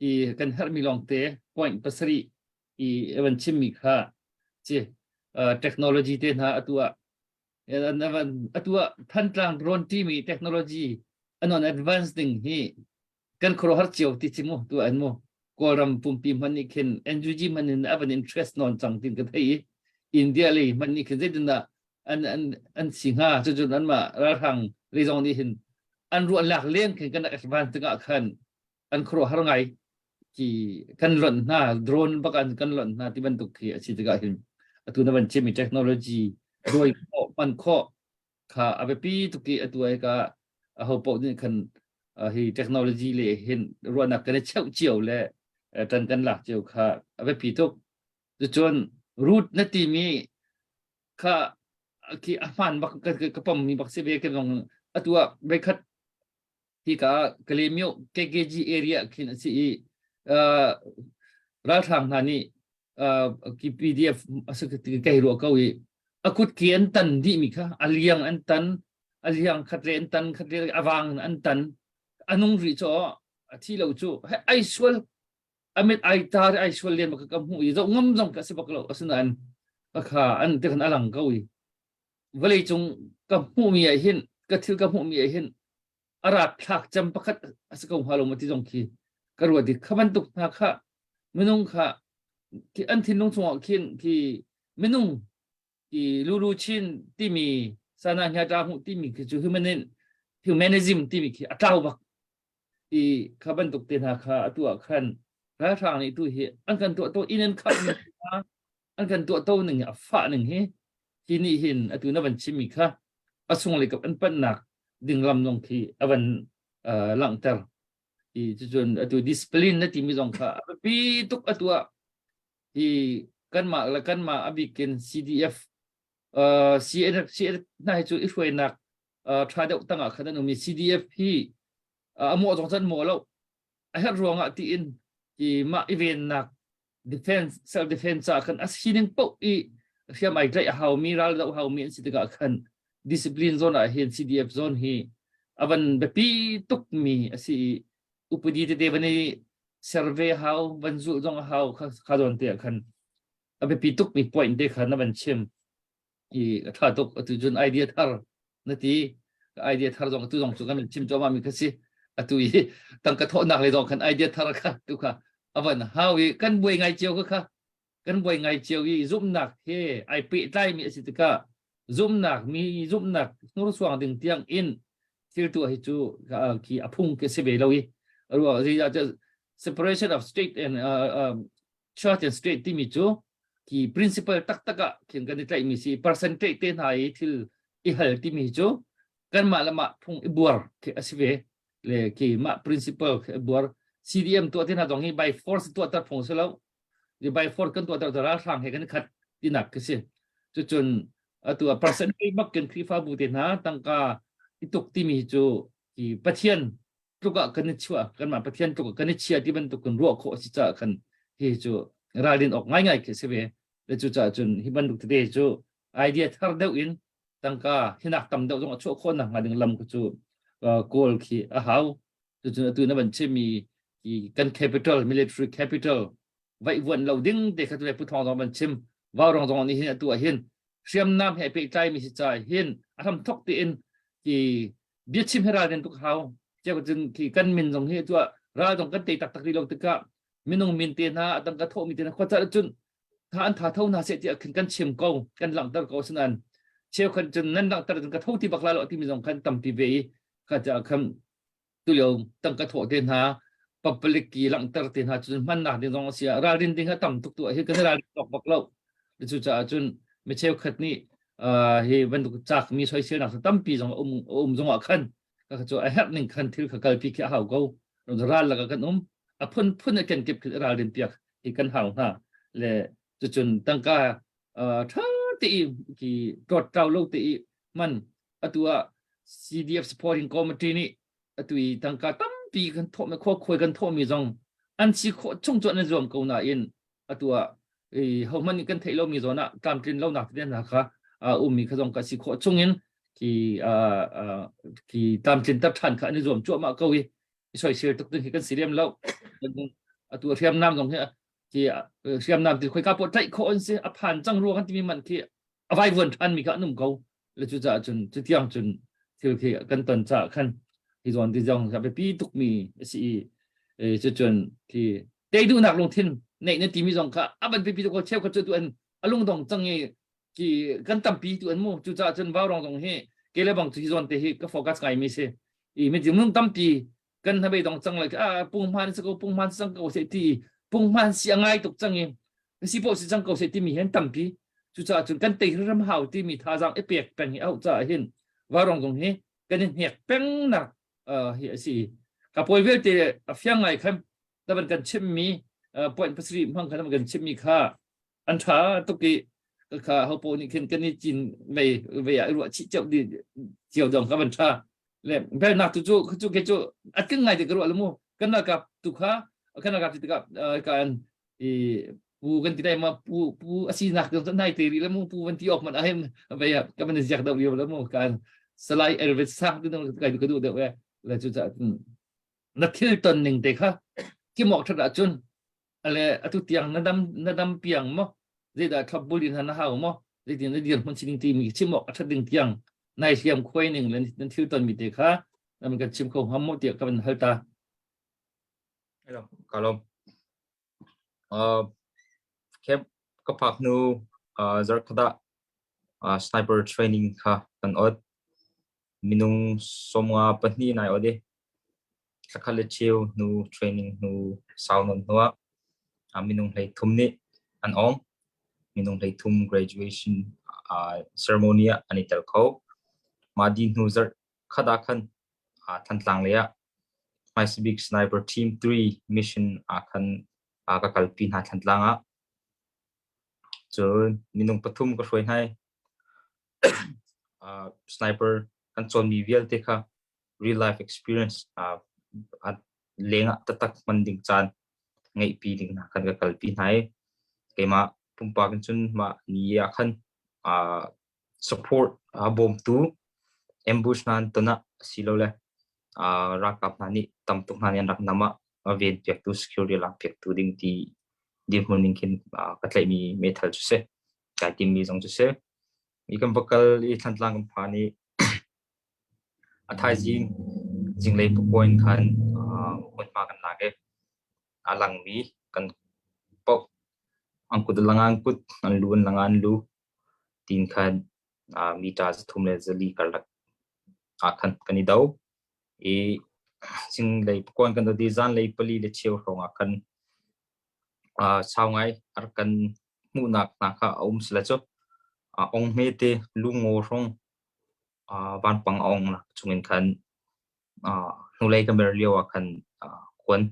i kan herhmi lawng te point pasarih i van chimmi kha chi technology te hna atu ah atu ah Thantlang drone timi technology an on advance ding hi kan khuaruahhar cio ti ci mu tu an mu Kawlram pumpi hman nih khin NUG hman in a van interest non cang tin ka thei i India lei hman nih khin zeitin dah an an an si hnga cucun anmah ralhrang lei zong nih hin an ruah lak leng khin kan advance tikah khan an khuaruahhar ngai ki kan lonh hna drone bak an kan lonh hna ti bantuk khi a si tikah hin atu na van chimmi technology ruai khawh hman khawh kha a biapi tuk i atu ai ka a ho paoh nih khan hi technology le hin ruahnak kan i cheuh cio le tan kan lak cio kha a biapi tuk cucun root na timi kha khi a hman bak ka pom mi bak si ve ke zong atu ah veikhat hika Kalaymyo KKG area khin a si i uh, ralhrang hna nih uh, ki PDF kai ruah ko i a kut ki an tan dih mi kha a liang an tan a liang khat le an tan khat le a wang an tan a nung rih cho a thi lo chu ai sual amit ai tar ai sual len bak ka hmu i zo ngam zong ka si bak lo asinain kha an te khan alang ko i vawlei cung ka hmuh mi ah hin ka thil ka hmuh mi ah hin. a rapthlak cem pakhat a si ko hnga lo maw ti zong khi ka ruat i kha bantuk hna kha minung kha khi an thinlung chungah khin khi minung i lulu chin timi sana hnya ta hmuh timi khi cu humanin humanism timi khi a tlau bak i kha bantuk te hna kha atu ah khan ralhrang nih tu hi an kan tuah to in an khap mi an kan tuah to ning a fah ning hi hi nih hin atu na van chimmi kha a sung kap an panhnak ding lam zong khi a van langhter i cucun atu discipline na timi zong kha a biapi tuk atu ah hi kanmah le kanmah a bikin CDF uh, CNF CNF hna hi cu i hruainak ṭha deuh tangah khan an um i CDF hi a mawh zong can mawh lo a herh ruangah tiin i mah i vennak defense self defense ah khan a sining paoh i hriam ai tlaih a haumi ral doh haumi an si tikah khan discipline zone ah hin CDF zone hi avan biapi tukmi a si i upadi tete van i survey hau van zulh zong a hau kha kha zawn te ah khan a biapi tukmi point te kha na van chim i a ṭha tuk atu cun idea thar na ti idea thar zong atu zong cu kan chim cuahmah mi kha si atu i tangka thawhnak le zong khan idea thar kha tu kha a van hau i kan buai ngai cio kha kha kan buai ngai cio i zumhnak he ai pehtlai mi a si tikah zumhnak mi zumhnak hnursuang ding tiang in thil tuah hi cu khi a phung ke si ve lo i ruah separation of state and uh, um, church and state timi cu ki principle taktak ah khin kan i tlaihmi si percentage te hna i thil i hal timi cu kanmah le mah phung i buar khi a si ve le khi mah principle khi i buar CDM tuah te hna zong hi by force tuah ter phung si lo by force kan tuah ter ralhrang he kan khat tinak khi si cucun atu a percentage bak kan Khrihfabu te hna tangka i tuk timi cu ki Pathian tluk ah kan i chuah kanmah Pathian tluk ah kan i chia ti bantuk kan ruah khawh a si caah khan hi cu ralrin awk ngaingai khi si ve le cu caah cun hi bantuk tete cu idea thar deuh in tangka hinak tam deuh zong a chuah khawh nak hnga ding lam cu kawl khi a hau cucun atu na van chimmi kan capital military capital vaihvuan lo ding te kha tu le Pu Thawng zong van chim Vaurong zong nih hin atu ah hin hriamnam he pehtlai mi si caah hin a hram thok tein ki biachim hi ralrin tuk hau cun khi kan min zong hi cu ral zong kan tei taktak rih lo tikah minung min te hna adang ka thawhmi te hna khua cun tha an tha tho hna seh tiah khin kan chim ko kan langhter ko sinan cheukhat cun nan langhter cun ka tho ti bak la lo timi zong khan tampi ve i kha ca khan tulio tangka thawh te hna public ki langhter te hna cun hmannak ding zong a si ah ralrin ding a tam tuk tu hi kan ralrin tawk bak lo cu caah cun mi cheukhat nih hi bantuk cak mi soiselnak tampi zong um um zong ah khan ka cu a herh ning khan thil kha kalpi khi a hau ko ral laka kan um a phun phun a kenkip khi ralrin piak hi kan hau hna le cucun tangka tha te i ki tlawt tlau lo te i man atu ah CDF supporting committee nih atu i tangka tampi kan thawh khua khuai kan thawhmi zong an si khawh chung cu an i zuam ko nain atu ah i hohmanh nih kan theih lomi zawn ah tlamtlin lonak tete hna kha a ummi kha zong ka si khawh chung in khi khi tlamtlin ter ṭhan kha an i zuam cuahmah ko i i soisel tuk ding hi kan si lem lo atu hriamnam zong hi khi hriamnam ti khoika poh tlaih khawh an si a phan cang ruang an timi man khi a vaivuan ṭhan mi kha an um ko le cu caah cun cutiang cun thil khi kan ton caah khan hi zawn ti zong a biapi tukmi a si i cucun khi tei duhnak lungthin neih na timi zong kha a van biapi tuk ko cheukhat cu tu an a lungdong cang i ki kan tampi tu an mu cucaah cun vaurong zong hi ke le bang cu hi zawn te hi ka focus ngai mi si i mi minung tampi kan hnabei dong cang lai a punghman si ko punghman si cang ko se ti punghman si a ngai tuk cang i si po si cang ko se timi hin tampi cucaah cun kan tei ram hau timi thazaang i pek peng hi au caah hin vaurong zong hi kan i hnek peng nak hi a si ka pawi vialte a fiang ngai khan taban kan chimmi point pasarih hmang khan kan chimmi kha an ṭha tuk i kha hopo nih khin kan i cin vei vei ah i ruah chih cio di cio dong ka van ṭha le belnak tu cu cu ke cu a tling ngai te ka ruah lu mu kan ralkap tu kha kan ralkap ti tikah kan i pu kan ti dai ma pu pu a sinak ding nai te ri le mu pu van ti ok man ahim vei ah ka van ziak deuh lio le mu kan salai Elvis sang ti dong kai ka duh deuh e le cu ca na thil ton ning te kha kimok that ahcun ale atu tiang na dam na dam piang maw zeidah thlopbul in na hau maw zeitin na dirhmun sining timi chim awk a that ding tiang nai hliam khuai ning le nan thil ton mi te kha. Nan kan chim kho hnga maw tiah ka van hal ta. Hello, ka lawm. Uh, camp ka phak hnu uh, zarkhat ah uh, sniper training kha kan ot. Minung somnga pahnih nai ot i thlakhat le cheu hnu training hnu sau nawn hnu ah uh, minung hlei thum nih an ong. Minung hlei thum graduation uh, ceremony ah an i tel kho. Mah di hnu zarh khat ah khan uh, Thantlang lei ah hmaisabik Sniper Team 3 mission ah khan uh, ka kalpi hna Thantlang ah. Cun minung pathum ka hruai hna i uh, sniper kan cawnmi vialte kha real life experience uh, leng ah taktak hman ding caan ngeihpi ding hna khan ka kalpi hna i keimah pumpak in cun mah ni ah khan uh, support a bawmtu ambush hna an ton ah asilole ralkap hna nih tam tuk hna nih an rak nam ah a ven piaktu security lak piaktu ding ti dirhmun ning khin ka tlaihmi meithal cu si kai timmi zong cu si mi kan va kal i Thantlang kan phan i a thaizing zinglei pakuan khan hmunhma kan lak i a langmi kan paoh an kut a lang ah an kut an lu an lang ah an lu tiin khan meter 3 le 4 karlak ah khan kan i do i zinglei pakuan kan do i zanlei pali le cheu hrawng ah khan sau ngai a rak kan hmuhnak hna kha a um sila cu ong hmete lungaw hrawng vanpang a ong nak chungin khan hnulei ka mer lio ah khan kuan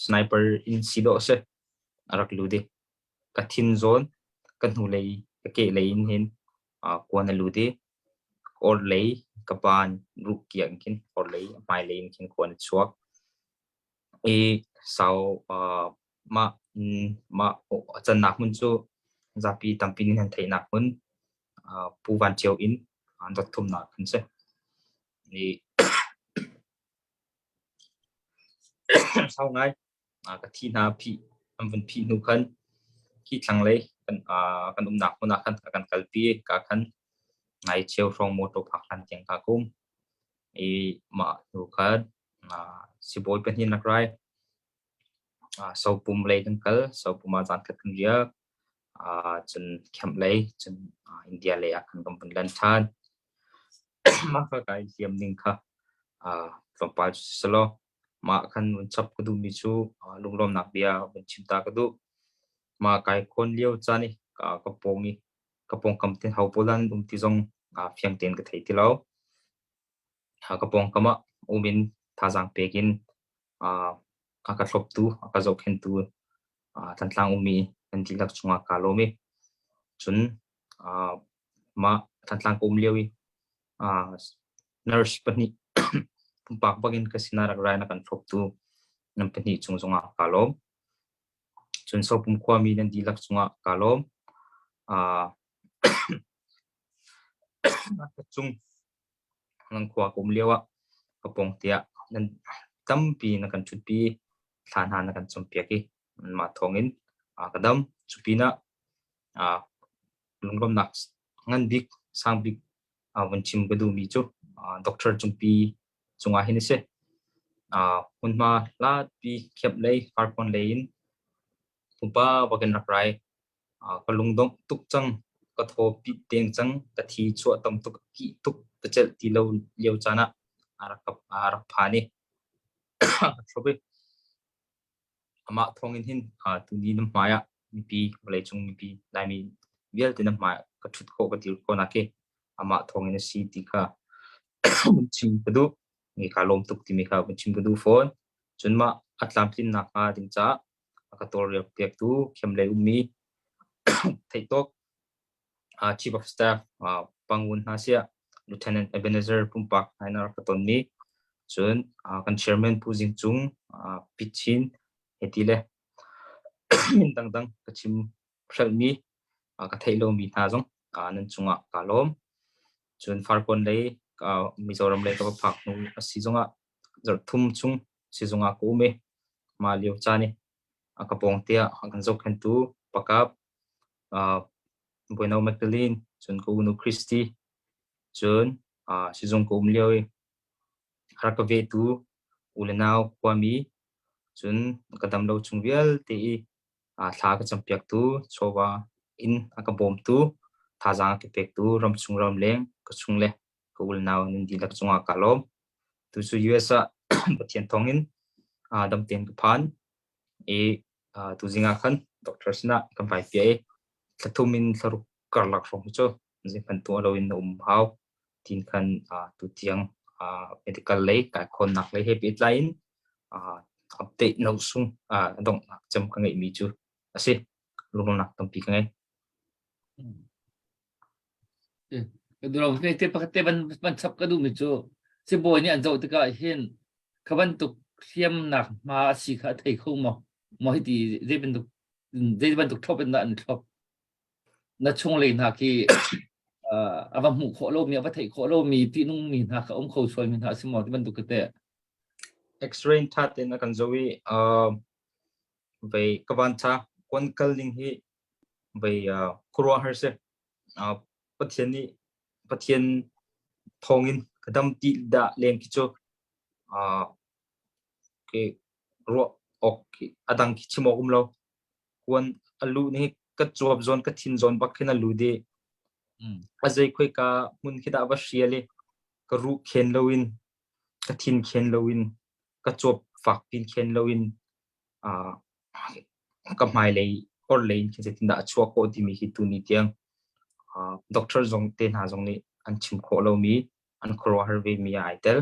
sniper in si dawh a si a rak lut i ka thin zawn ka hnulei ka kehlei in hin kuan a lut i ka orhlei ka ban ruh kiang khin orhlei hmailei in khin kuan a chuak i sau mah mah a cannak hmun cu zapi tampi nih an theihnak hmun Pu Van Ṭio inn an rak thumnak an si. I sau ngai ka thi hna phih an vun phih hnu khan khi thlanglei kan kan umnak hmun ah khan a kan kalpi ka khan ngai cheu hrawng motor phak hlan tiang ka kum i mah hnu khan sibawi pahnih nak rai sopum lei kan kal sopum ah zan khat kan riak cun camp lei cun India lei ah khan kan vun lan ṭhan mah kha kai hliam ning kha tlawmpal cu si selaw mah khan vun chap ka duhmi cu lunglawmnak bia vun chim ta ka duh. Mah kai khawn lio caan i ka pawng i ka pawngkam te ho pawl an um ti zong fiang tein ka thei ti lo. Ka pawngkam ah um in thazaang pek in a ka thloptu, a ka zohkhenhtu Thantlang ummi kan dihlak cungah kaa lawm i cun mah Thantlang ka um lio i nurse pahnih pumpak bak in ka sinah rak ra in a kan thloptu nan pahnih cung zongah kaa lawm. Cun Sopum khuami nan dihlak cungah kaa lawm. Ka cung nan khua ka um lio ah ka pawng tiah nan tampi na kan ṭhutpi thla hna na kan cawnpiak i mah thawngin ka dam. Cu pinah lunglawmhnak ngan bik, sang bik vun chim ka duhmi cu Doctor Cungpi cungah hin a si. Hmunhma hlatpi khiap lei, farkawn lei in pupa bakin rak rai. Ka lungdongh tuk cang, ka thaw pit deng cang, ka thi chuah tam tuk, kih tuk ka celh ti lo lio caan ah a rak a rak phan i a thlop i amah thawngin hin tuni na hmai ah mipi vawleicung mipi Laimi vialte na hmai ah ka ṭhut khawh ka dir khawh nak hi amah thawngin a si ti kha vun chim ka duh. Mi kaa lawm tuk timi kha vun chim ka duh fawn. Cun mah a tlamtlinnak hnga ding caah a ka tawlrel piaktu khiamlei ummi theihtawk Chief of Staff Pangun hna siah Lieutenant Ebenezer pumpak hna in a rak ka tonmi cun kan chairman Pu Zing Cung Pit Chin he ti le min dangdang ka chim hrelhmi ka theih lomi hna zong nan cungah kaa lawm. Cun Farkawn lei Mizoram lei ka va phak hnu a si zongah zarh thum chung sizung ah ka um i mah lio caan i a ka pawng tiah a kan zohkhenhtu pakap Bueno Magdalene cun ka unu Christy cun sizung ka um lio i. Rak ka vetu u le nau khuami cun ka dam lo chung vialte i thla ka campiaktu chawva in a ka bawmtu thazaang a ka pektu ramchung ramleng ka chung le ka u le nau nan dihlak cungah ka lawm. Tu cu US ah Pathian thawngin dam tein ka phan i tuzing ah khan doctor sinah kan vai piah i thla thum in thlaruk karlak hrawng cu zeihmanh tuah loin na um hau tin khan tutiang medical lei kai khawnnak lei he pehtlai in update no sung donghnak cem ka ngeihmi cu a si. Lunglawmhnak tampi ka ngei. Ka duh te te pakhat te van van chap ka duhmi cu sibawi nih an zoh tikah hin kha bantuk hliamnak hma a si kha a thei kho maw? Maw hiti zei bantuk zei bantuk thlop in dah an thlop? Na chunglei hna khi a va hmuh khawh lomi a va theih khawh lomi tihnungmi hna kha um kho sualmi hna a si maw ti bantuk tete. X-ray tha tein a kan zoh i vei ka van tha kon kal ning hi vei khuaruahhar si. Pathian nih Pathian thawngin ka dam ti dah leng khi cu ke ruah awk khi a dang khi chim awk um lo. Kuan a luh nih ka cuap zawn ka thin zawn bak khin a lu dih. A zei khoi ka hmun khi dah va hrial i ka ruh khen loin ka thin khen loin ka cuap fak pin khen loin ka hmailei orhlei in khin zeitindah a chuah khawh timi hi tuni tiang doctor zong te hna zong nih an chim khawh lomi an khuaruahhar ve mi ah ai tel.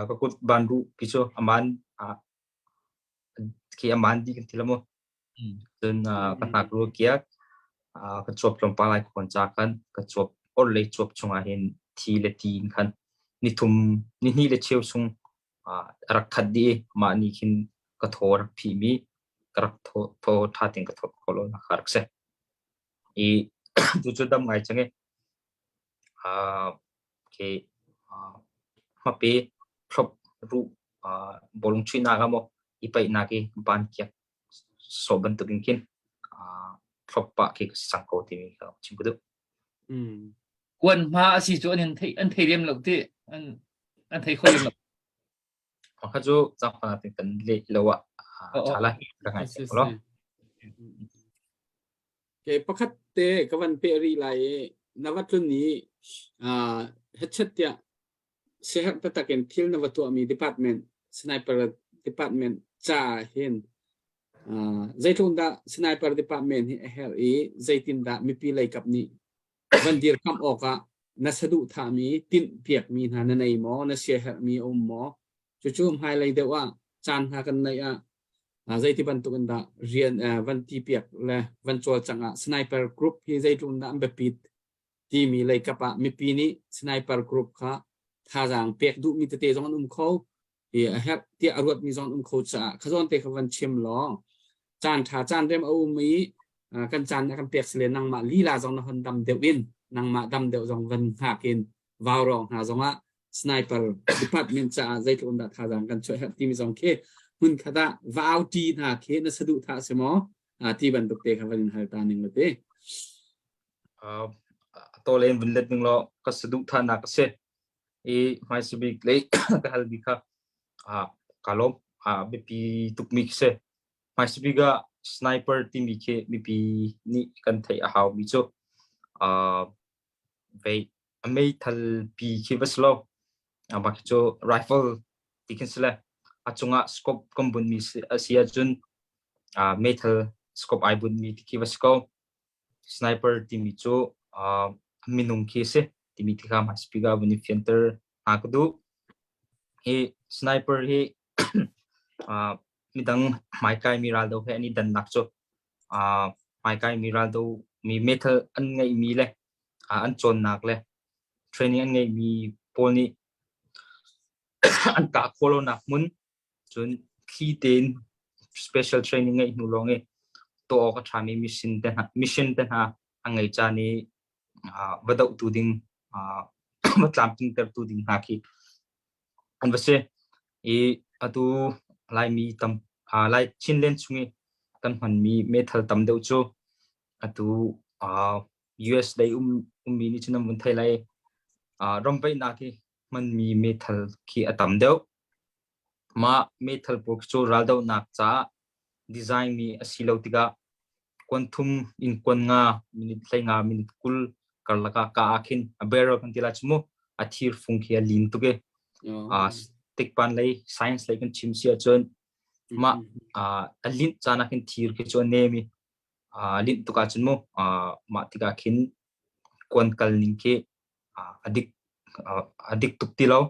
Ka kut ban ruh ki cu aman khi aman dih kan ti la mu. Cun ka hnak ru kiak ka cuap tlawmpal ai khawn ca khan ka cuap orhlei cuap chungah hin thi le ti in khan nithum nihnih le cheu chung a rak khat dih i mah nih khin ka thaw a rak phihmi ka rak thaw thaw ṭha tein ka thawt khawh lonak kha rak si. I cucu dam ngai cang i khi hmape thlop ruh bawlung chuihnak ah maw i paihnak i ban kiak sawh bantukin khin thlop pah khi ka si cang ko timi kha chim ka duh. Kuan hma a si cu an in thei an thei lem lo ti an an thei kho lem lo. Kha cu cangfang ah kan leh lo ah ṭha lai ka ngai ko lo. Ke pakhat te ka van pe rih lai i na va tlun i headset tiah siaherh taktak in thil na va tuahmi department sniper department ca hin zeitluk dah sniper department hi a herh i zeitindah mipi lei kap nih van dirkamh awkah na saduhthahmi tinhpiakmi hna na nei maw na siaherhmi a um maw cucu hmailei deuh ah caan hna kan neih ah zeiti bantuk in dah rian van ti piak le van cawlcangh ah sniper group hi zeitluk in dah an biapit timi lei kap ah mipi nih sniper group kha thazaang pek duhmi tete zong an um kho i a herh tiah a ruatmi zong an um kho caah kha zawn te kha van chim law caan ṭha caan rem a um i kan caan a kan pek sile nangmah lila zong na hon dam deuh in nangmah dam deuh zong van hngak in vaurawng hna zongah sniper department caah zeitluk in dah thazaang kan chuah herh timi zong khi hmun khat ah va au ṭi hna khi na saduhthah si maw ti bantuk te kha van in hal ta ning la ti. To len vun let ning law ka saduhthahnak a si. I hmaisabik lei ka hal mi kha ka lawm. Biapi tukmi khi si. Hmaisabik ah sniper timi khi mipi nih kan theih a hau mi cu vei a meithal pi khi va si lo. Mah khi cu rifle ti khin si le a cungah scope kan bunhmi a si ahcun meithal scope ai bunhmi ti khi va si ko. Sniper timi cu minung khi a si timi ti kha hmaisabik ah vun i fianter hna ka duh. Hi sniper hi midang hmaikaimi raldo he an i dannak cu hmaikaimi raldo mi meithal an ngeihmi le an cawnnak le training an ngeihmi pawl nih an kah khawh lonak hmun Cun thli tein special training ngeih hnu lawng i tuah awk a ṭhami mission te hna, mission te hna a ngei caan i va dohtu ding, va tlamtlingtertu ding hna khi an va si. I atu Laimi tam, Lai Chinland chung i kan hmanmi meithal tam deuh cu atu US lei um, ummi nih cun an vun thei lai. Ramvaihnak hi hmanmi meithal khi a tam deuh. Mah meithal pawl khi cu raldohnak caah design mi a si lo tikah kuan thum in kuan nga minute 15 minute 20 karlak ah ka ah khin a barrel kan ti lai cu mu a thir fung khi a lin tuk i tikpan lei science lei kan chim si ahcun mah a linh caan ah khin thir khi cu a nem i linh tuk ahcun mu mah tikah khin kuan kal ning khi a dik a dik tuk ti lo.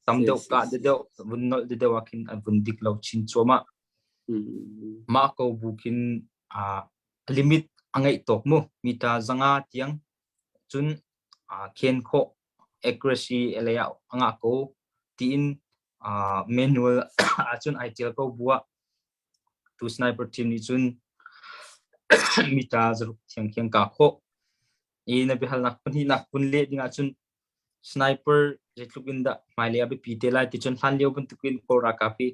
Tam deuh kah deuh vun nolh deuh ah khin a vun dik lo chin cuahmah. Mah ko bu khin limit a ngeih tawk mu mita zanga tiang cun khen khawh accuracy lei ah a ngah ko tiin manual ahcun ai tial ko bu ah tu sniper team nih cun mita zaruk thiang khiang ka khawh. I na biahalnak pahnihnak vun leh ding ahcun sniper zeitluk in dah hmailei a biapi te lai ti cun hlan lio bantukin Kawl ralkap hi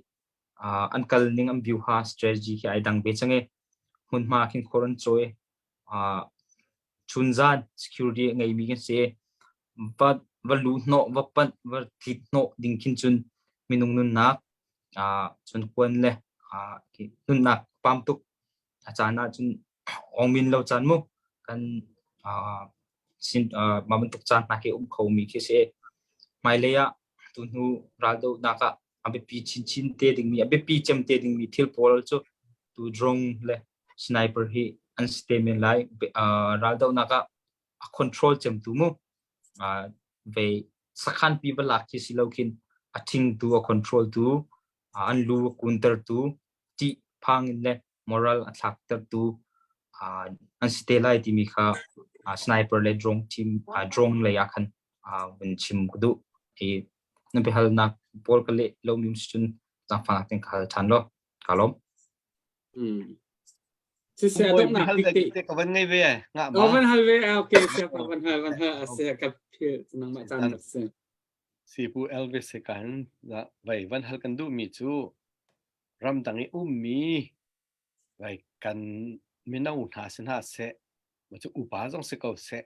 an kal ning an view ha strategy hi ai dang ve cang i hmunhma khin khor an cawi chunzan security a ngeimi kan si va va lu hnawh va panh va tlit hnawh ding khin cun minung nunnak cun kuan le nunnak pam tuk a caan ah cun ongmin lo caan mu kan sin mah bantuk caan hna khi um kho mi khi si hmailei ah tuhnu raldohnak ah a biapi chinchin te dingmi a biapi cem te dingmi thil pawl cu tu drone le sniper hi an si te men lai raldohnak ah a control cem tu mu ve sakhan pi va lak khi si lo khin a thing tu a control tu an lu a kunter tu ṭih phang in le moral a thlaktertu an si te lai timi kha sniper le drone team drone lei ah khan vun chim ka duh. I na biahalnak pawl ka leh lomi um si cun zaangfahnak tein ka hal ṭhan law ka lawm. Siseh donghnak hal bik ve te. ka van ngei ve ngah ma. Van hal ve okay siap van hal van hal ase ka phil nangmah caan rak si. Sipu Elvis he kan vai van hal kan duh mi cu ramdang i ummi like kan mino hna si hna seh cu upa zong si ko seh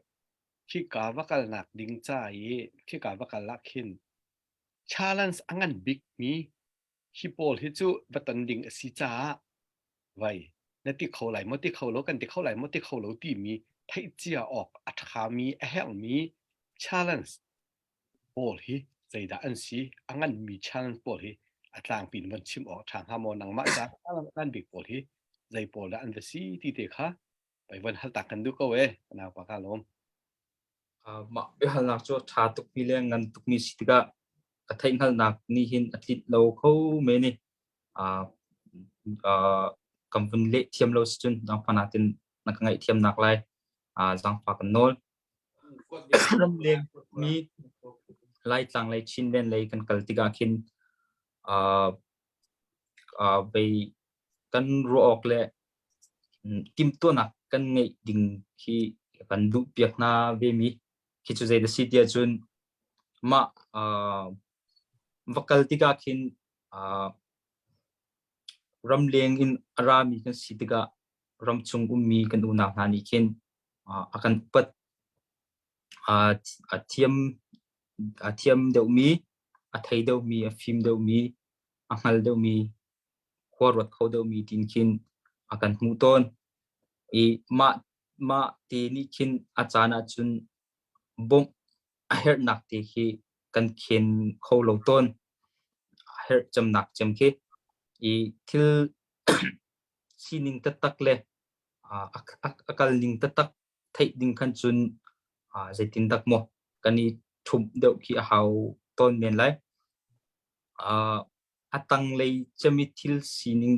khika va kalnak ding ca i khika va kal ah khin challenge a ngan bik mi hi pawl hi cu va ton ding a si caah vai na ti kho lai maw ti kho lo kan ti kho lai maw ti kho lo timi theih cia awk a ṭhami a herhmi challenge pawl hi zeidah an si? A nganmi challenge pawl hi a tlangpi in von chim awk ṭha hnga maw? Nangmah ca ngan bik pawl hi zei pawl dah an va si ti te kha pei von hal tak kan duh ko e. Ka naupa ka lawm. Mah biahalnak cu ṭha tukmi le ngan tukmi si tikah ka theihhngalhnak nih hin a tlinh lo kho men i kan vun leh thiam lo si cun zaangfah natin na ka ngaihthiamnak lai zaangfah kan nawl. Ramleng mi Laitlang lei Chinland lei kan kal tikah khin vei kan ruah awk le timhtuahnak kan ngeih ding khi kan duh piak hna ve mi khi cu zei dah si tiah cun mah va kal tikah khin ramleng in a rami kan si tikah ramchung ummi kan unau hna nih khin a kan upat. A thiam a thiam deuhmi, a thei deuhmi, a fim deuhmi, a hngal deuhmi, khua ruat kho deuhmi tiin khin a kan hmuh tawn. I mah mah te nih khin a caan ahcun bawmh a herhnak te khi kan khen kho lo tawn. A herh cemnak cem khi. I thil sining taktak le a kal ning taktak theih ding khan cun zeitindak maw kan i ṭhumh deuh khi a hau tawn men lai. A tanglei cem i thil sining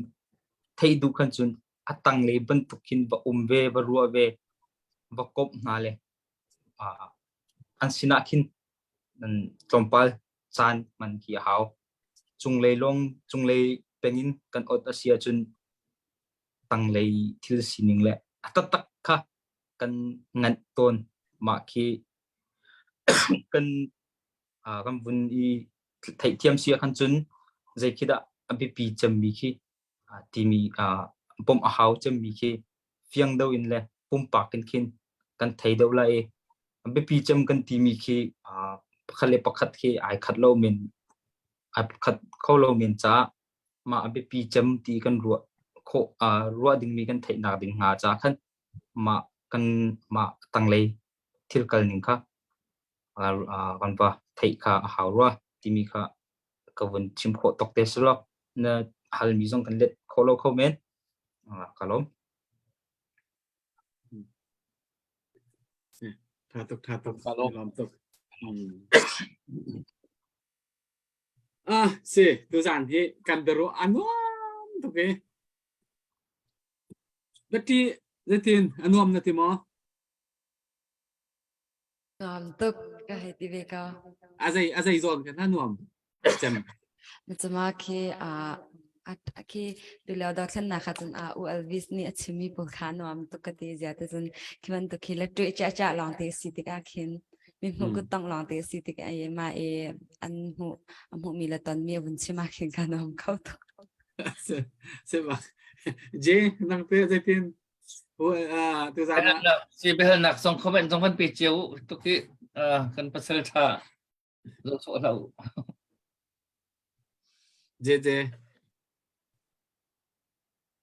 theih duh khan cun a tanglei bantuk khin va um ve, va ruah ve, va komh hna le an sinah khin tlawmpal caan hman khi a hau. Cunglei lawng cunglei peng in kan ot a si ahcun tanglei thil sining le a taktak kha kan nganh tawn. Mah khi kan kan vun i theihthiam si ahkhan cun zei khi dah a biapi cemmi khi timi bawmh a hau cemmi khi fiang deuh in le pumpak in khin kan thei deuh lai i. Biapi cem kan timi khi pakhat le pakhat khi ai khat lo men ai khat kho lo men caah mah a biapi cem ti kan ruah khawh ruah dingmi kan theihnak ding hnga caah khan mah kan mah tanglei thil kal ning kha kan va theih kha a hau rua timi kha ka vun chim khawh tok te si lo na halmi zong kan let kho lo kho men ka lawm. Tha tuk tha tuk Ka lawm. lawm tuk. Ah si tuzan hi kan biaruah a nuam tuk i Bati zeitin a nuam na ti maw? Nuam tuk ka hei ti ve ko. A zei a zei zawn kan nuam cem. Cuma khi a a khi tulio dothlennak kha cun a u Elvis nih a chimmi pawl kha nuam tuk ka ti zia te cun khi bantuk khi le tuih cha cha lawng te si tikah khin mi hmuh kut tong lawng te si tik ai ma e an hmuh a hmuh mi le ton mi a vun chim ah khin ka nuam kho tuk. Se se ba. Je nang te zeitin tuzan ah si biahalnak zong comment zong kan pe cio tuk i kan pasal tha zo sawh hlah u. Je je.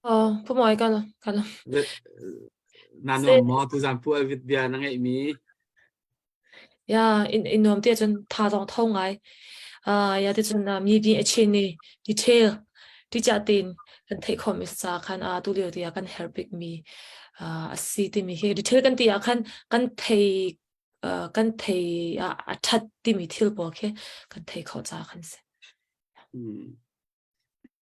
Oh, pumoi kan kan. Na nuam maw tuzan pu Alvit bia na ngeih mi? Ya, in in nuam te cun tha zong tho ngai. Ah, ya te cun mi bi a chin ni detail ti cha tin kan theih khawh mi sa khan a tu lio ti ah kan herh bik mi a si ti mi hi detail kan ti ah khan kan thei kan thei a that ti mi thil pawl khi kan thei kho cha khan si.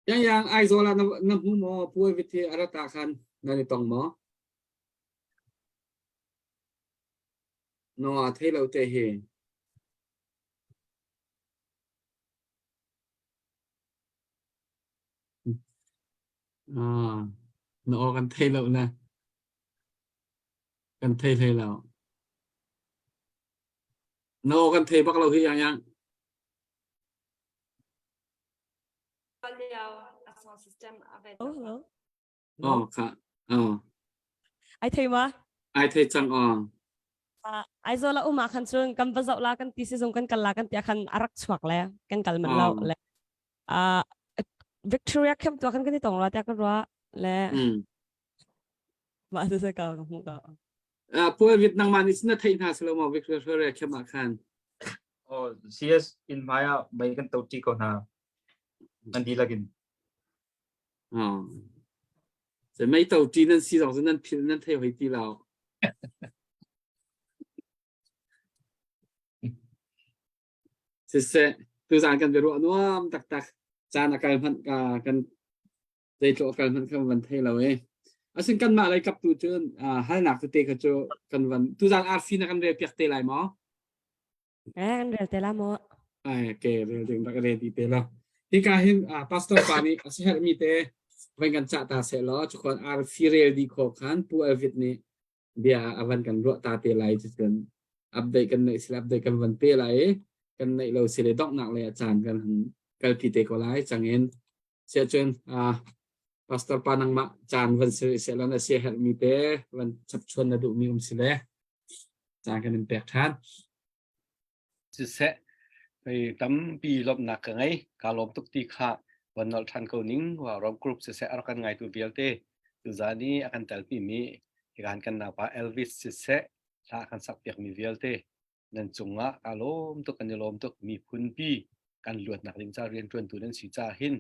Yang yang Aizawl ah na na hmu maw puai vithi arata khan nan i tong maw? No a thei lo te hi. Ah, na aw kan thei lo na. Kan thei hlei lo. Na aw kan thei bak lo hi yang yang. Oh, hello. Oh, kha. Oh. Ai thei ma? Ai thei cang aw. Uh, Aizawl a um ah khan cun kan va zoh la kan ti sizung kan kal la kan tia khan a rak chuak le kan kal man lo le uh, Victoria camp tu khan kan i tong ra tia ka rua le mah se ka ka hmu ka Uh, Pual vit nangmah nih na theih hna silo maw Victoria camp ah khan? Oh, CS in hmai ah mei kan to ṭi ko hna. Nan dihlak in. Oh. Se mei to ṭi nan si zong cu nan phil nan thei hoi ti lo. Siseh, tuzaan kan biaruah nuam taktak. Caan a kal hmanh ka kan zeitluk a kal hmanh kan van thei lo e. Asin kanmah lei kap tu cun halnak tete kha cu kan van tuzaan arfi na kan rel piak te lai maw? Eh, kan rel te la maw? Ai, ke rel ding rak ready te lo. Hika hin pastor pa nih a siherhmi te van kan cah ta seh law cukon arfi rel di kho khan Pu Alvit nih bia a van kan ruah ta te lai cun update kan neih sile update kan van pe lai i kan neih lo sile donghnak lei ah caan kan han kalpi te ko lai cangin siahcun pastor pa nangmah caan van si seh law na sia herhmi te van chapchuan na duhmi um sile caan kan in pek ṭhan. Siseh, hei tampi lawmhnak ka ngei. Kaa lawm tuk ti kha van nolh ṭhan ko ning. Wa rom group siseh a rak kan ngaitu vialte tuzaan i a kan telpi mi hikan kan naupa Elvis siseh hla a kan sakpiakmi vialte nan cungah kaa lawm tuk kan i lawm tuk miphunpi kan luatnak ding ca rianṭuantu nan si caah hin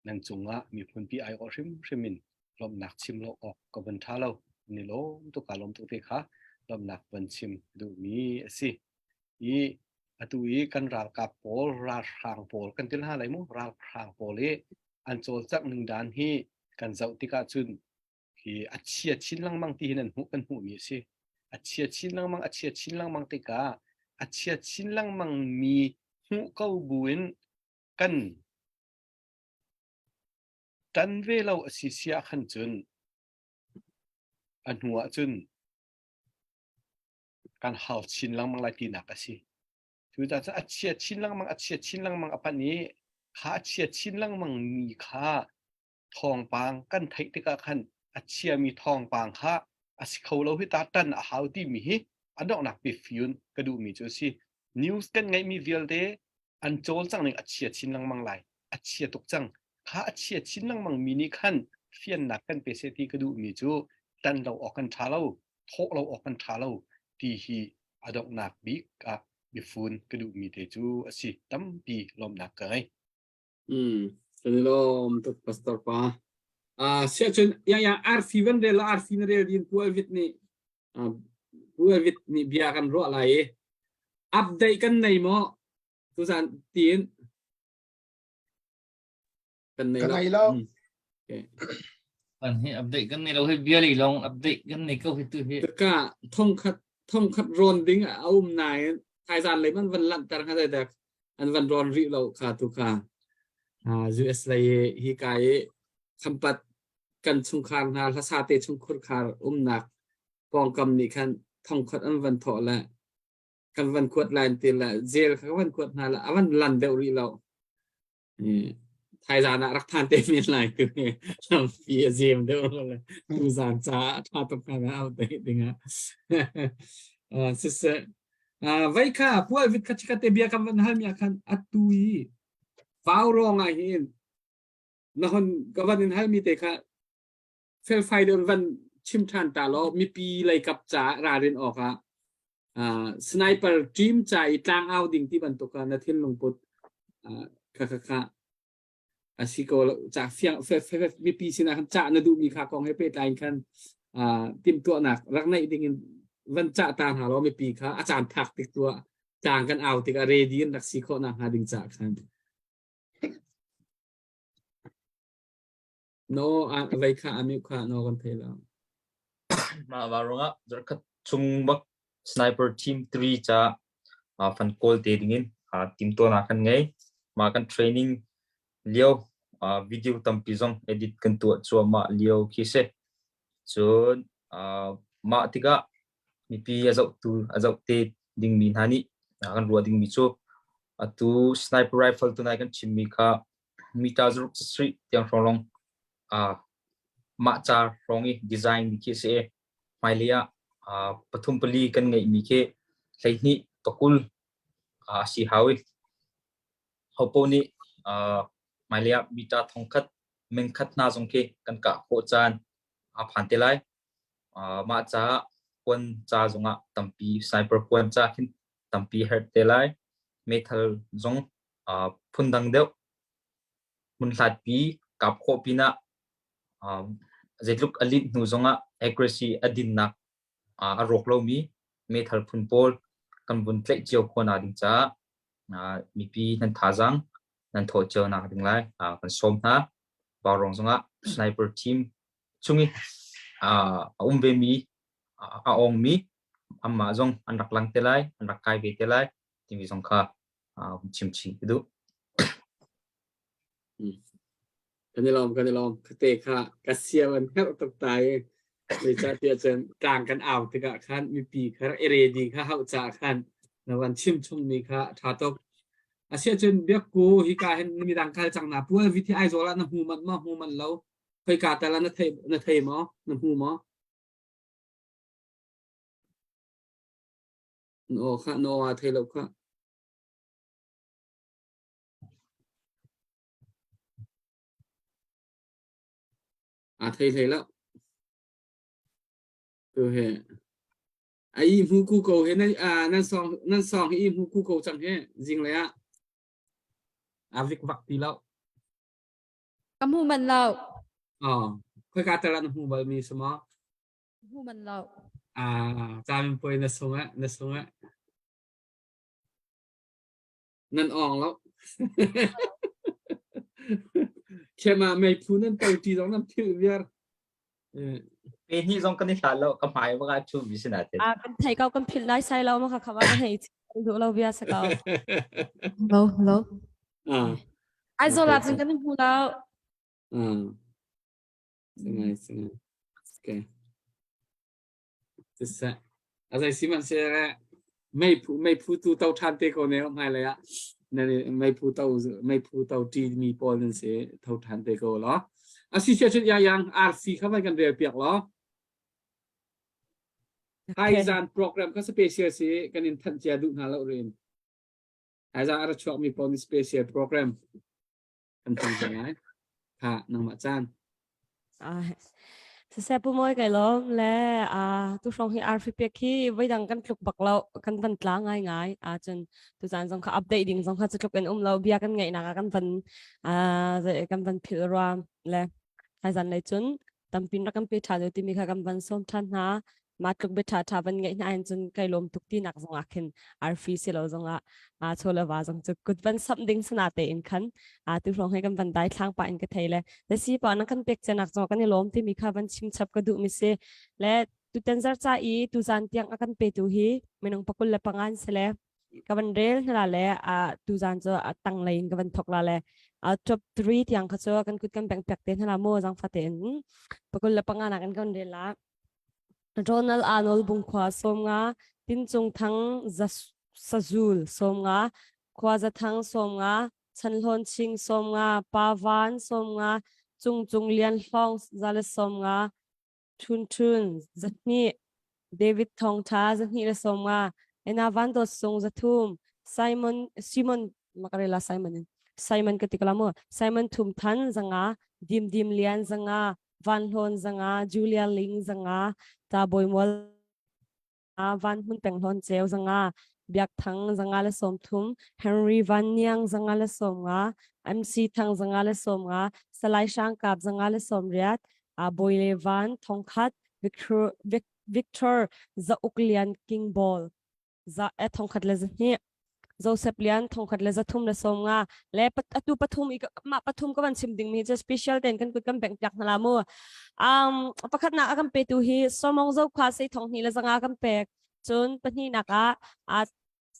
nan cungah miphunpi aiawh hrimhrim in lawmhnak chim lo awk ka van ṭha lo. Ni lawm tuk kaa lawm tuk te kha lawmhnak van chim duhmi a si. I atu i kan ralkap pawl, ralhrang pawl kan ti hna lai mu, ralhrang pawl i an cawlcangh ning dan hi kan zoh tikah cun hi a chia chin lengmang ti hin an hmuh kan hmuhmi a si. A chia chin lengmang, a chia chin lengmang tikah a chia chin lengmang mi hmuh ko buin kan Ṭan ve lo a si si ah khan cun a hnu ah cun kan hal chin lengmang lai tinak a si. Cucaah cun a chia chin lengmang, a chia chin lengmang a panh i kha a chia chin lengmang mi kha thawngpang kan theih tikah khan a chiami thawngpang kha a si kho lo hi ta ṭan a hau timi hi. A donghnak biafun ka duhmi cu a si. News kan ngeihmi vialte an cawlcangh ning a chia chin lengmang lai. A chia tuk cang. Kha a chia chin lengmang mi nih khan fiannak kan pe seh ti ka duhmi cu tan lo awk kan ṭha lo, thawh lo awk kan ṭha lo ti hi a donghnak bik ah biafun ka duhmi te cu a si. Tampi lawmhnak ka ngei. Mm, kan i lawm tuk pastor pa. Ah, siah cun ya ya RC van rel la RC na rel din Pu Alvit nih ah, Pu Alvit nih bia kan ruah lai i update kan nei maw tuzan tiin kan nei Ka lo. ngei lo. Mm. Okay. Kan hi update kan nei lo hi bia lei lawng update kan nei ko hi tu hi. Taka thongkhat thongkhat rawn ding a um nain thaizan lei man van lanhter hnga dai dek an van rawn rih lo kha tu kha US lei hi ka i khampat kan chungkhar hna hlasa te chungkhur khar umnak pawngkam nih khan thongkhat an van thawh le kan van kuat lai ti le jail kha kan van kuat hna le a van lan deuh rih lo Thaizan ah rak phan te men lai tu hi lampi a zem deuh le tuzan ca a ṭha tuk hnga na au te dingah. Siseh vai kha pual vit kha chikate bia kan van hal mi ah khan atu i vau rong ah hin na hon ka van in hal mi te kha felfai deuh van chim ṭhan ta law mipi lei kap ca ralrin awk ah uh, sniper team ca i tlang au ding ti bantuk ah na thinlung put uh, kha kha kha a si ko ca fiang fe fe mipi sinah khan cah na duhmi kha kong he pehtlai in khan uh, timhtuahnak rak neih ding in van cah ta hna law mipi kha a caan phak tik tuah tlang kan au tikah ready in rak si khawh nak hnga ding cah khan No, a vei kha a mute kha no kan thei lo. Mah va ruangah zarhkhat chung bak sniper team 3 ca fan kawl te dingin timtuahnak kan ngei. Mah kan training lio video tampi zong edit kan tuah cuahmah lio khi si. Cun mah tikah mipi a zohtu a zoh te dingmi hna nih kan ruah dingmi cu atu sniper rifle tunai kan chimmi kha mita zaruk sarih tiang hrawng lawng uh, mah ca hrawng i design mi khi a si i hmailei ah uh, pathum pali kan ngeihmi khi 12 pakul uh, a si hau i hopo nih uh, hmailei ah mita thongkhat mengkhat hna zong khi kan kah khawh caan a phan te lai. Uh, mah caah kuan ca zongah tampi sniper kuan ca khin tampi herh te lai. Meithal zong uh, phundang deuh hmunhlatpi kap khawh pinah uh, zeitluk a linh hnu zongah accuracy a dinnak uh, a rawk lomi meithal phun pawl kan vun tlaih cio khawh nak ding caah uh, mipi nan thazaang nan thawh cio nak ding lai uh, kan sawm hna Vaurawng zongah sniper team chung i uh, a um ve mi a ong mi amah zong an rak lang te lai an rak kai ve te lai timi zong kha chim chih ka duh. Kan i lawm kan i lawm kate kha ka siam an herh tuk ta i zeicahtiah cun tlang kan au tikah khan mipi kha i ready kha hauh ca khan na van chim chungmi kha ṭha tuk. Asiahcun biakku hika hin midang kal cang na pual vit hi Aizawl ah na hmu manh maw hmu manh lo khoika tal ah na thei na thei maw na hmu maw Na aw kha na aw aa thei lo kha. Aa thei hlei lo. Tu he a i hmu ku ko he nan nan song nan song hi i hmu ku ko cang he zing le ah a vik vak ti lo. Ka hmu man lo. Oh, khoi ka tal na hmu bal mi sama? Hmu man lo. Ah, camin puai na sung eh, na sung eh. Nan ong lo. Khem ah meiphu nan to ti zong nan philh viar. Pe hnih zong kan i hlat lo ka hmai baka chu mi sina te. Ah kan thei ko kan philh lai sai lo ma kha khawa kan hei duh lo bia sa ko. Hello, hello. Ah. Aizawl ah cun kan hmu lo. Ah. Singai, singai. Okay. Siseh. A zei sihmanhsehlaw meiphu meiphu tu to ṭhan te ko ne hmailei ah nan meiphu to meiphu to ṭi mi pawl nan si tho ṭhan te ko law. A si sia cun yang RC kha van kan rel piak law. Hai zan program kha special si kan in thanh cia duh hna lo rin. Hai zan a ra chuak mi pawl nih special program kan hmang hna lai. Kha nangmah caan. Ah, siseh pu moi kai lawm le a tu hrawng hi arfi pek hi voidang kan tluk bak lo kan van tla ngai ngai a cun tu zan zong kha update ding zong kha cu tluk in um lo bia kan ngeih nak ah kan van kan van philh ruam le hai zan lei cun tampin rak kan pe ṭha deuh timi kha kan van sawm ṭhan hna. Mah tluk bia ṭha ṭha van ngeih hna hin cun kai lawm tuk ti nak zong ah khin arfi si lo zong ah aa chaw le va zong cu kut van samh ding sana tein khan aa tu hrawng he kan van dai thlang pah in ka thei le le si pa na kan pek cenak zong kan i lawm timi kha van chim chap ka duh mi si le tutan zar ca i tuzan tiang a kan petu hi minung pakul le pangan si le ka van rel hna le a tuzan cu a tang lei in ka van thok la le a top 3 tiang kha cu kan kut kan beng pek te hna la mu zang fa tein pakul le panga nak in kan rel la Ronald Arnold Bungkhua sawmnga Tin Cung Thang Sazul sawmnga Khua Za Thang sawmnga Chan Hlawn Ching sawmnga Pa Van sawmnga Cung Cung Lian Hlawng zale sawmnga Ṭhun Ṭhun, 200, David Thawng Ṭha, 250, Ena Van Dawt Sung, 300, Simon, Simon, Makarela Simon in, Simon ka ti ko la mu, Simon Thum Than, 500, Dim Dim Lian, 500, Van Hlawn, 500, Julia Ling, 500, Ta Bawi Mual, Van Hmun Peng Hlawn Ceu 500, Biak Thang 130, Henry Van Niang 150, MC Thang 150, Salai Hrang Kap 180, Bawi Le Van thongkhat, Victor, Victor Zauk Lian King Ball za thongkhat le 2 Joseph Lian thongkhat le 3 le 50 le atu pathum i mah pathum ka van chim ding mi cu special ten kan kut kan beng piak hna la mu um pakhat nak a kan petu hi Somong Zo khua sei thong hnih le zanga kan pek cun pahnih nak ah a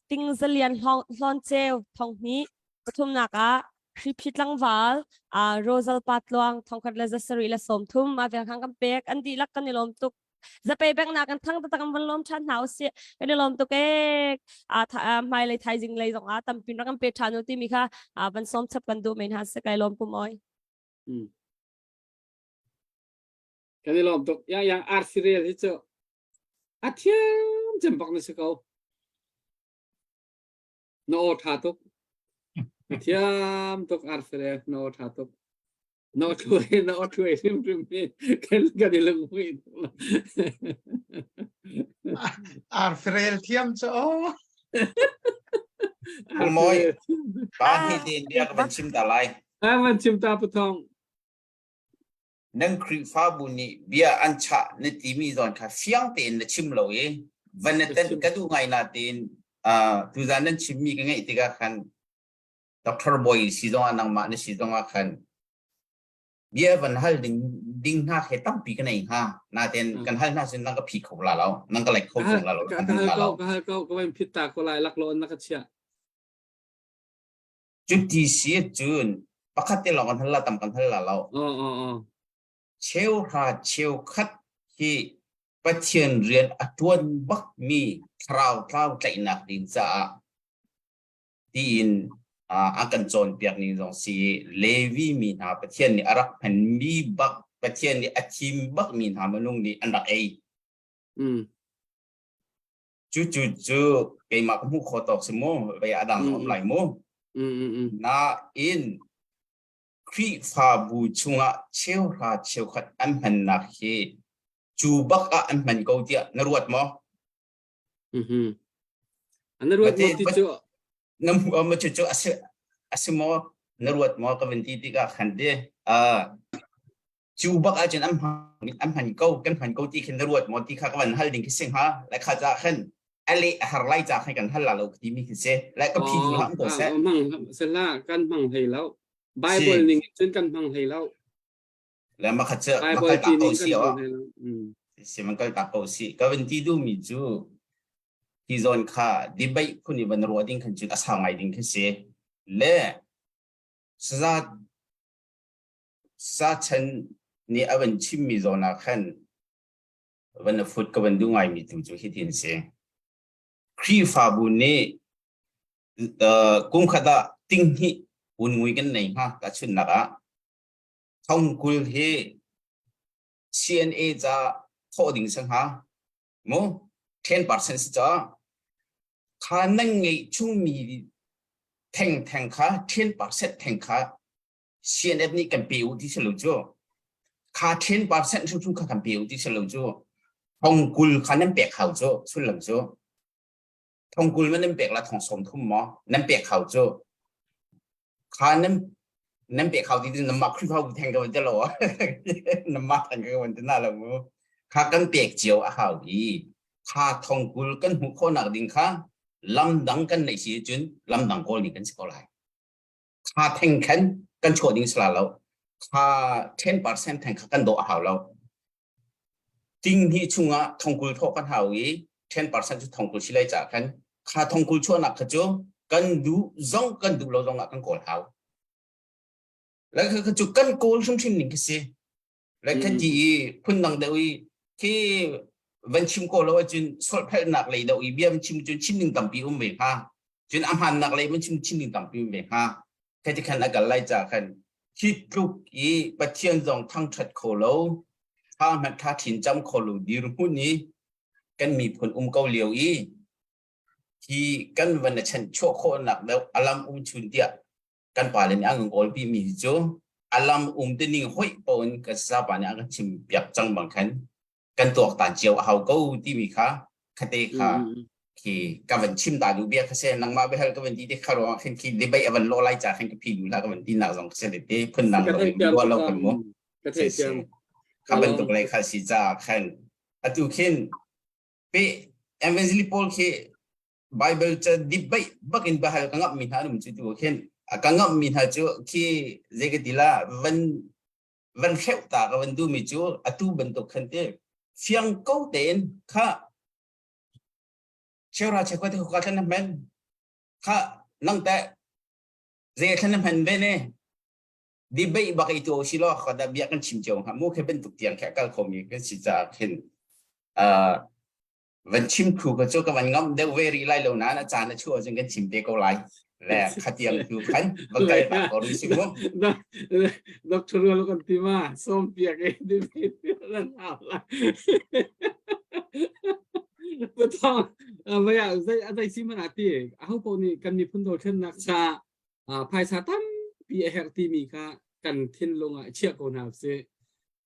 ting zalian hlawn ceu thong hnih pathum nak ah Hriphi tlangval a Rosal Patluang thongkhat le 7 le 30 ma vel khang kan pek an dihlak kan i lawm tuk zapei bank na kan thang taktak an van lawm ṭhan hna usih kan i lawm tuk ee a hmailei thaizing lei zong ah tampin rak kan pe ṭhan u timi kha van sawm chap kan duh men ha se kai lawm pum oi Kan i lawm tuk yang yang RC rel hi cu a thiam cem bak na si ko na aw ṭha tuk na thiam tuk RC rel na aw ṭha tuk Na thluai na thluai hrimhrim hi kan kan i lunghmuih. Arfirel thiam cu o. Moi, pa hi tin bia ka van chim ta lai. A van chim ta pathong. Nan Khrihfabu nih bia an chah na timi zawn kha fiang tein na chim lo i van na ten ka duh ngai na tein tuzan nan chimmi ka ngaih tikah khan Doctor Bawi si zongah nangmah na si zongah khan bia van hal ding ding hna he tampi ka nei hnga naten kan hal hna sin nang ka phi kho la lo nang ka lek kho fung la lo ka hal ko ka hal ko ka van phit ta ko lai lak lo na ka chia cuti si cun pakhat te lawng kan hal la tam kan hal la lo cheu hra cheu khat hi Pathian rian a tuan bak mi thlarau tlau tlaihnak ding caah tiin a kan cawnpiak ning zong si i Levi mi hna Pathian nih a rak hmanmi bak Pathian nih a thim bak mi hna minung nih an rak ei. Mm. Cu cu cu keimah ka hmuh khawh tawk si mu vei a dang um lai mu. Mm, mm, mm. Nain Khrihfabu chungah cheuhra cheukhat an hmannak hi cu bak ah an hman ko tiah na ruat maw? Mhm. Na ruat maw ti cu na hmu ma cu cu a si a si maw na ruat maw ka van ti tikah khan ti uh, cu bak ahcun an hman an hman ko kan hman ko ti khin na ruat maw ti kha ka van hal ding khi si hnga le kha ca khan a leh a har lai ca khan kan hal la lo ti mi khi si le ka phi duh hlah ko seh hmang sela kan hmang hlei lo Bible ning cun kan hmang hlei lo Le makhat cu makal ta ko si o. Si makal ta ko si. Ka van ti duh mi cu hi zawn kha debate phun i van ruah ding khan cun a sau ngai ding khi si. Le saza sa chan nih a van chim mi zawn ah khan van a fut ka van duh ngai mi tu cu hitin si. Khrihfabu nih kum khat ah ting hnih un ngui kan nei hnga ta chunnak ah Thongkul hi CNA ca thawh ding si hnga mu? 10% si ca kha nan ngeih chungmi theng theng kha 10% theng kha CNF nih kan pe u ti si lo cu kha 10% hrimhrim kha kan pe u ti si lo cu thong kul kha nan pek hau cu sullam cu thong kul ma nan pek la thong som thum maw nan pek hau cu kha nan nan pek hau ti tu namah Khrihfabu theng ka van ti lo namah theng ka van ti na lo mu kha kan pek cio a hau i kha thong kul kan hmuh khawhnak ding kha lam dang kan neih si cun lam dang kawl ning kan si ko lai kha theng khan kan chuah ding sala lo kha 10% theng kha kan dawh a hau lo ting hnih chungah thongkul thawh kan hau i 10% cu thongkul si lai ca khan kha thongkul chuahnak kha cu kan duh zong kan duh lo zong ah kan kawl hau le kha cu kan kawl hrimhrim ning khi si le kha ti i phun dang deuh i khi van chim ko lo ahcun solphelnak lei deuh i bia van chim cun chim ding tampi um ve hnga cun a hmannak lei van chim chim ding tampi um ve hnga khi ti khan a kal lai ca khan hi tluk i Pathian zong thangṭhat kho lo tha hmanh tha thin cam kho lo dirhmun i kan miphun um ko lio i hi kan van a chan chuah khawhnak deuh alam um chun tiah kan pa le nih an kan kawlpi mi hi cu alam um te ning hoih paoh in kan sapa nih an kan chim piak cang bang khan kan tuaktan cio a hau ko timi kha khate kha khi ka van chim ta duh bia kha se nangmah behal ka van ti te kha ruang khin khi debate a van lo lai cha khin ka phi du la ka van ti nak zong se le te phun nang lo lo lo kan mu ka thei thiam ka bantuk lei kha si cha khan atu khin pe evangelist paul khi Bible ca debate bakin bahal ka ngap mi hna um cu tu khin ka ngap mi hna cu khi zei ka ti la van van hreuh ta ka van duhmi cu atu bantuk khan te fiang ko tein kha cheura chekhua te ka thlen na hman kha nang te zei thlen na hman ve ne debate bak i tu si lo kha da bia kan chim cio ha mu khe bantuk tiang khe kal khomi kan si ca khin van chim khu ka cu ka van ngam deuh ve rih lai lo nain a caan a chuah cun kan chim te ko lai le khatiang tu khan va kal ta ko rih si mu Dr. Rual kan ti ma som piak e debate lan hau la Patong vaya zai zai si mana ti aho po ni kan miphun do thlennak cha phaisa tampi a herh timi kha kan thinlung ah chiah ko hna usih.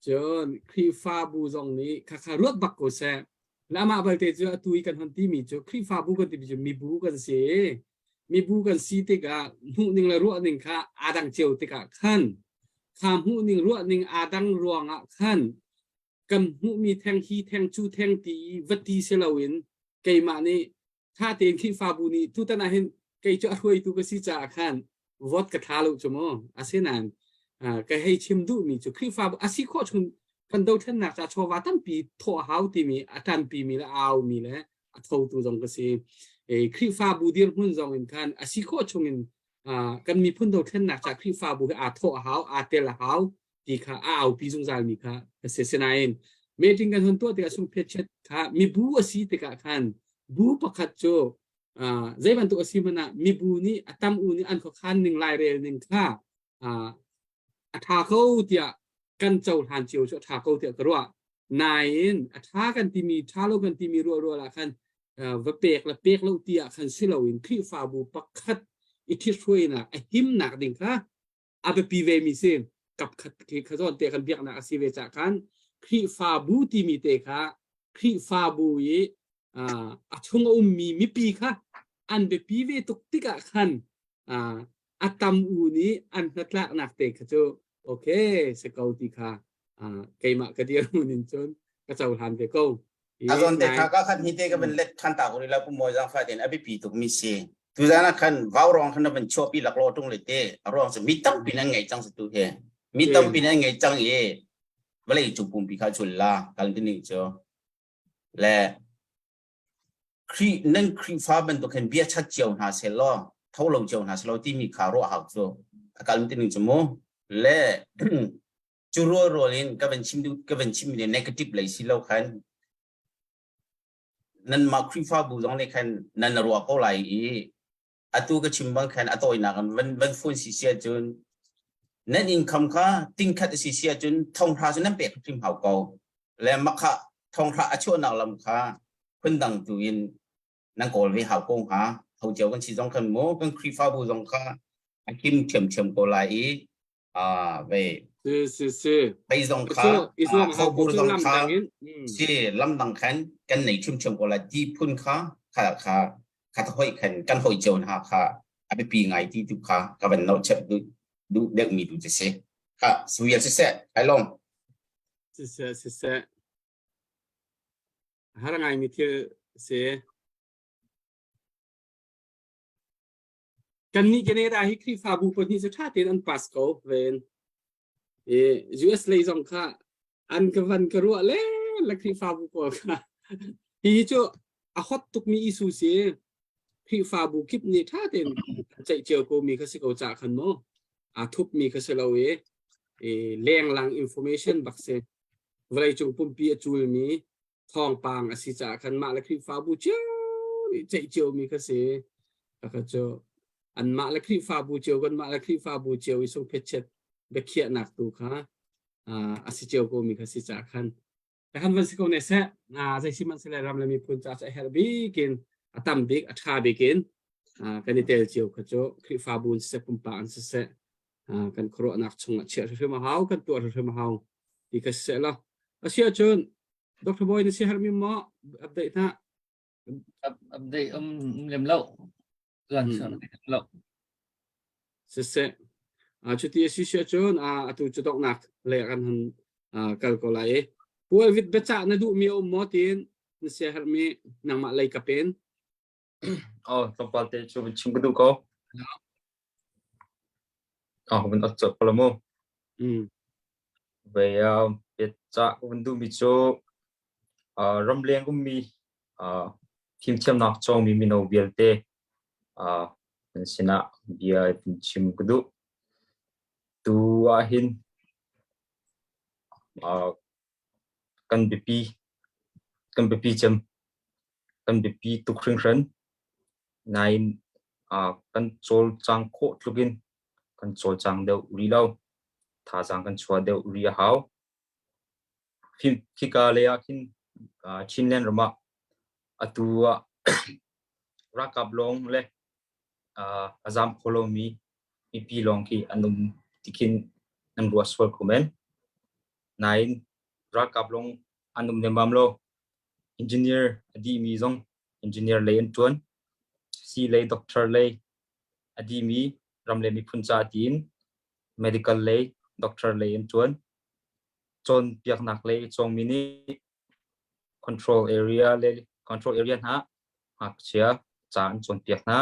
Cun Khrihfabu zong nih khakha ruat bak ko seh. Le amah balte cu atu i kan hon timi cu Khrihfabu kan timi cu mibu kan si. Mibu kan si tikah hmuhning le ruahning kha aa dang cio tikah khan kha hmuhning ruahning aa dang ruangah khan kan hmuhmi theng hi theng cu theng ti i va ti si loin keimah nih ṭha tein Khrihfabu nih tutan ah hin kei cu a hruaitu ka si caah khan vote ka thla lo cu mu. Asinain ka hei chim duhmi cu Khrihfabu a si khawh chung kan dothlennak ca chawva tampi thawh a hau timi a ṭanpimi le a aumi le a thotu zong ka si. Khrihfabu dirhmun zong in khan a si khawh chung in kan miphun dothlennak ca Khrihfabu hi aa thawh a hau, aa tel a hau ti kha a aupi zungzalmi kha a si. Sinain meeting kan hun tuah tikah sungphiatchiat kha mibu a si tikah khan bu pakhat cu zei bantuk a si hmanh ah mibu nih a tam u nih an khuakhan ning lairel ning kha a ṭha ko tiah kan cohlan cio cu a ṭha ko tiah ka ruah. Nain a ṭha kan timi ṭha lo kan timi ruah ruah ah khan va pek le pek lo ti ah khan si loin Khrihfabu pakhat i ṭhithruainak a himnak ding kha a biapi ve mi si kapkhat khi kha zawn te kan biaknak a si ve cah khan Khrihfabu timi te kha Khrihfabu i a chung a ummi mipi kha an biapi ve tuk tikah khan a tam u nih an hnatlaknak te kha cu okay si ko ti kha keimah ka dirhmun in cun ka cohlan ve ko. A zawn te kha ka khat ni te ka van let than ta ko la pu moi zang fa ten a biapi tuk mi si. Tuzan ah khan vau rong khan van chuahpi lak lo tung le te a ruang cu mi tampi nan ngei cang tu he. Mi tampi nan ngei cang i vawlei cung pumpi kha chul la kal ti ning cu. Le Khrih nan Khrihfa bantuk hin bia chat cio hna seh law tho lo cio hna seh law timi kha ruah hau cu a kal ti ning cu mu. Le cu rual rual in ka van chim ka van chim mi negative lei si lo khan nanmah Khrihfabu zong nih khan nan ruah ko lai i atu ka chim bang khan a tawinak in van van phone si si ahcun nan income kha tingkhat a si si ahcun thonghra cu nan pek hrim hau ko le makha thonghra a chuahnak lam kha. Phundang tu in nan kawl ve hau ko hnga. Ho cio kan si zong khan mu kan Khrihfabu zong kha a him ṭhiamṭhiam ko lai i ah ve Si si si. Bei zong kha khobur zong kha si lamdang khan kan nei ṭhiamṭhiam ko lai ti phun kha kha kha kha ta hoi khan kan hoi cio hna kha a biapi ngai ti tu kha ka van no chep du du deuh mi tu ti si kha suya si seh ai long Si seh si seh. Har ngai mi thil si. Kannih Canada hi Khrihfabu pahnih cu ṭha tein an pass ko ven. I US lei zong kha an ka van ka ruah le le Khrihfabu pawl kha. Hihi cu a hot tukmi issue si. Khrihfabu kip nih ṭha tein an ceih cio ko mi kha si ko cah khan maw. Aa thupmi kha si lo i, i lenglang information bak si. Vawleicung pumpi a culmi thawngpang a si caah khan mah le Khrihfabu cio nih ceih ciomi kha si. Kha cu anmah le Khrihfabu cio kanmah le Khrihfabu cio i sungphetchet biakhiahnak tu kha a si cio komi kha si caah khan kan van si ko ne seh zei sihmanhsehleh ram le miphun ca cu a herh bik in a tam bik a ṭha bik in kan i tel cio kha cu Khrihfabu in siseh pumpak in siseh kan khuaruahnak chungah chiah hrimhrim a hau kan tuah hrimhrim a hau ti kha siseh law a si ahcun Dr. Boy na si herhmi maw update hna update um lem lo tuan lo siseh cuti a si si ahcun atu cu donghnak le kan hun kal ko lai i pual vit biacah na duhmi a um maw tiin na sia herhmi nangmah lei ka pen Oh, tlawmpal te cu vun chim ka duh ko. Ah, vun ot cawk ko la mu. Mm. Ve biacah ka vun duhmi cu uh, ramleng ummi uh, fimthiamnak cawngmi mino vialte uh, nan sinah bia vun chim ka duh. Tu ahhin uh, kan biapi kan biapi cem kan biapi tuk hringhran. Nain kan cawlcang khawh tluk in kan cawlcang deuh rih lo. Thazaang kan chuah deuh rih a hau. Khika lei ah khin Chinland ram ah atu ah ralkap lawng le a zaam kho lomi mipi lawng khi an um ti khin nan ruah sual kho men. Nain ralkap lawng an um lembam lo. Engineer a dihmi zong engineer lei an ṭuan. Sii lei doctor lei a dihmi ram le miphun ca tiin medical lei doctor lei an ṭuan. Cawnpiaknak lei a cawngmi nih control area le control area hna ngakchia ca an cawnpiak hna.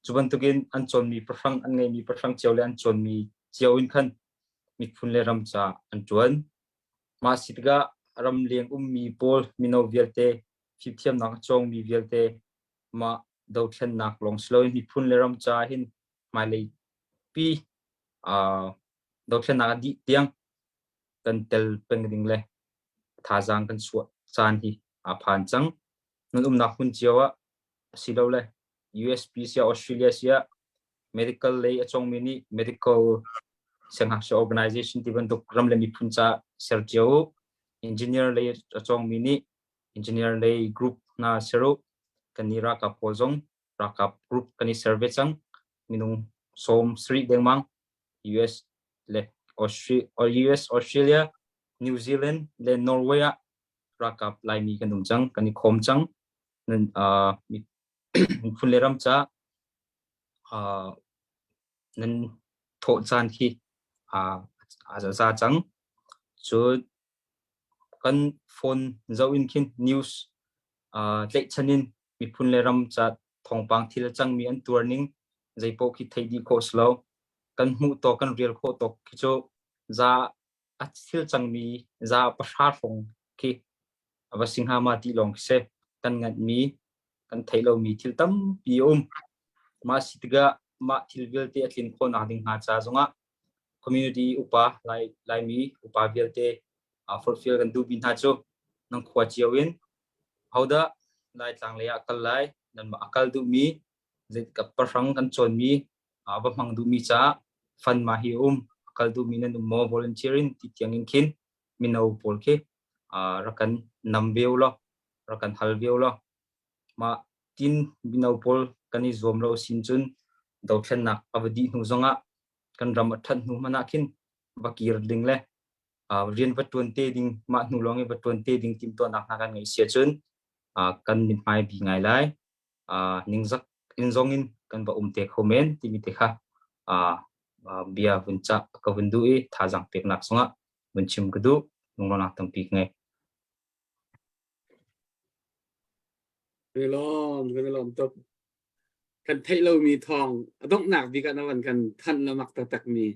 Cu bantukin an cawnmi pahrang an ngeihmi pahrang cio le an cawnmi cio in khan miphun le ram ca an ṭuan. Mah si tikah ramleng ummi pawl mino vialte fimthiamnak a cawngmi vialte mah dothlennak lawng si loin miphun le ram ca hin hmailei pi dothlennak a dih tiang kan tel peng ding le thazaang kan chuah caan hi aa phan cang. Nan umnak hmun cio ah asilole USP siah Australia siah medical lei a cawngmi nih medical siangngakchia organization ti bantuk ram le miphun ca ser cio u. Engineer lei a cawngmi nih engineer lei group hna ser u. Kannih ralkap pawl zong ralkap group kan i ser ve cang. Minung 70 dengmang US le US, Australia, New Zealand le Norway ah ralkap Laimi kan um cang, kan i khawm cang. Nan uh, miphun le ram ca uh, nan thawh caan khi uh, a za cang. Cun kan phone zoh in khin news uh, tlaihchan in miphun le ram ca thawngpang thil a cangmi an tuar ning zeipaoh khi theih dih khawh si lo. Kan hmuh tawk kan rel khawh tawk khi cu za a thil cangmi za pahra hrawng khi a va si hnga ma ti lawng khi si. Kan nganhmi kan theih lomi thil tampi a um. Mah si tikah mah thil vialte a tlin khawhnak ding hna ca zongah community upa Lai, Laimi upa vialte uh, fulfill kan duhmi hna cu nan khua cio in hodah Laitlang lei ah kal lai nanmah a kal duhmi pahrang kan cawnmi uh, va hmang duhmi caah fund ma hi um a kal duhmi nan um maw volunteer in ti tiang in khin mino pawl khi uh, rak kan nam veo law rak kan hal veo law. Mah tin mino pawl kan i zuam lo sin cun dothlennak a va dih hnu zongah kan ram a ṭhat hnu hmanh ah khin va kir ding le rian va ṭuan te ding mah hnu lawng i va ṭuan te ding timhtuahnak hna kan ngeih si ahcun kan mithmai bi ngai lai. Ningzak in zong in kan va um te kho men timi te kha bia vun cah ka vun duh i thazaang peknak zongah vun chim ka duh. Lunglawmhnak tampi ka ngei. Kan i lawm, kan i lawm tuk. Kan theih lomi thawng a donghnak bik ah na van kan thanh lamak taktak mi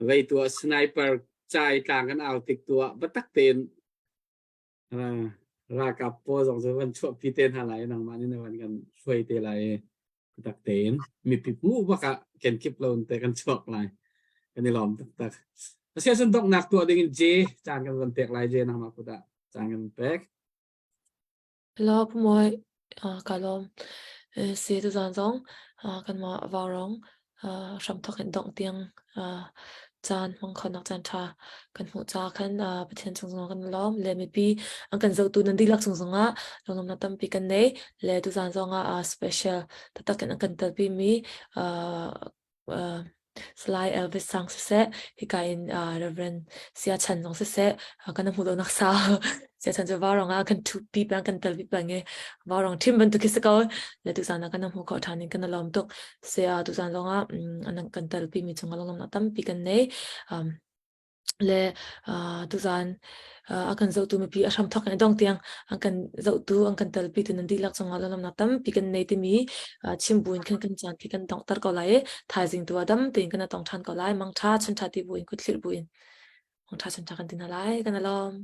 vei tuah sniper chai tlang kan au tik tuah biatak tein ralkap pawl zong cu van chuahpi te hna lai nangmah nih na van kan hruai te lai i biatak tein mipi hmuh bak ah kenkip lo te kan chuak lai kan i lawm taktak. Asiahcun donghnak tuah ding in J caan kan van pek lai J nangmah kut ah caan kan pek. Hello, Pu Mawi, ka lawm. Si tuzaan zong kanmah Vaurawng hramthawk in dongh tiang caan hmang khonak caan ṭha kan hmuh caah khan Pathian cung zongah kan lawm le mipi an kan zohtu nan dihlak cung zongah lunglawmhnak tampi kan nei le tuzaan zongah special taktak in an kan telpimi uh, Salai Elvis Sang siseh, hika in uh, Reverend Sia Chan zong siseh, uh, kan hmu lo nak sa Sia Chan cu varong ah kan thu pi pang kan tel pi pang i varong thim bantuk khi si ko le tu zan ah kan hmu kho than in kan lawm tuk se uh, tu zan zong ah um, kan tel pi mi chung ah lawm tampi kan nei um, Le tuzaan a kan zohtu mipi a hramthawk in a dong tiang an kan zohtu an kan telpi tu nan dihlak cungah lunglawmhnak tampi kan nei timi chim buin khan kan caan khi kan donghter ko lai i thaizing tu ah dam tein kan tong ṭhan ko lai. Mangṭha chunṭha ti buin kuthlirh buin mangṭha chunṭha kan ti hna lai. Kan i lawm.